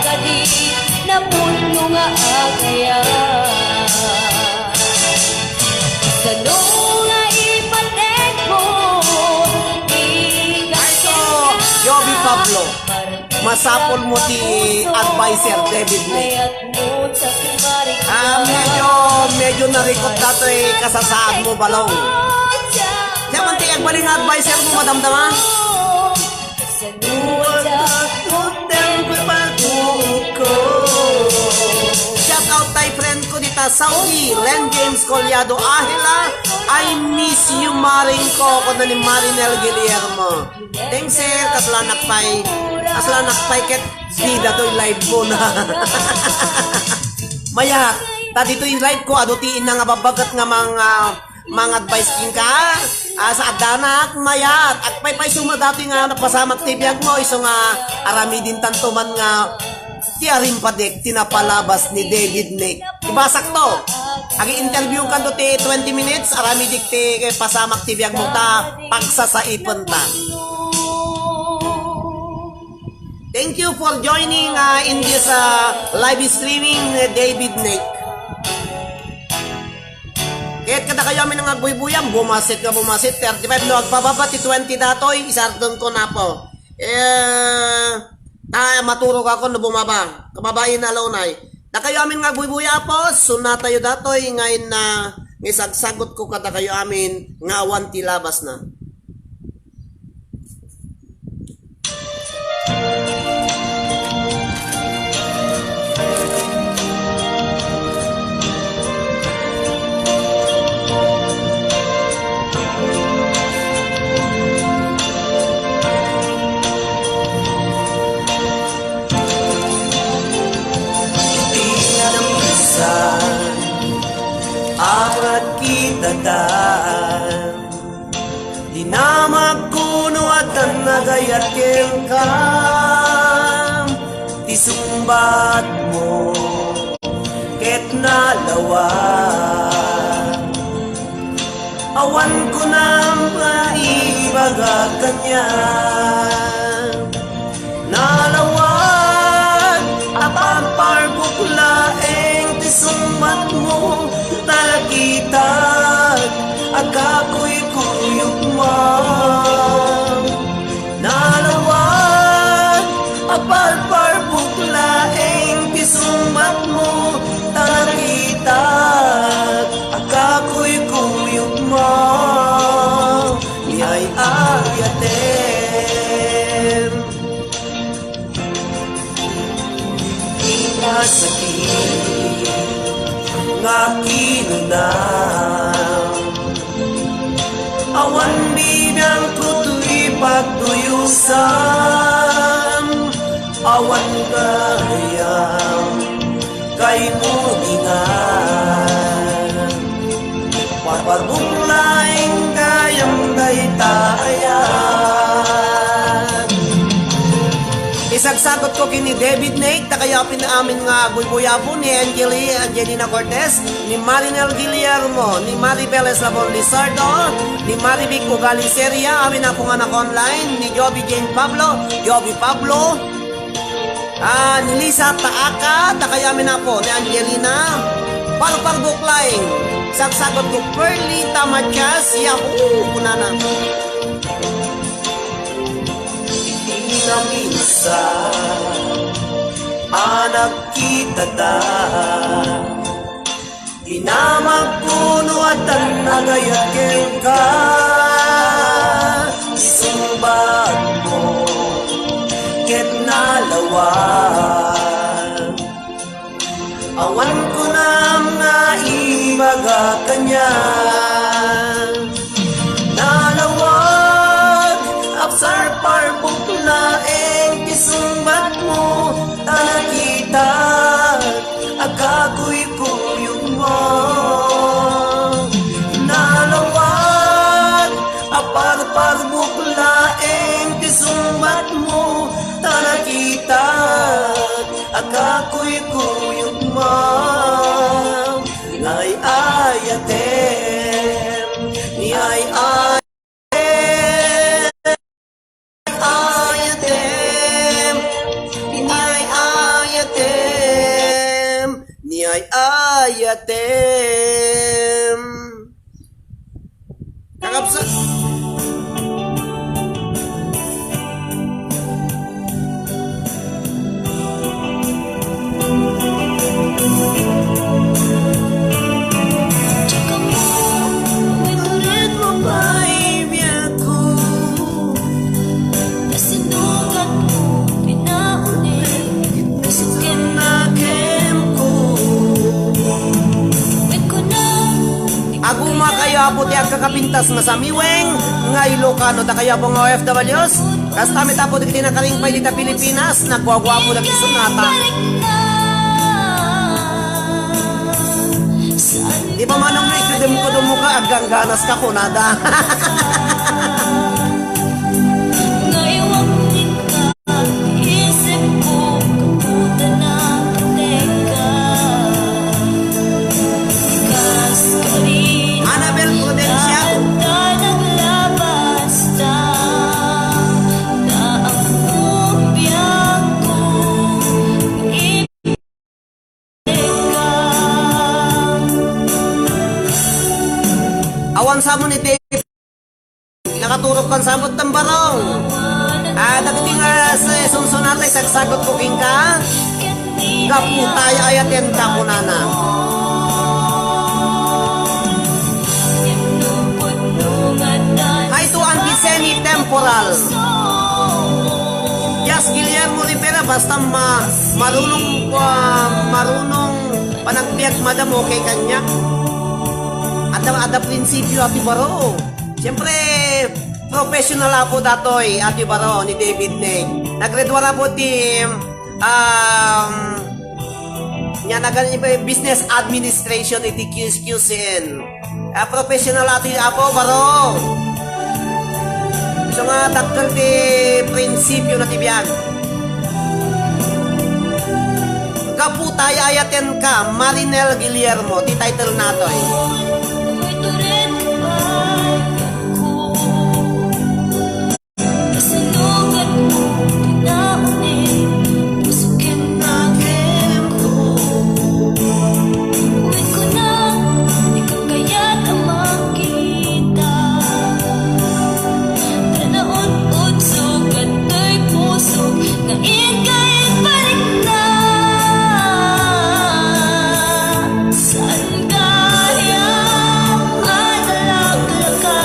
Kadi napunno nga agayat. Sano nga ipateg mo, di ka Ay, so, Joby Pablo, masapul mo ti adviser, David May. Ah, medyo, medyo narikot datoy kasasaad mo, Balong. Siya man ti agbalin nga adviser mo, madamdama? Shout out tay friend ko dita Saudi, Len James Collado. Ahela, I miss you, Maring ko, kuna ni Marinel Guillermo. Thanks, sir. Kasla nakpay, kasla nakpay ket dida toy live ko na. Mayat, ta ditoy live ko, adu ti ina nga babbaket nga mga Manga-advise kenka, a, sa addanak, mayat. Agpaypayso met datoy nga napasamak ti biag mo, isu nga aramidentayo man nga ti Arimpadek, ti napalabas ni David Nick. Ibasakto. Agi-interviewkanto ti twenty minutes, aramidik ti pasamak ti biag mo ta pagsasaipenta. Thank you for joining, uh, in this, uh, live streaming, uh, David Nick. Ket kadakayo amin nga agbuybuya, bumasit nga bumasit, thirty-five no agpababa ti twenty datoy, isardengko, Apo. Eh, ta maturog ako no bumaba. Kababain a launay. Dakayo amin nga agbuybuya, Apo, sunatayo datoy nga inna nga isagsagutko kadakayo amin nga awan ti labasna. Iti nga minsan, awan kita ta. Dinamagko no addan agayat kenka, ti sungbatmo ket nalawag. Awan kunam nga ibaga kaniak. Nalawag a pagparbuk laeng ti sungbatmo, ta nakitag a kakuykuyogmo. Nalawag a pagparbuk laeng ti sungbatmo, ta nakitag a kakuykuyogmo. Ni ay-ayatem. Pinasakit nga kinunam. Awan bibiangko toy pagtuyusan. Awan gayam kaymo dingan. Pagparbuk laeng gayam dayta ayat. Isagsagutko ken ni David Nate, dakayo amin nga agbuybuyapo, ni Angeli, Angelina Cortez, ni Marinel Guillermo, ni Maribel Eslabon Lizardo, ni Marivic Ugali Seria, amin a pungan ako online, ni Joby Jane Pablo, Joby Pablo, Ah, ni Lisa Taaka, dakayo amin, Apo, ni Angelina. Parparbuk laeng, sagsagutko, Perlita Matias, yahoo, kunana. Iti nga minsan a nagkitata, dinamagko no addan agayat kenka, isungbatmo ket nalawag. Awan kunam nga ibaga kaniak. Nalawag, apsar parbuk laeng ti sungbatmo, ta nakita a kakuy- kuyogmo. Atem. Kakabsat. Aguma kayo, Apo, ti agkakapintas nga samiweng nga Ilocano. Dakayo, Apo, nga O F Ws, kasta met, Apo, dagiti nakaringpay dita Pilipinas, nagguaguapo dagiti sonata. Di ba, manong, nga ikudem-kudem mo ka, agangganas ka, kunada. Annabel Prudencia. Awan sa mo ni Dave. Nakaturog kan sabot ng barong. Ah, dagiti nga sa sunsunatay, sagsagutko kenka. Gapu ta ay-ayatenka, kunana. Hi to Auntie Seni Temporal. Yes, Guillermo Rivera, basta ma-, marunong, ah, marunong panagbiag, madam, okay kanya. Ada, ada prinsipyo, Ate Baro. Siyempre, professional, Apo, datoy, Ate Baro, ni David Neg. Naggraduar, Apo, ti, um, nia nagan-, business administration iti Q S Q C N. Ah, professional, Ate, Apo, Baro. So nga, dakkel ti prinsipyo na ti biag. Gapu ta ay-ayatenka, Marinel Guillermo, ti title natoy. Kayat a makita. Tanaon, udsog, adtoy pusog, nga ikay parikna. Saan kaya a nalaglakan?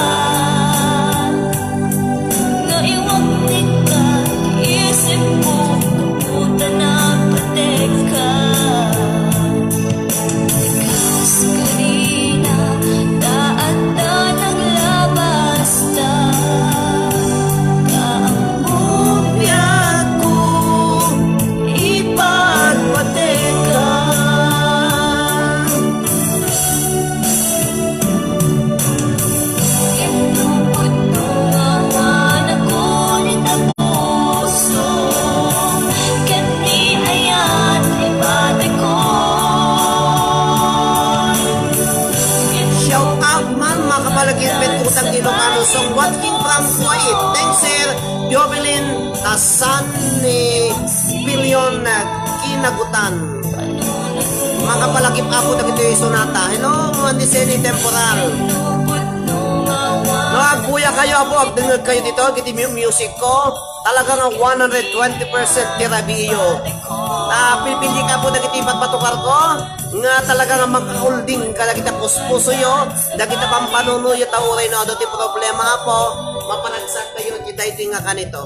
Nga iwagnik ka, isip ko, kaputa na pateka. Kas karina, daat na naglabas ta. Kaammo biag ko, ipagpateka. Shout out man, mga kapalagipit, utang Ilocano song, watching from Kuwait. Thanks, sir. Jovelyn Tasan ni Billion Kinagutan. Makapalagip ako dagiti sonata. Hello, Auntie Seni Temporal. No, agbuya kayo, Apo, agdengeg kayo dito, dagiti mu-, music ko. Talaga nga one hundred twenty percent ti rabiyo. Ah, pipili ka po dagiti pagpatukar ko, nga talaga nga makaulding ka dagiti puspusoyo, dagiti pampanunoyo, ta uray no adu ti problema, Apo, mapanagsak kayo, ti daytoy nga kanito.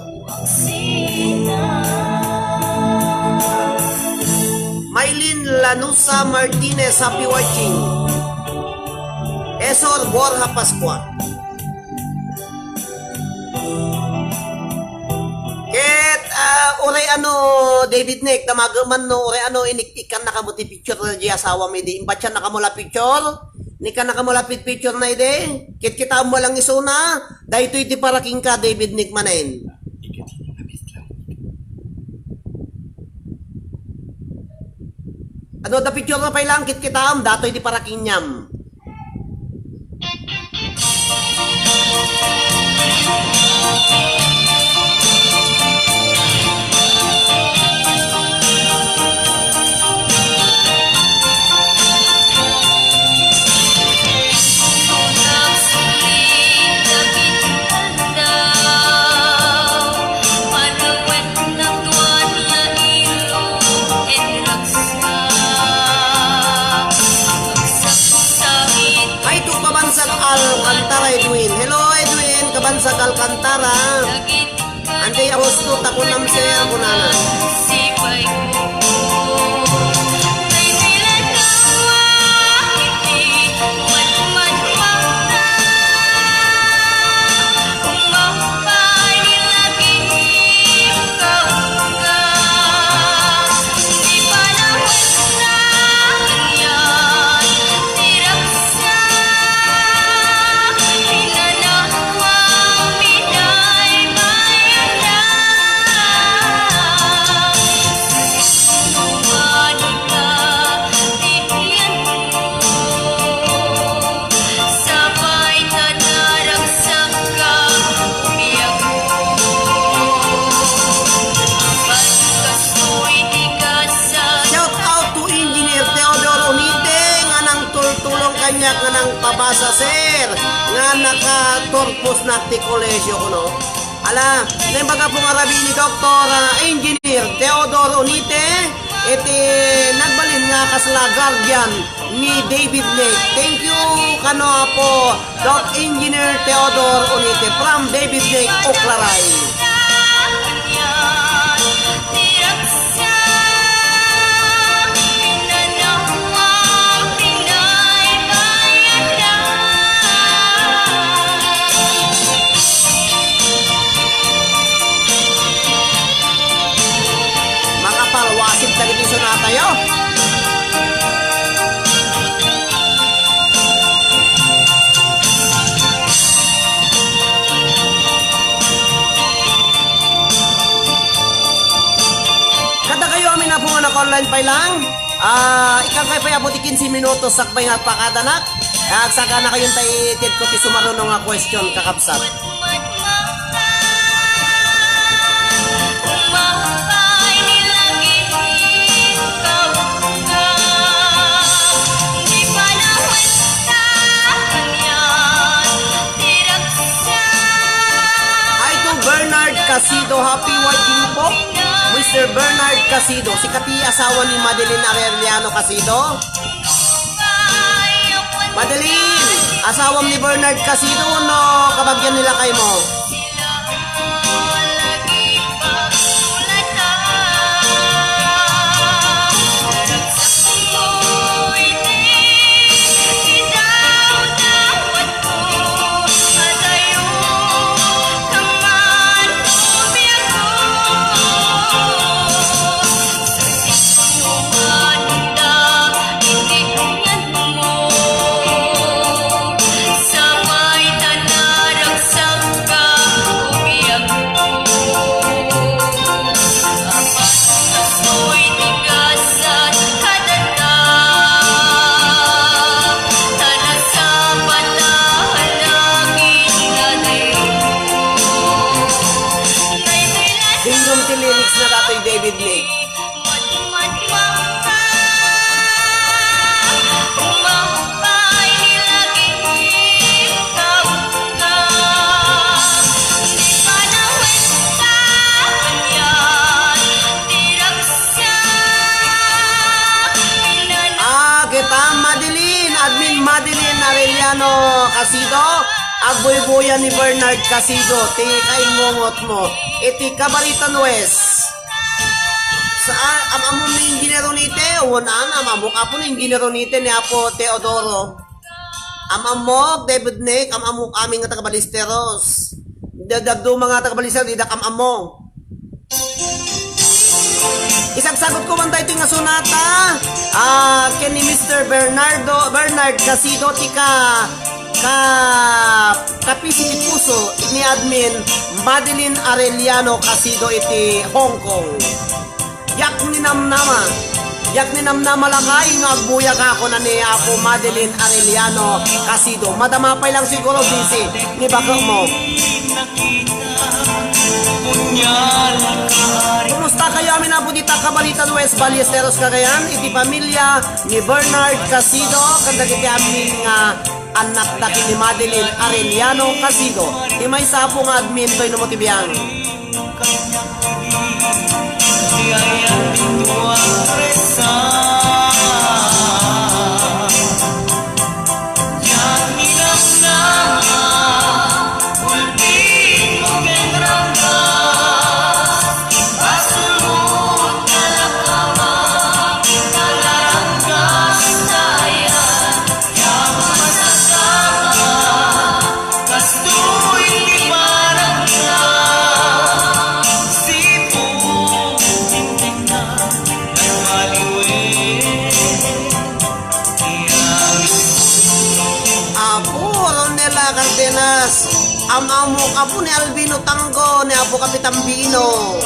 Maylin Lanusa Martinez, happy watching. Esor Borja Pascua. Ket, ah, uray ano, David Nick, damageman no, uray ano, inik-, ikkan na kamo ti picture na di asawam idi. Imbatyan na kamo la picture? Ni ka nakamulapit picture na idi? Kitkitaem mo lang isuna. Daytoy ti para kenka, David Nick manen. Ano da picture na pay lang, kitkitaem, datoy ti para kenka. sa Alcantara. Ante ya husto ta kunam, sir, kunana. Shout out to Engineer Theodore Unite nga nangtultulong kaniak nga nangpabasa, sir, nga nakaturpos-na ti kolehio kuno. Ala, naimbag a pungarabi ni Doktor, ah, Engineer Theodore Unite, iti nagbalin nga kasla guardian ni David Nick. Thank you kano, Apo Doc Engineer Theodore Unite from David Nick, Uklaray. Makapalwasip dagiti sonatayo. Kadakayo amin, Apo, nga naka-online pay lang. Ah, ikkan kayo pay, Apo, ti kinse minutos sakbay nga pakadanak. Agsakana kayon ta itedko ti sumaruno nga question, kakabsat. Hi to Bernard Casido. Happy wedding po, Mister Bernard Casido. Sika ti asawa ni Madeline Arellano Casido? Madeline, asawam ni Bernard Casido, no, kabagian ni lakaymo? Dingdong ti lyrics na datoy, David Nick. Ah, kita, Madeline, Admin Madeline Arellano Casido, agbuybuya ni Bernard Casido, ti kaingungot mo, iti Cabarita Nuez. Saan, am-ammom ni Engineer Unite? Wen, am-ammok, Apo, ni Engineer Unite ni Apo Teodoro. Am-ammok, David Nick, am-ammok amin nga taga Ballesteros. Da-, dadduma nga taga Ballesteros, didak am-ammo. Isagsagutko man daytoy nga sonata, ah, ken ni Mister Bernardo, Bernard Casido, ti ka-, ka-, kapisi ti puso ni Admin Madeline Arellano Casido iti Hong Kong. Diak ninamnama. Diak ninamnama lakay nga agbuya ka, kuna ni Apo Madeline Arellano Casido. Madama pay lang siguro, busy ni baketmo. Kumusta kayo amin, Apo, dita Cabarita Nuez, Ballesteros, Cagayan, iti pamilya ni Bernard Casido, ken dagiti amin nga annakda ken ni Madeline Arellano Casido. Ti maysa, Apo, nga admin toy no mo ti biang. Ronela Cardenas, am-amok, apo ni Albino Tanggo, ni Apo Kapitan Bino.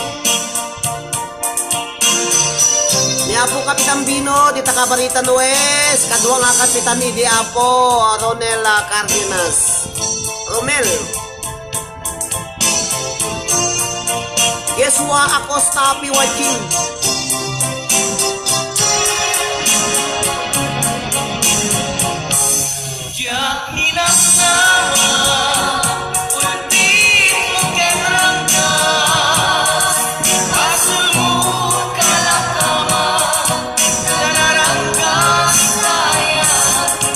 Ni Apo Kapitan Bino, ti taga Baritan West, kadua nga kapitan idi Apo Ronela Cardenas. Romel. Yesua Acosta, happy watching. Diak ninamnama, ultimo ken ranggas, basolmo kalakama, nararanggas tayo,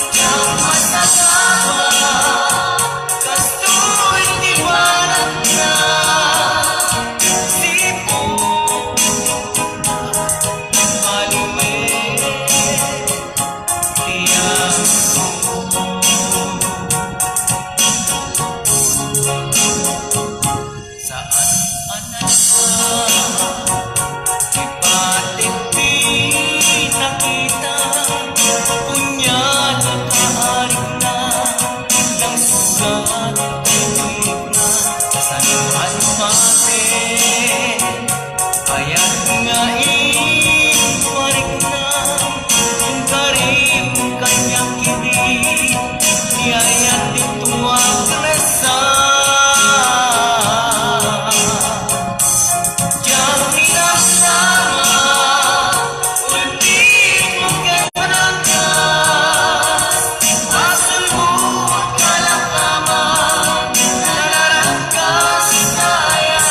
diak masagaba, kastoy ti banagna, sipon, paliwen. Saan a nagsa, ipatik ti nakita, unya nakaarigna, nang sugat ti tulikna, saan a mate. Ayat nga iparikna, inkarim kaniak idi, ni ayat ti tuak resa. Diak ninamnama, ultimo ken ranggas, basolmo kalakama, nararanggas tayo.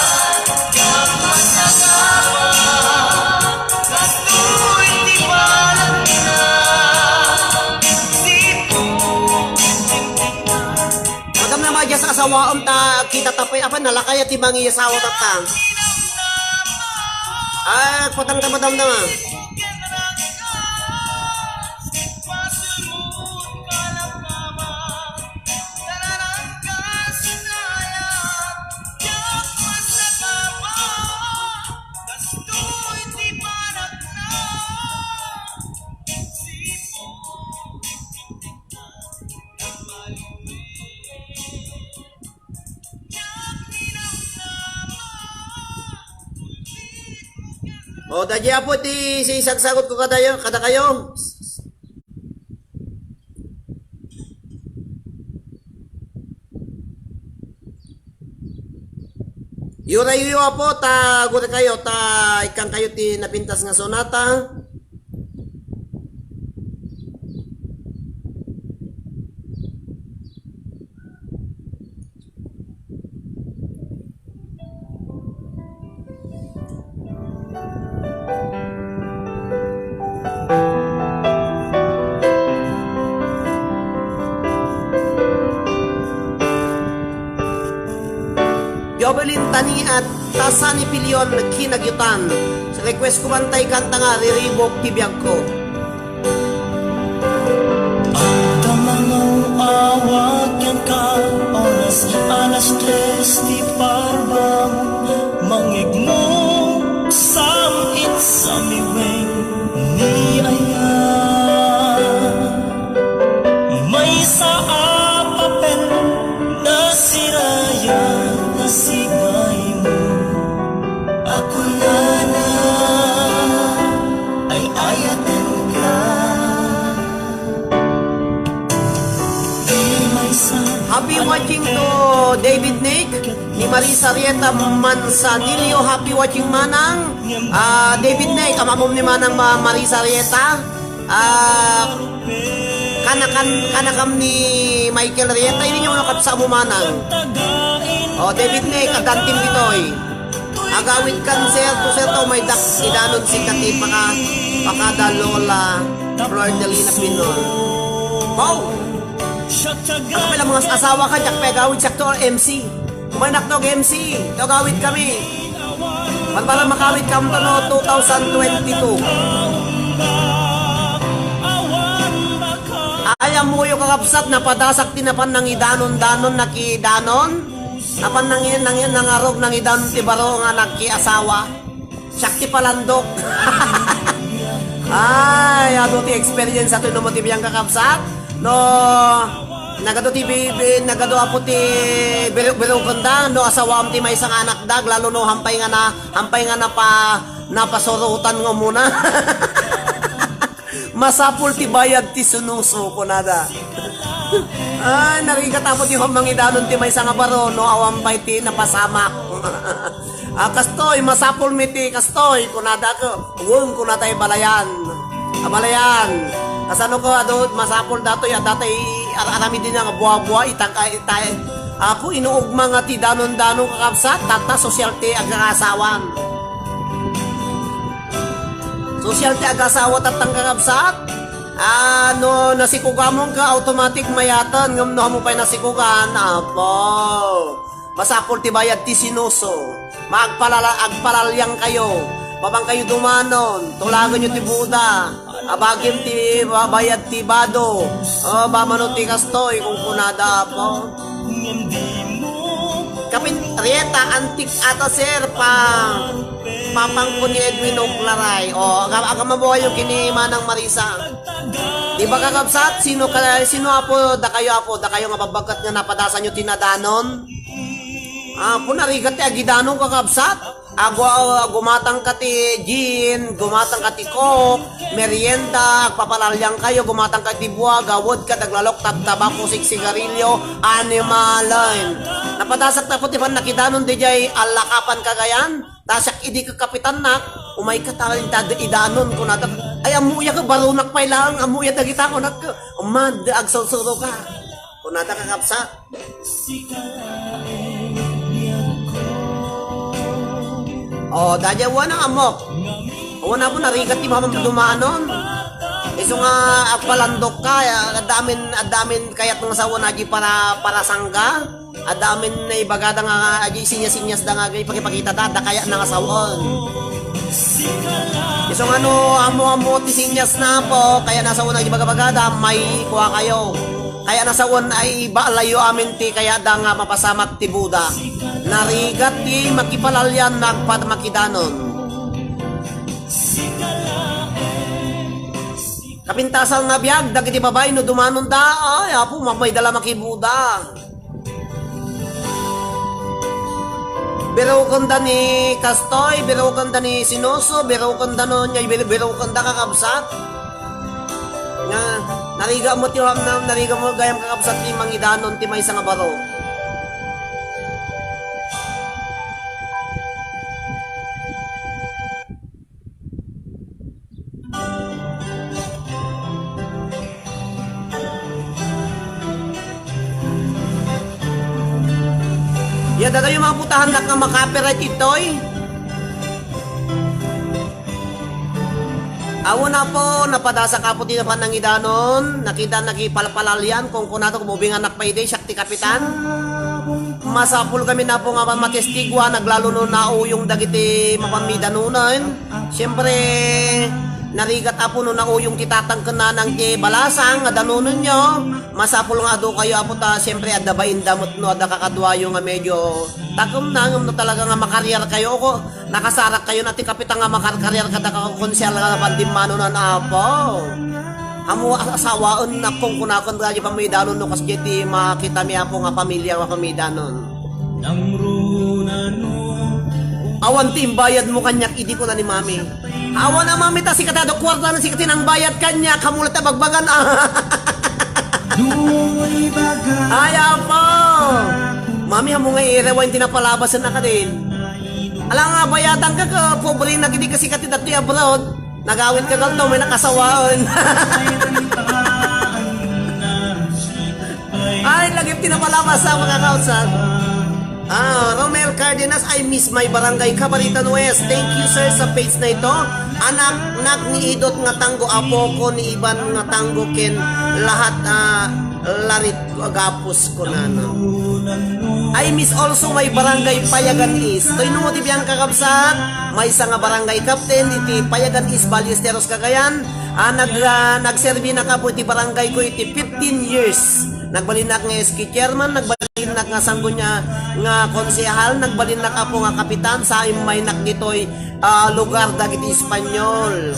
Madam na, madias asawaem ta kita tapay, apan nalakaya ti mangiyasawa tatta. Ay, patang ta, madam na. O, daydi, apo, ti sisagsagot ko kadayo, kadakayo. Yurayo, apo, ta agurikayo, ta ikkankayo ti napintas nga sonata. Jovelyn Taniat, ta Sunny Pilion, Kinagyutan. Request ko man tay kanta nga, Riribuk ti Biagko. Adda mangaw-awat kenka, oras alas tres ti parbam, mangngegmo sam-it samiweng ni aya. Maysa a papel, nasirayat, nasibay mo. Akunana, ay-ayatenka. Happy watching to David Nick, ni Marisa Rieta Manzanillo. Happy watching, manang. Ah, David Nick, amamom ni manang Ma-, Marisa Rieta. Ah, kanakan, kanakam ni Michael Rieta, ini nga nakapsa mo, manang. O, David Nick, adantim ditoy. Agawid kan, sir, to, sir, to, may dak-, idanon si Kati paka-, pakada Lola Flordelina Pinol. Wow! Ano pala mga asawa ka, diak pay agawid, siak to, M C. Kumanak to, M C. To, agawid kami. Para makawid kam to, no, two thousand twenty-two. Ay, ammoyo, kakabsat, napadasak ti napan nangidanon-danon, nakidanon. Napan nang-, nang-, nangarog nangidanon ti baro nga nagkiasawa. Siak ti palandok. Ay, adu ti experience ato no mo ti biyang, kakabsat. No, Nagadu ti bibi, nagadu apo ti biru-, birukenda, no asawam ti maysa nga anakda, lalo no hampay nga na, hampay nga napa-, napasurutan nga umuna. Masapul ti bayad ti sinuso, kunada. Ay, narigat apo ti pammangidanon ti maysa nga baro, no awan pay ti napasamak. Ah, kastoy, masapul mi ti kastoy, kunada ko. Wen, kunada, ibalayan. Abalayan. Kasano ko, adu, masapul datoy, a, datoy, ar-, aramid din nga buwa-buwa, itag-, itay. Apo, inuugma nga ti danon-danon, kakabsat, tatta, sosyal ti agakasawan. Sosyal ti agasawa tattang kakabsat. Ah, no nasikugamon ka, automatic mayaten. Ngem no ammo pay nasikugan, apo. Masapul ti bayad ti sinuso. Magpalala-, agpalalian kayo. Papan kayo dumanon. Tulagan nyo ti buda. Abagim ti ba-, bayad ti bado. O, bamano ti kastoy, kung kunada, apo. Kapin, Rieta, antik ata, sir, pa, papangko ni Edwin Oclaray. O, aga, aga mabuhay yung kini Manang Marisa. Di ba, kakabsat? Sino ka, sino, apo, dakayo, apo, dakayo nga babagkat nga napadasan nyo ti nadanon? Apo, narigat ti agidanon, kakabsat. Agu-, gumatang ka ti gin, gumatang ka ti coke, merienda, agpapalalian kayo, gumatang ka ti buwag, awed ka, daglalok, tabtabako, sigarilyo, animalen. Napadasak ta po ti pannakidanon, di jay alakapan kagayan, ta siak idi kakapitannak, umay ka ta, ta idanon, kunada, ay, ammo iya ka, barunak pay lang, ammo iya dagita, kunak, mad, agsursuro ka. Kunada, kakabsat. O, daydiay, awan a ammok. Awan a po, narigat ti mamamdumanon. Isu nga agpalandok ka, ya, adda amin, adda amin kayat nga sawen, adi para, para sangga. Adda amin naibagada nga, adi sinyas-sinyas da nga, ipakipakita da, adda kayat nga sawen. Isu nga no, ammo-ammo ti sinyas na po, kayat nga sawen, adi bagabagada, may kuha kayo. Kayat nga sawen ay ibaalayo amin ti kayatda nga mapasamak ti buda. Narigat ti makipalalian, nagpamakidanon. Kapintasan nga biag, dagiti babai no dumanon da, ay, apo, mapay da la makibuda. Birukenda ni kastoy, birukenda ni sinuso, birukenda no, nya, bir-, birukenda, kakabsat. Nga, narigat mo ti hamnam, narigat mo gayam, kakabsat, ti mangidanon ti maysa nga baro. Ya, dadayo mga putahannak nga ma-copyright itoy. Awan, apo, napadasak, apo, ti panangidanon, nakita, nakipalpalalian, kung kunado, kumubingan, nakpaide, siak ti kapitan. Masapul kami, apo, nga matestiguan, aglalo no nauyong dagiti mapamidanonen. Siempre, narigat, apo, no nauyong ti tatang ken nanang ti balasang nga danonenyo. Masapul nga adu kayo, apo, ta siempre, adda bainda met no adda kakaduayo nga medyo takem na, ngem no talaga nga makariar kayo, ko, nakasarak kayo na ti kapitan nga makarkariar kada ka konsyal nga pandimmanonan, apo. Ammo a-, asawaen na kung kunakon nga di pamidanon no kasdiay ti makita mi, apo, nga pamilya nga pamidanon. Awan ti imbayad mo kaniak idi kuna ni Mami. Awan a, Mami, ta sika ti adu kuarta na sika ti nangbayad kaniak, kamo la ti bagbagan, a. Ay, apo. Mami, ammo nga i-rewind ti napalabasen a kadin. Ala nga, bayatan ka, ka, pobre na gidi kasi ka ti dati abroad. Nagawid ka galto, may nakasawaen. Ay, lagip ti napalabas a, mga kautsan. Ah, Romel Cardenas, "I miss my barangay, Cabaritan West." Thank you, sir, sa page na ito. Anak, nak ni Idot nga tanggo, apo ko ni Iban nga tanggo, ken lahat, ah, larit ko, agapos ko, nana. "I miss also my barangay, Payagan East." Toy no ti biang, kakabsat, maysa nga barangay captain iti Payagan East, Ballesteros, Cagayan. Ah, nag-, ah, nagserbi na kapo iti barangay ko iti fifteen years. Nagbalinnak nga S K chairman, nagbalin nga sanggunian nga konsehal, nagbalinnak, Apo, nga kapitan sa immaynak ditoy, ah, lugar dagiti Espanyol.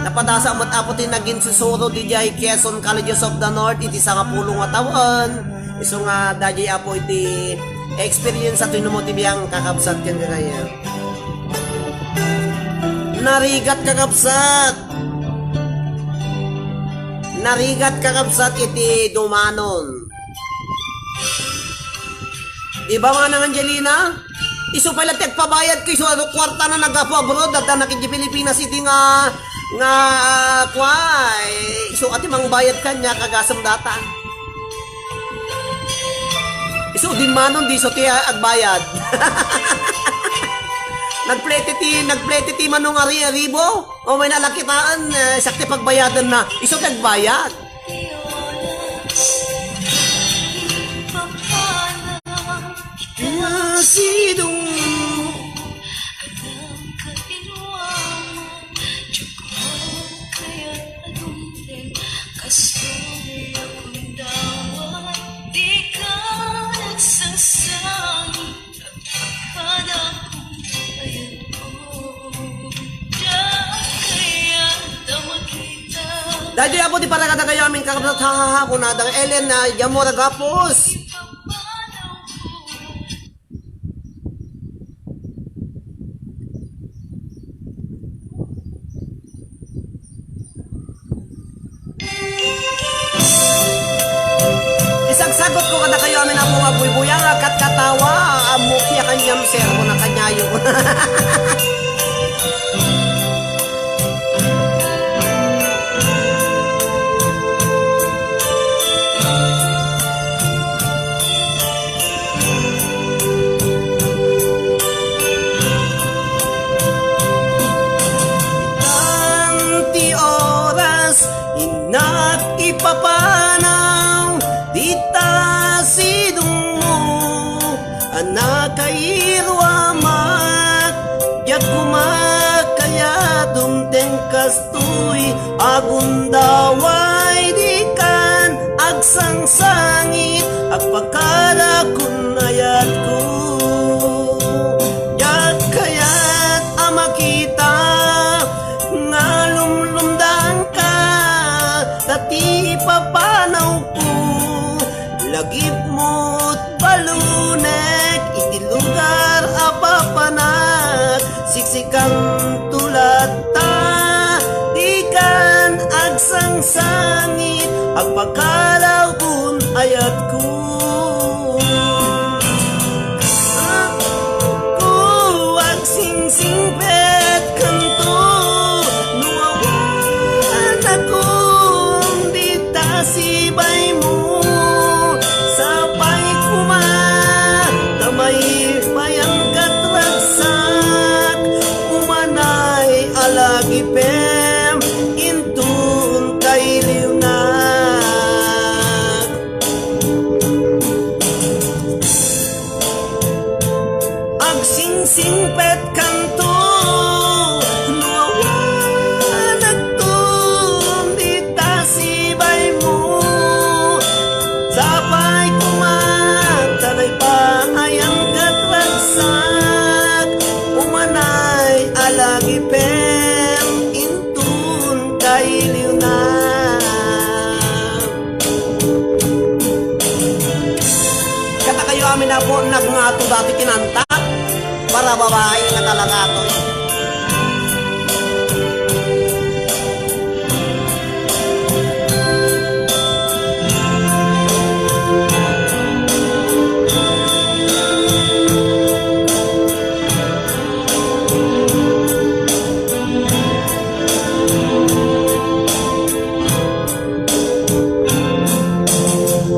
Napadasa met, Apo, ti naginsusuro didiay Quezon Colleges of the North iti sangapulo nga tawen. Isu nga daydiay, Apo, iti experience a tinummo ti biag, kakabsat, ken gagayyem. Narigat, kakabsat! Narigat, kakabsat, iti dumanon. Di ba, Manang Angelina? Isu pay la ti agpabayad ko, isu adu kuartana naggapu abroad, adda na iti Pilipinas iti nga, nga, ah, kua, eh, isu a ti mangbayad kaniak, agasem dayta. Isu dimmanon, di isu ti, ah, agbayad. Nagplete ti, nagplete ti Manong Ari-, Aribo? O, may nalakitaen, eh, siak ti pagbayadanna. Isu ti agbayad. Kaya sidong. Daytoy, Apo, ti para kadakayo amin, kakabsat, ha, ha, ha, kuna dang Ellen, ah, Yamora Gapos. Isagsagot ko kadakayo amin, Apo, nga buybuyang a katkatawa, ammok ti kaniam, sir, kuna kaniayo. Itan ti oras, innak ipapanaw, dita sidongmo, a nakairu, Amak, biag koma kayat dumteng kas Toy agundaway, dikan agsangsangit, agpakada kun ayatko. Diak kayat a makita nga lumlumdaanka, ta ti papanawko, lagipmo balunek iti lugar a papanak, siksikanto latta, dikan agsangsangit, agpakada kun ayatko. Ko agsingsingsingpet kanto, no awan akon dita sibaymo, sapay koma ta maypayan kat ragsak, umanay a lagipem inton kailiwnak. Agsingsingpet kanto, no awan agton dita sibaymo. Sapay koma ta naipaayam ket ragsak, umanay a lagipem inton kailiwnak. Kadakayo amin, Apo, nagngato dati kinanta para babae nga talagato.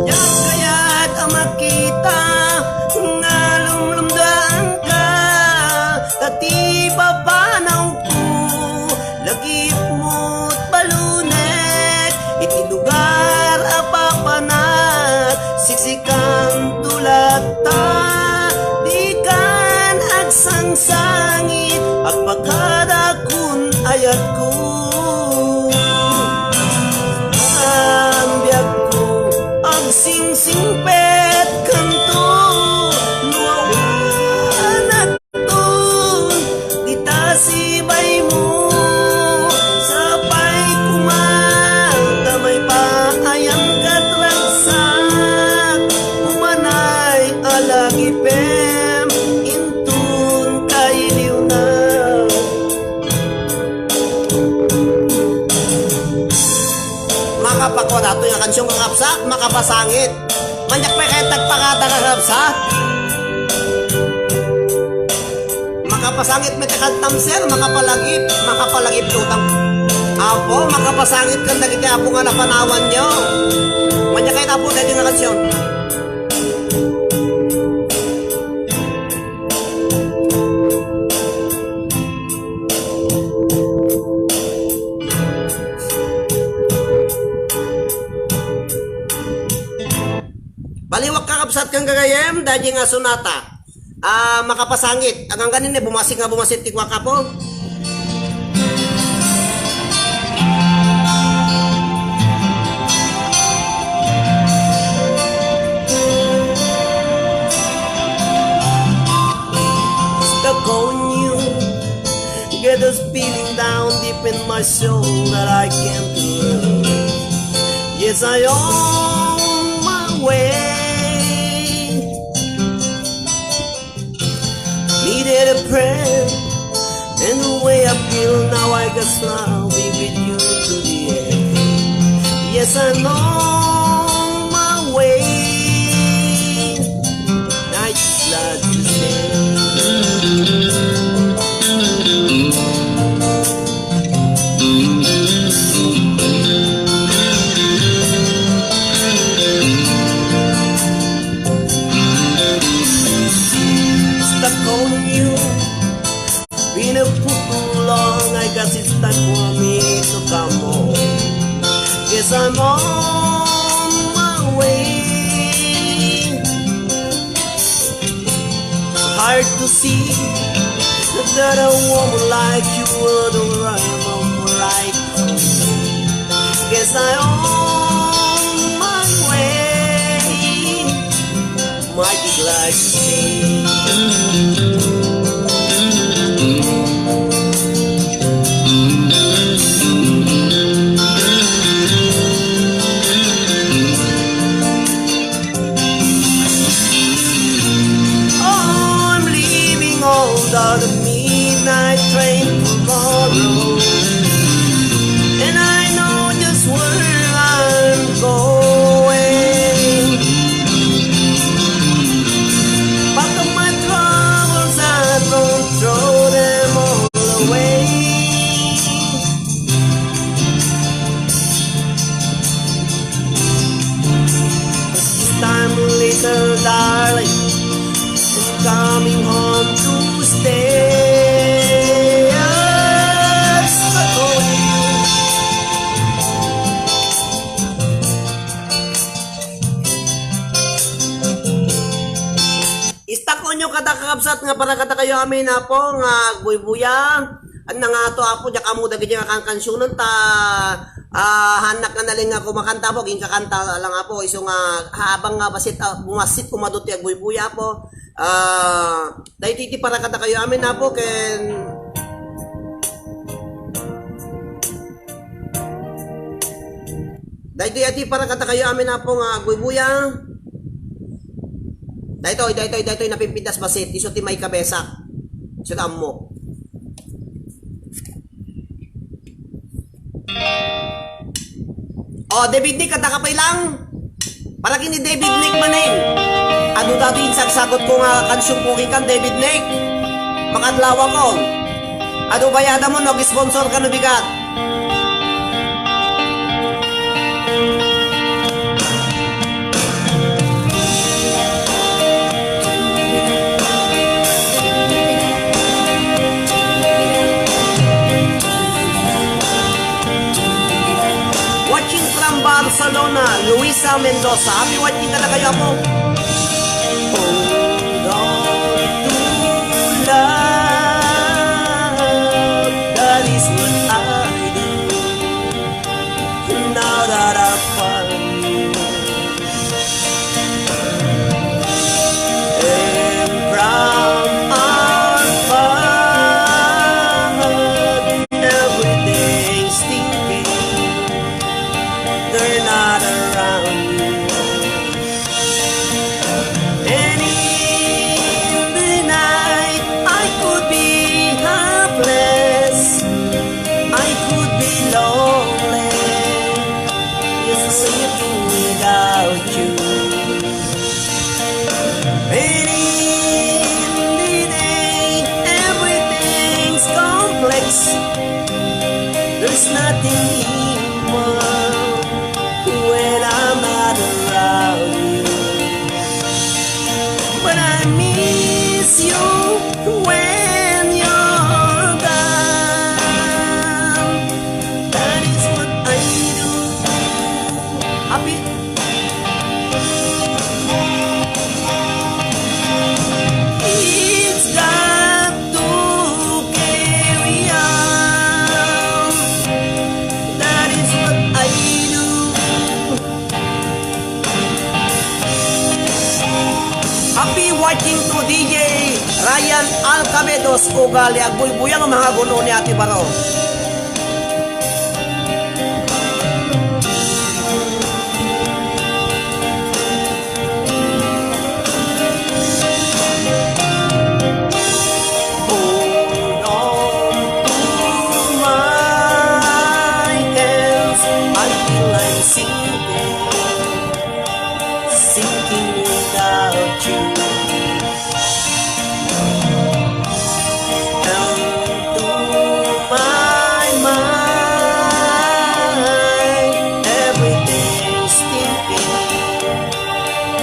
Diak kayat a makita nga lumlumdaanka, ta ti papanawko, lagipmo't balunek, iti lugar a papanak, siksikanto latta, dikan agsangsangit, agpakada kun ayatko. Ang biagko, agsingsingpet kanto, Pem, intun kailiwna. Makapakua datoy nga kansion, kakabsat, makapasangit. Maniak pay ket agpakada, kakabsat. Makapasangit met a kantam, sir, makapalagip, makapalagip utang. Apo, makapasangit kan dagiti Apo nga napanawanyo. Maniak ket, Apo, daytoy nga kansion. Baliwak, kakabsat, ken gagayyem, daydiay nga sonata. Ah, makapasangit. Agangganin ni bumassit nga bumassit ti kuak, Apo. Stuck on you. Get this feeling down deep in my soul that I can't lose. Yes, I own my way. Needed a friend, and the way I feel now, I guess I'll be with you to the end. Yes, I know my way. I just like to stay. Stuck on you. Been a fool too long, I guess it's time for me to come home. Guess I'm on my way. Hard to see that a woman like you would arrive right. Guess I own my way. Mighty glad to see. Oh, I'm leaving on the midnight train tomorrow, and I know just where I'm going. But of my troubles, I don't throw them all away. This time, little darling, I'm coming home to stay. Yes, oh. Istak-onyo kada kakabsat nga para kadakayo amin, Apo, nga agbuybuya. Ania nga ato, Apo, diak ammo dagiti nga kankansionen ta, ah, haannak nga nalin nga kumakanta, Apo, agingkakanta lang, Apo, isu nga habang nga bassit, ah, bumassit koma ditoy agbuybuya, Apo. Ah, daytoy ti para kadakayo amin, Apo, ken daytoy a ti para kadakayo amin, Apo, nga agbuybuya. Daytoy, daytoy, daytoy napimpintas bassit. Isu ti maikabesak. Isu ti ammok. Oh, David Nick, adda ka pay lang? Para ken ni David Nick manen. Adu daytoy insagsagut ko nga kansion ko ken kan David Nick. Makadlawakon. Adu bayadamon no ag-sponsor ka no bigat. Watching from Barcelona, Luisa Mendoza. Happy watching kadakayo, Apo. Hold on to love, that is what I do. Now that I found you, and from our heart, everything's thinking, they're not around you. And in the day, everything's complex. There's nothing equal when I'm not around you. But I miss you when you're gone. That is what I do. Happy. It's got to carry on. That is what I do. Happy watching to D J Ryan Alcabedos, ugali agbuybuya nga mga gun-o ni Ate Baro. Hold on to my hands until I'm sinking, sinking without you. And to my mind, everything's stinking,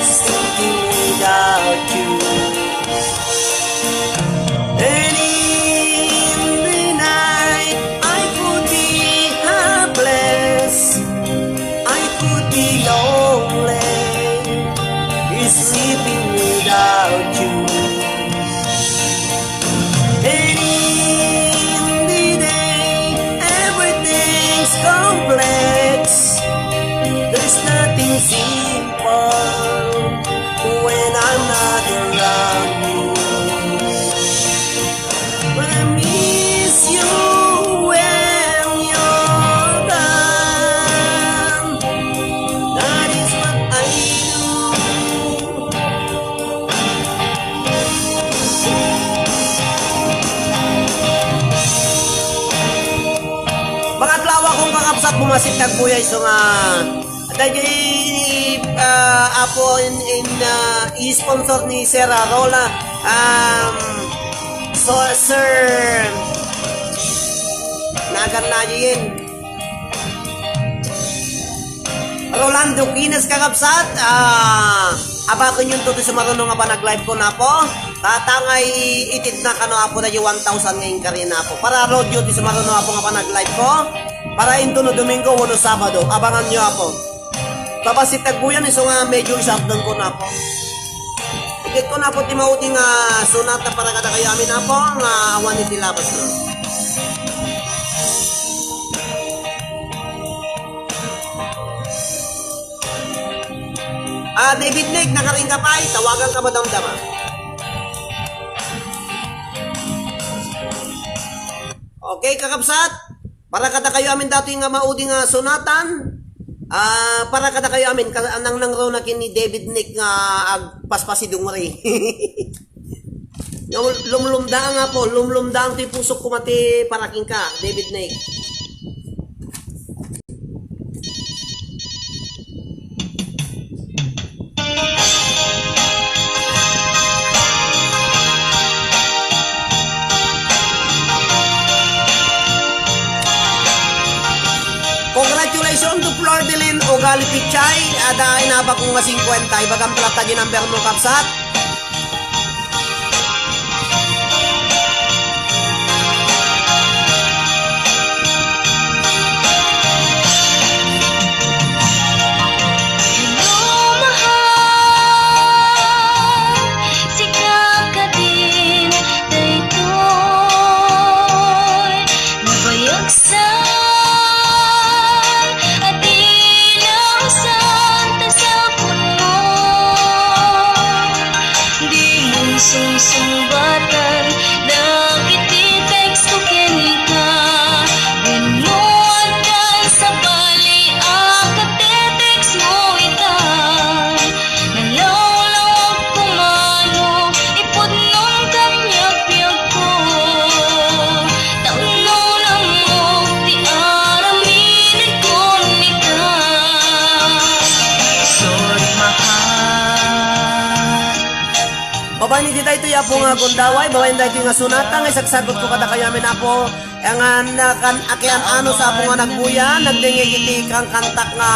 stinking without you. And in the night, I could be helpless. I could be lonely, sleeping without you. And in the day, everything's complex. There's nothing simple when I'm not around you. But I miss you when you're gone. That is what I do. Mga adlaw akong kakabsat, bumasit tagbuya isu nga dagiti, ah, apo in, in, ah, i-sponsor ni Sir Rola, um, so, Sir, nagan na yun. Rolando Quines, kakabsat, ah, abakenyon to ti sumaruno nga panaglive ko, Apo. Tatangay itid na kano, Apo, dagiti one thousand nga inkari na, Apo. Para rodeo ti sumaruno, Apo, nga panaglive ko. Para intono Domingo, wenno Sabado. Abanganyo, Apo. Babasit tagbuyan, isu nga medyo isardeng ko, Apo. Igid ko, Apo, ti maudi nga sonata para kadakayo amin, Apo, nga awan iti labas na. Ah, David Nick, nakaring ka pay? Tawagan ka madamdama. Okay, kakabsat. Para kadakayo amin datoy nga maudi nga sonatan. Ah, para kadakayo amin, ka-, nangnangruna ken ni David Nick nga agpaspasidungri. Lum-, lumlumdaang, Apo, lumlumdaang ti pusok koma ti para kenka, David Nick. Congratulations to Flordelin Ugali Pichay. Adda inabakko nga singkuenta. Ibagam pay latta ti number mo, kabsat. Hello, mahal. Sika kadin daytoy nabayagsan a di nausar ta cellphone mo. Babaen iti daytoy, Apo, nga gundaway, babaen daytoy nga sonata nga isagsagut ko kadakayo amin, Apo. Nga nakan-, akian-anos, Apo, nga nagbuya, nagdengngeg iti kankantak nga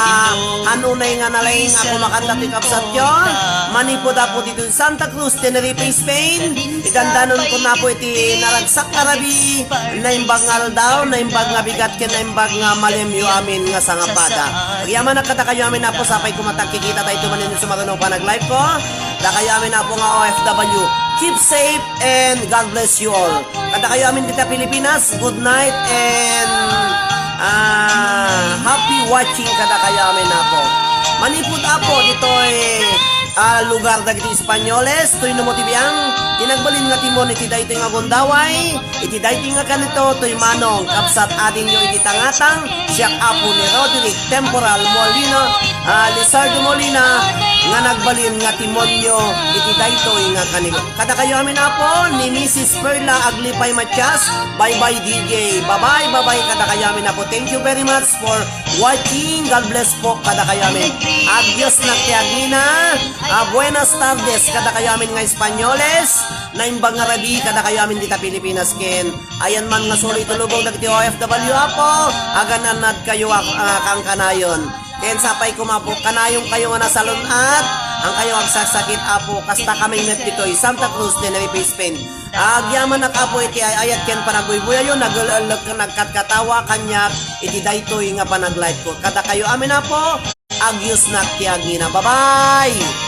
hanunay nga nalaing a kumakanta ti kabsatyo. Manipud, Apo, ditoy Santa Cruz, Tenerife, Spain. Idandanon ko na, Apo, iti naragsak nga rabii, naimbag nga aldaw, naimbag nga bigat, ken naimbag nga malemyo amin nga sangapada. Agyamanak kadakayo amin, Apo, sapay koma ta agkikita daytoy manen isu manen no panag-live ko. Dakayo amin, Apo, nga O F W. Keep safe and God bless you all. Kadakayo amin dita Pilipinas, good night and, ah, happy watching kadakayo amin, Apo. Manipud, Apo, ditoy, ah, lugar dagiti Espanyoles, toy no mo ti biang, ti nagbalin nga timon iti daytoy nga gundaway, iti daytoy nga kanito, toy manong, kabsat adingyo iti tangatang, siak, Apo, ni Roderick Temporal Molina, ah, Lizardo Molina, nga nagbalin nga timonyo iti daytoy nga kanito. Kadakayo amin, Apo, ni Missus Perla Aglipay Matias, bye-bye, D J. Bye-bye, bye-bye, kadakayo amin, Apo. Thank you very much for watching. God bless po, kadakayo amin. Adios na ti agina. Ah, buenas tardes, kadakayo amin nga Espanyoles. Naimbag nga rabii, kadakayo amin dita Pilipinas, ken ayan man nga suli iti lubong dagiti O F W, Apo. Agan-annad kayo a, a, kankanayon. Ken sapay koma, Apo, kanayon kayo nga nasalun-at, an kayo agsasakit, Apo, kasta kami met ditoy Santa Cruz, Tenerife, Spain. Agyamanak, Apo, iti ay-ayat ken panagbuybuyayyo, nagul-ullek ken nagkatkatawa kaniak iti daytoy nga panag-live ko. Kadakayo amin, Apo, agyos na ti agina. Bye-bye!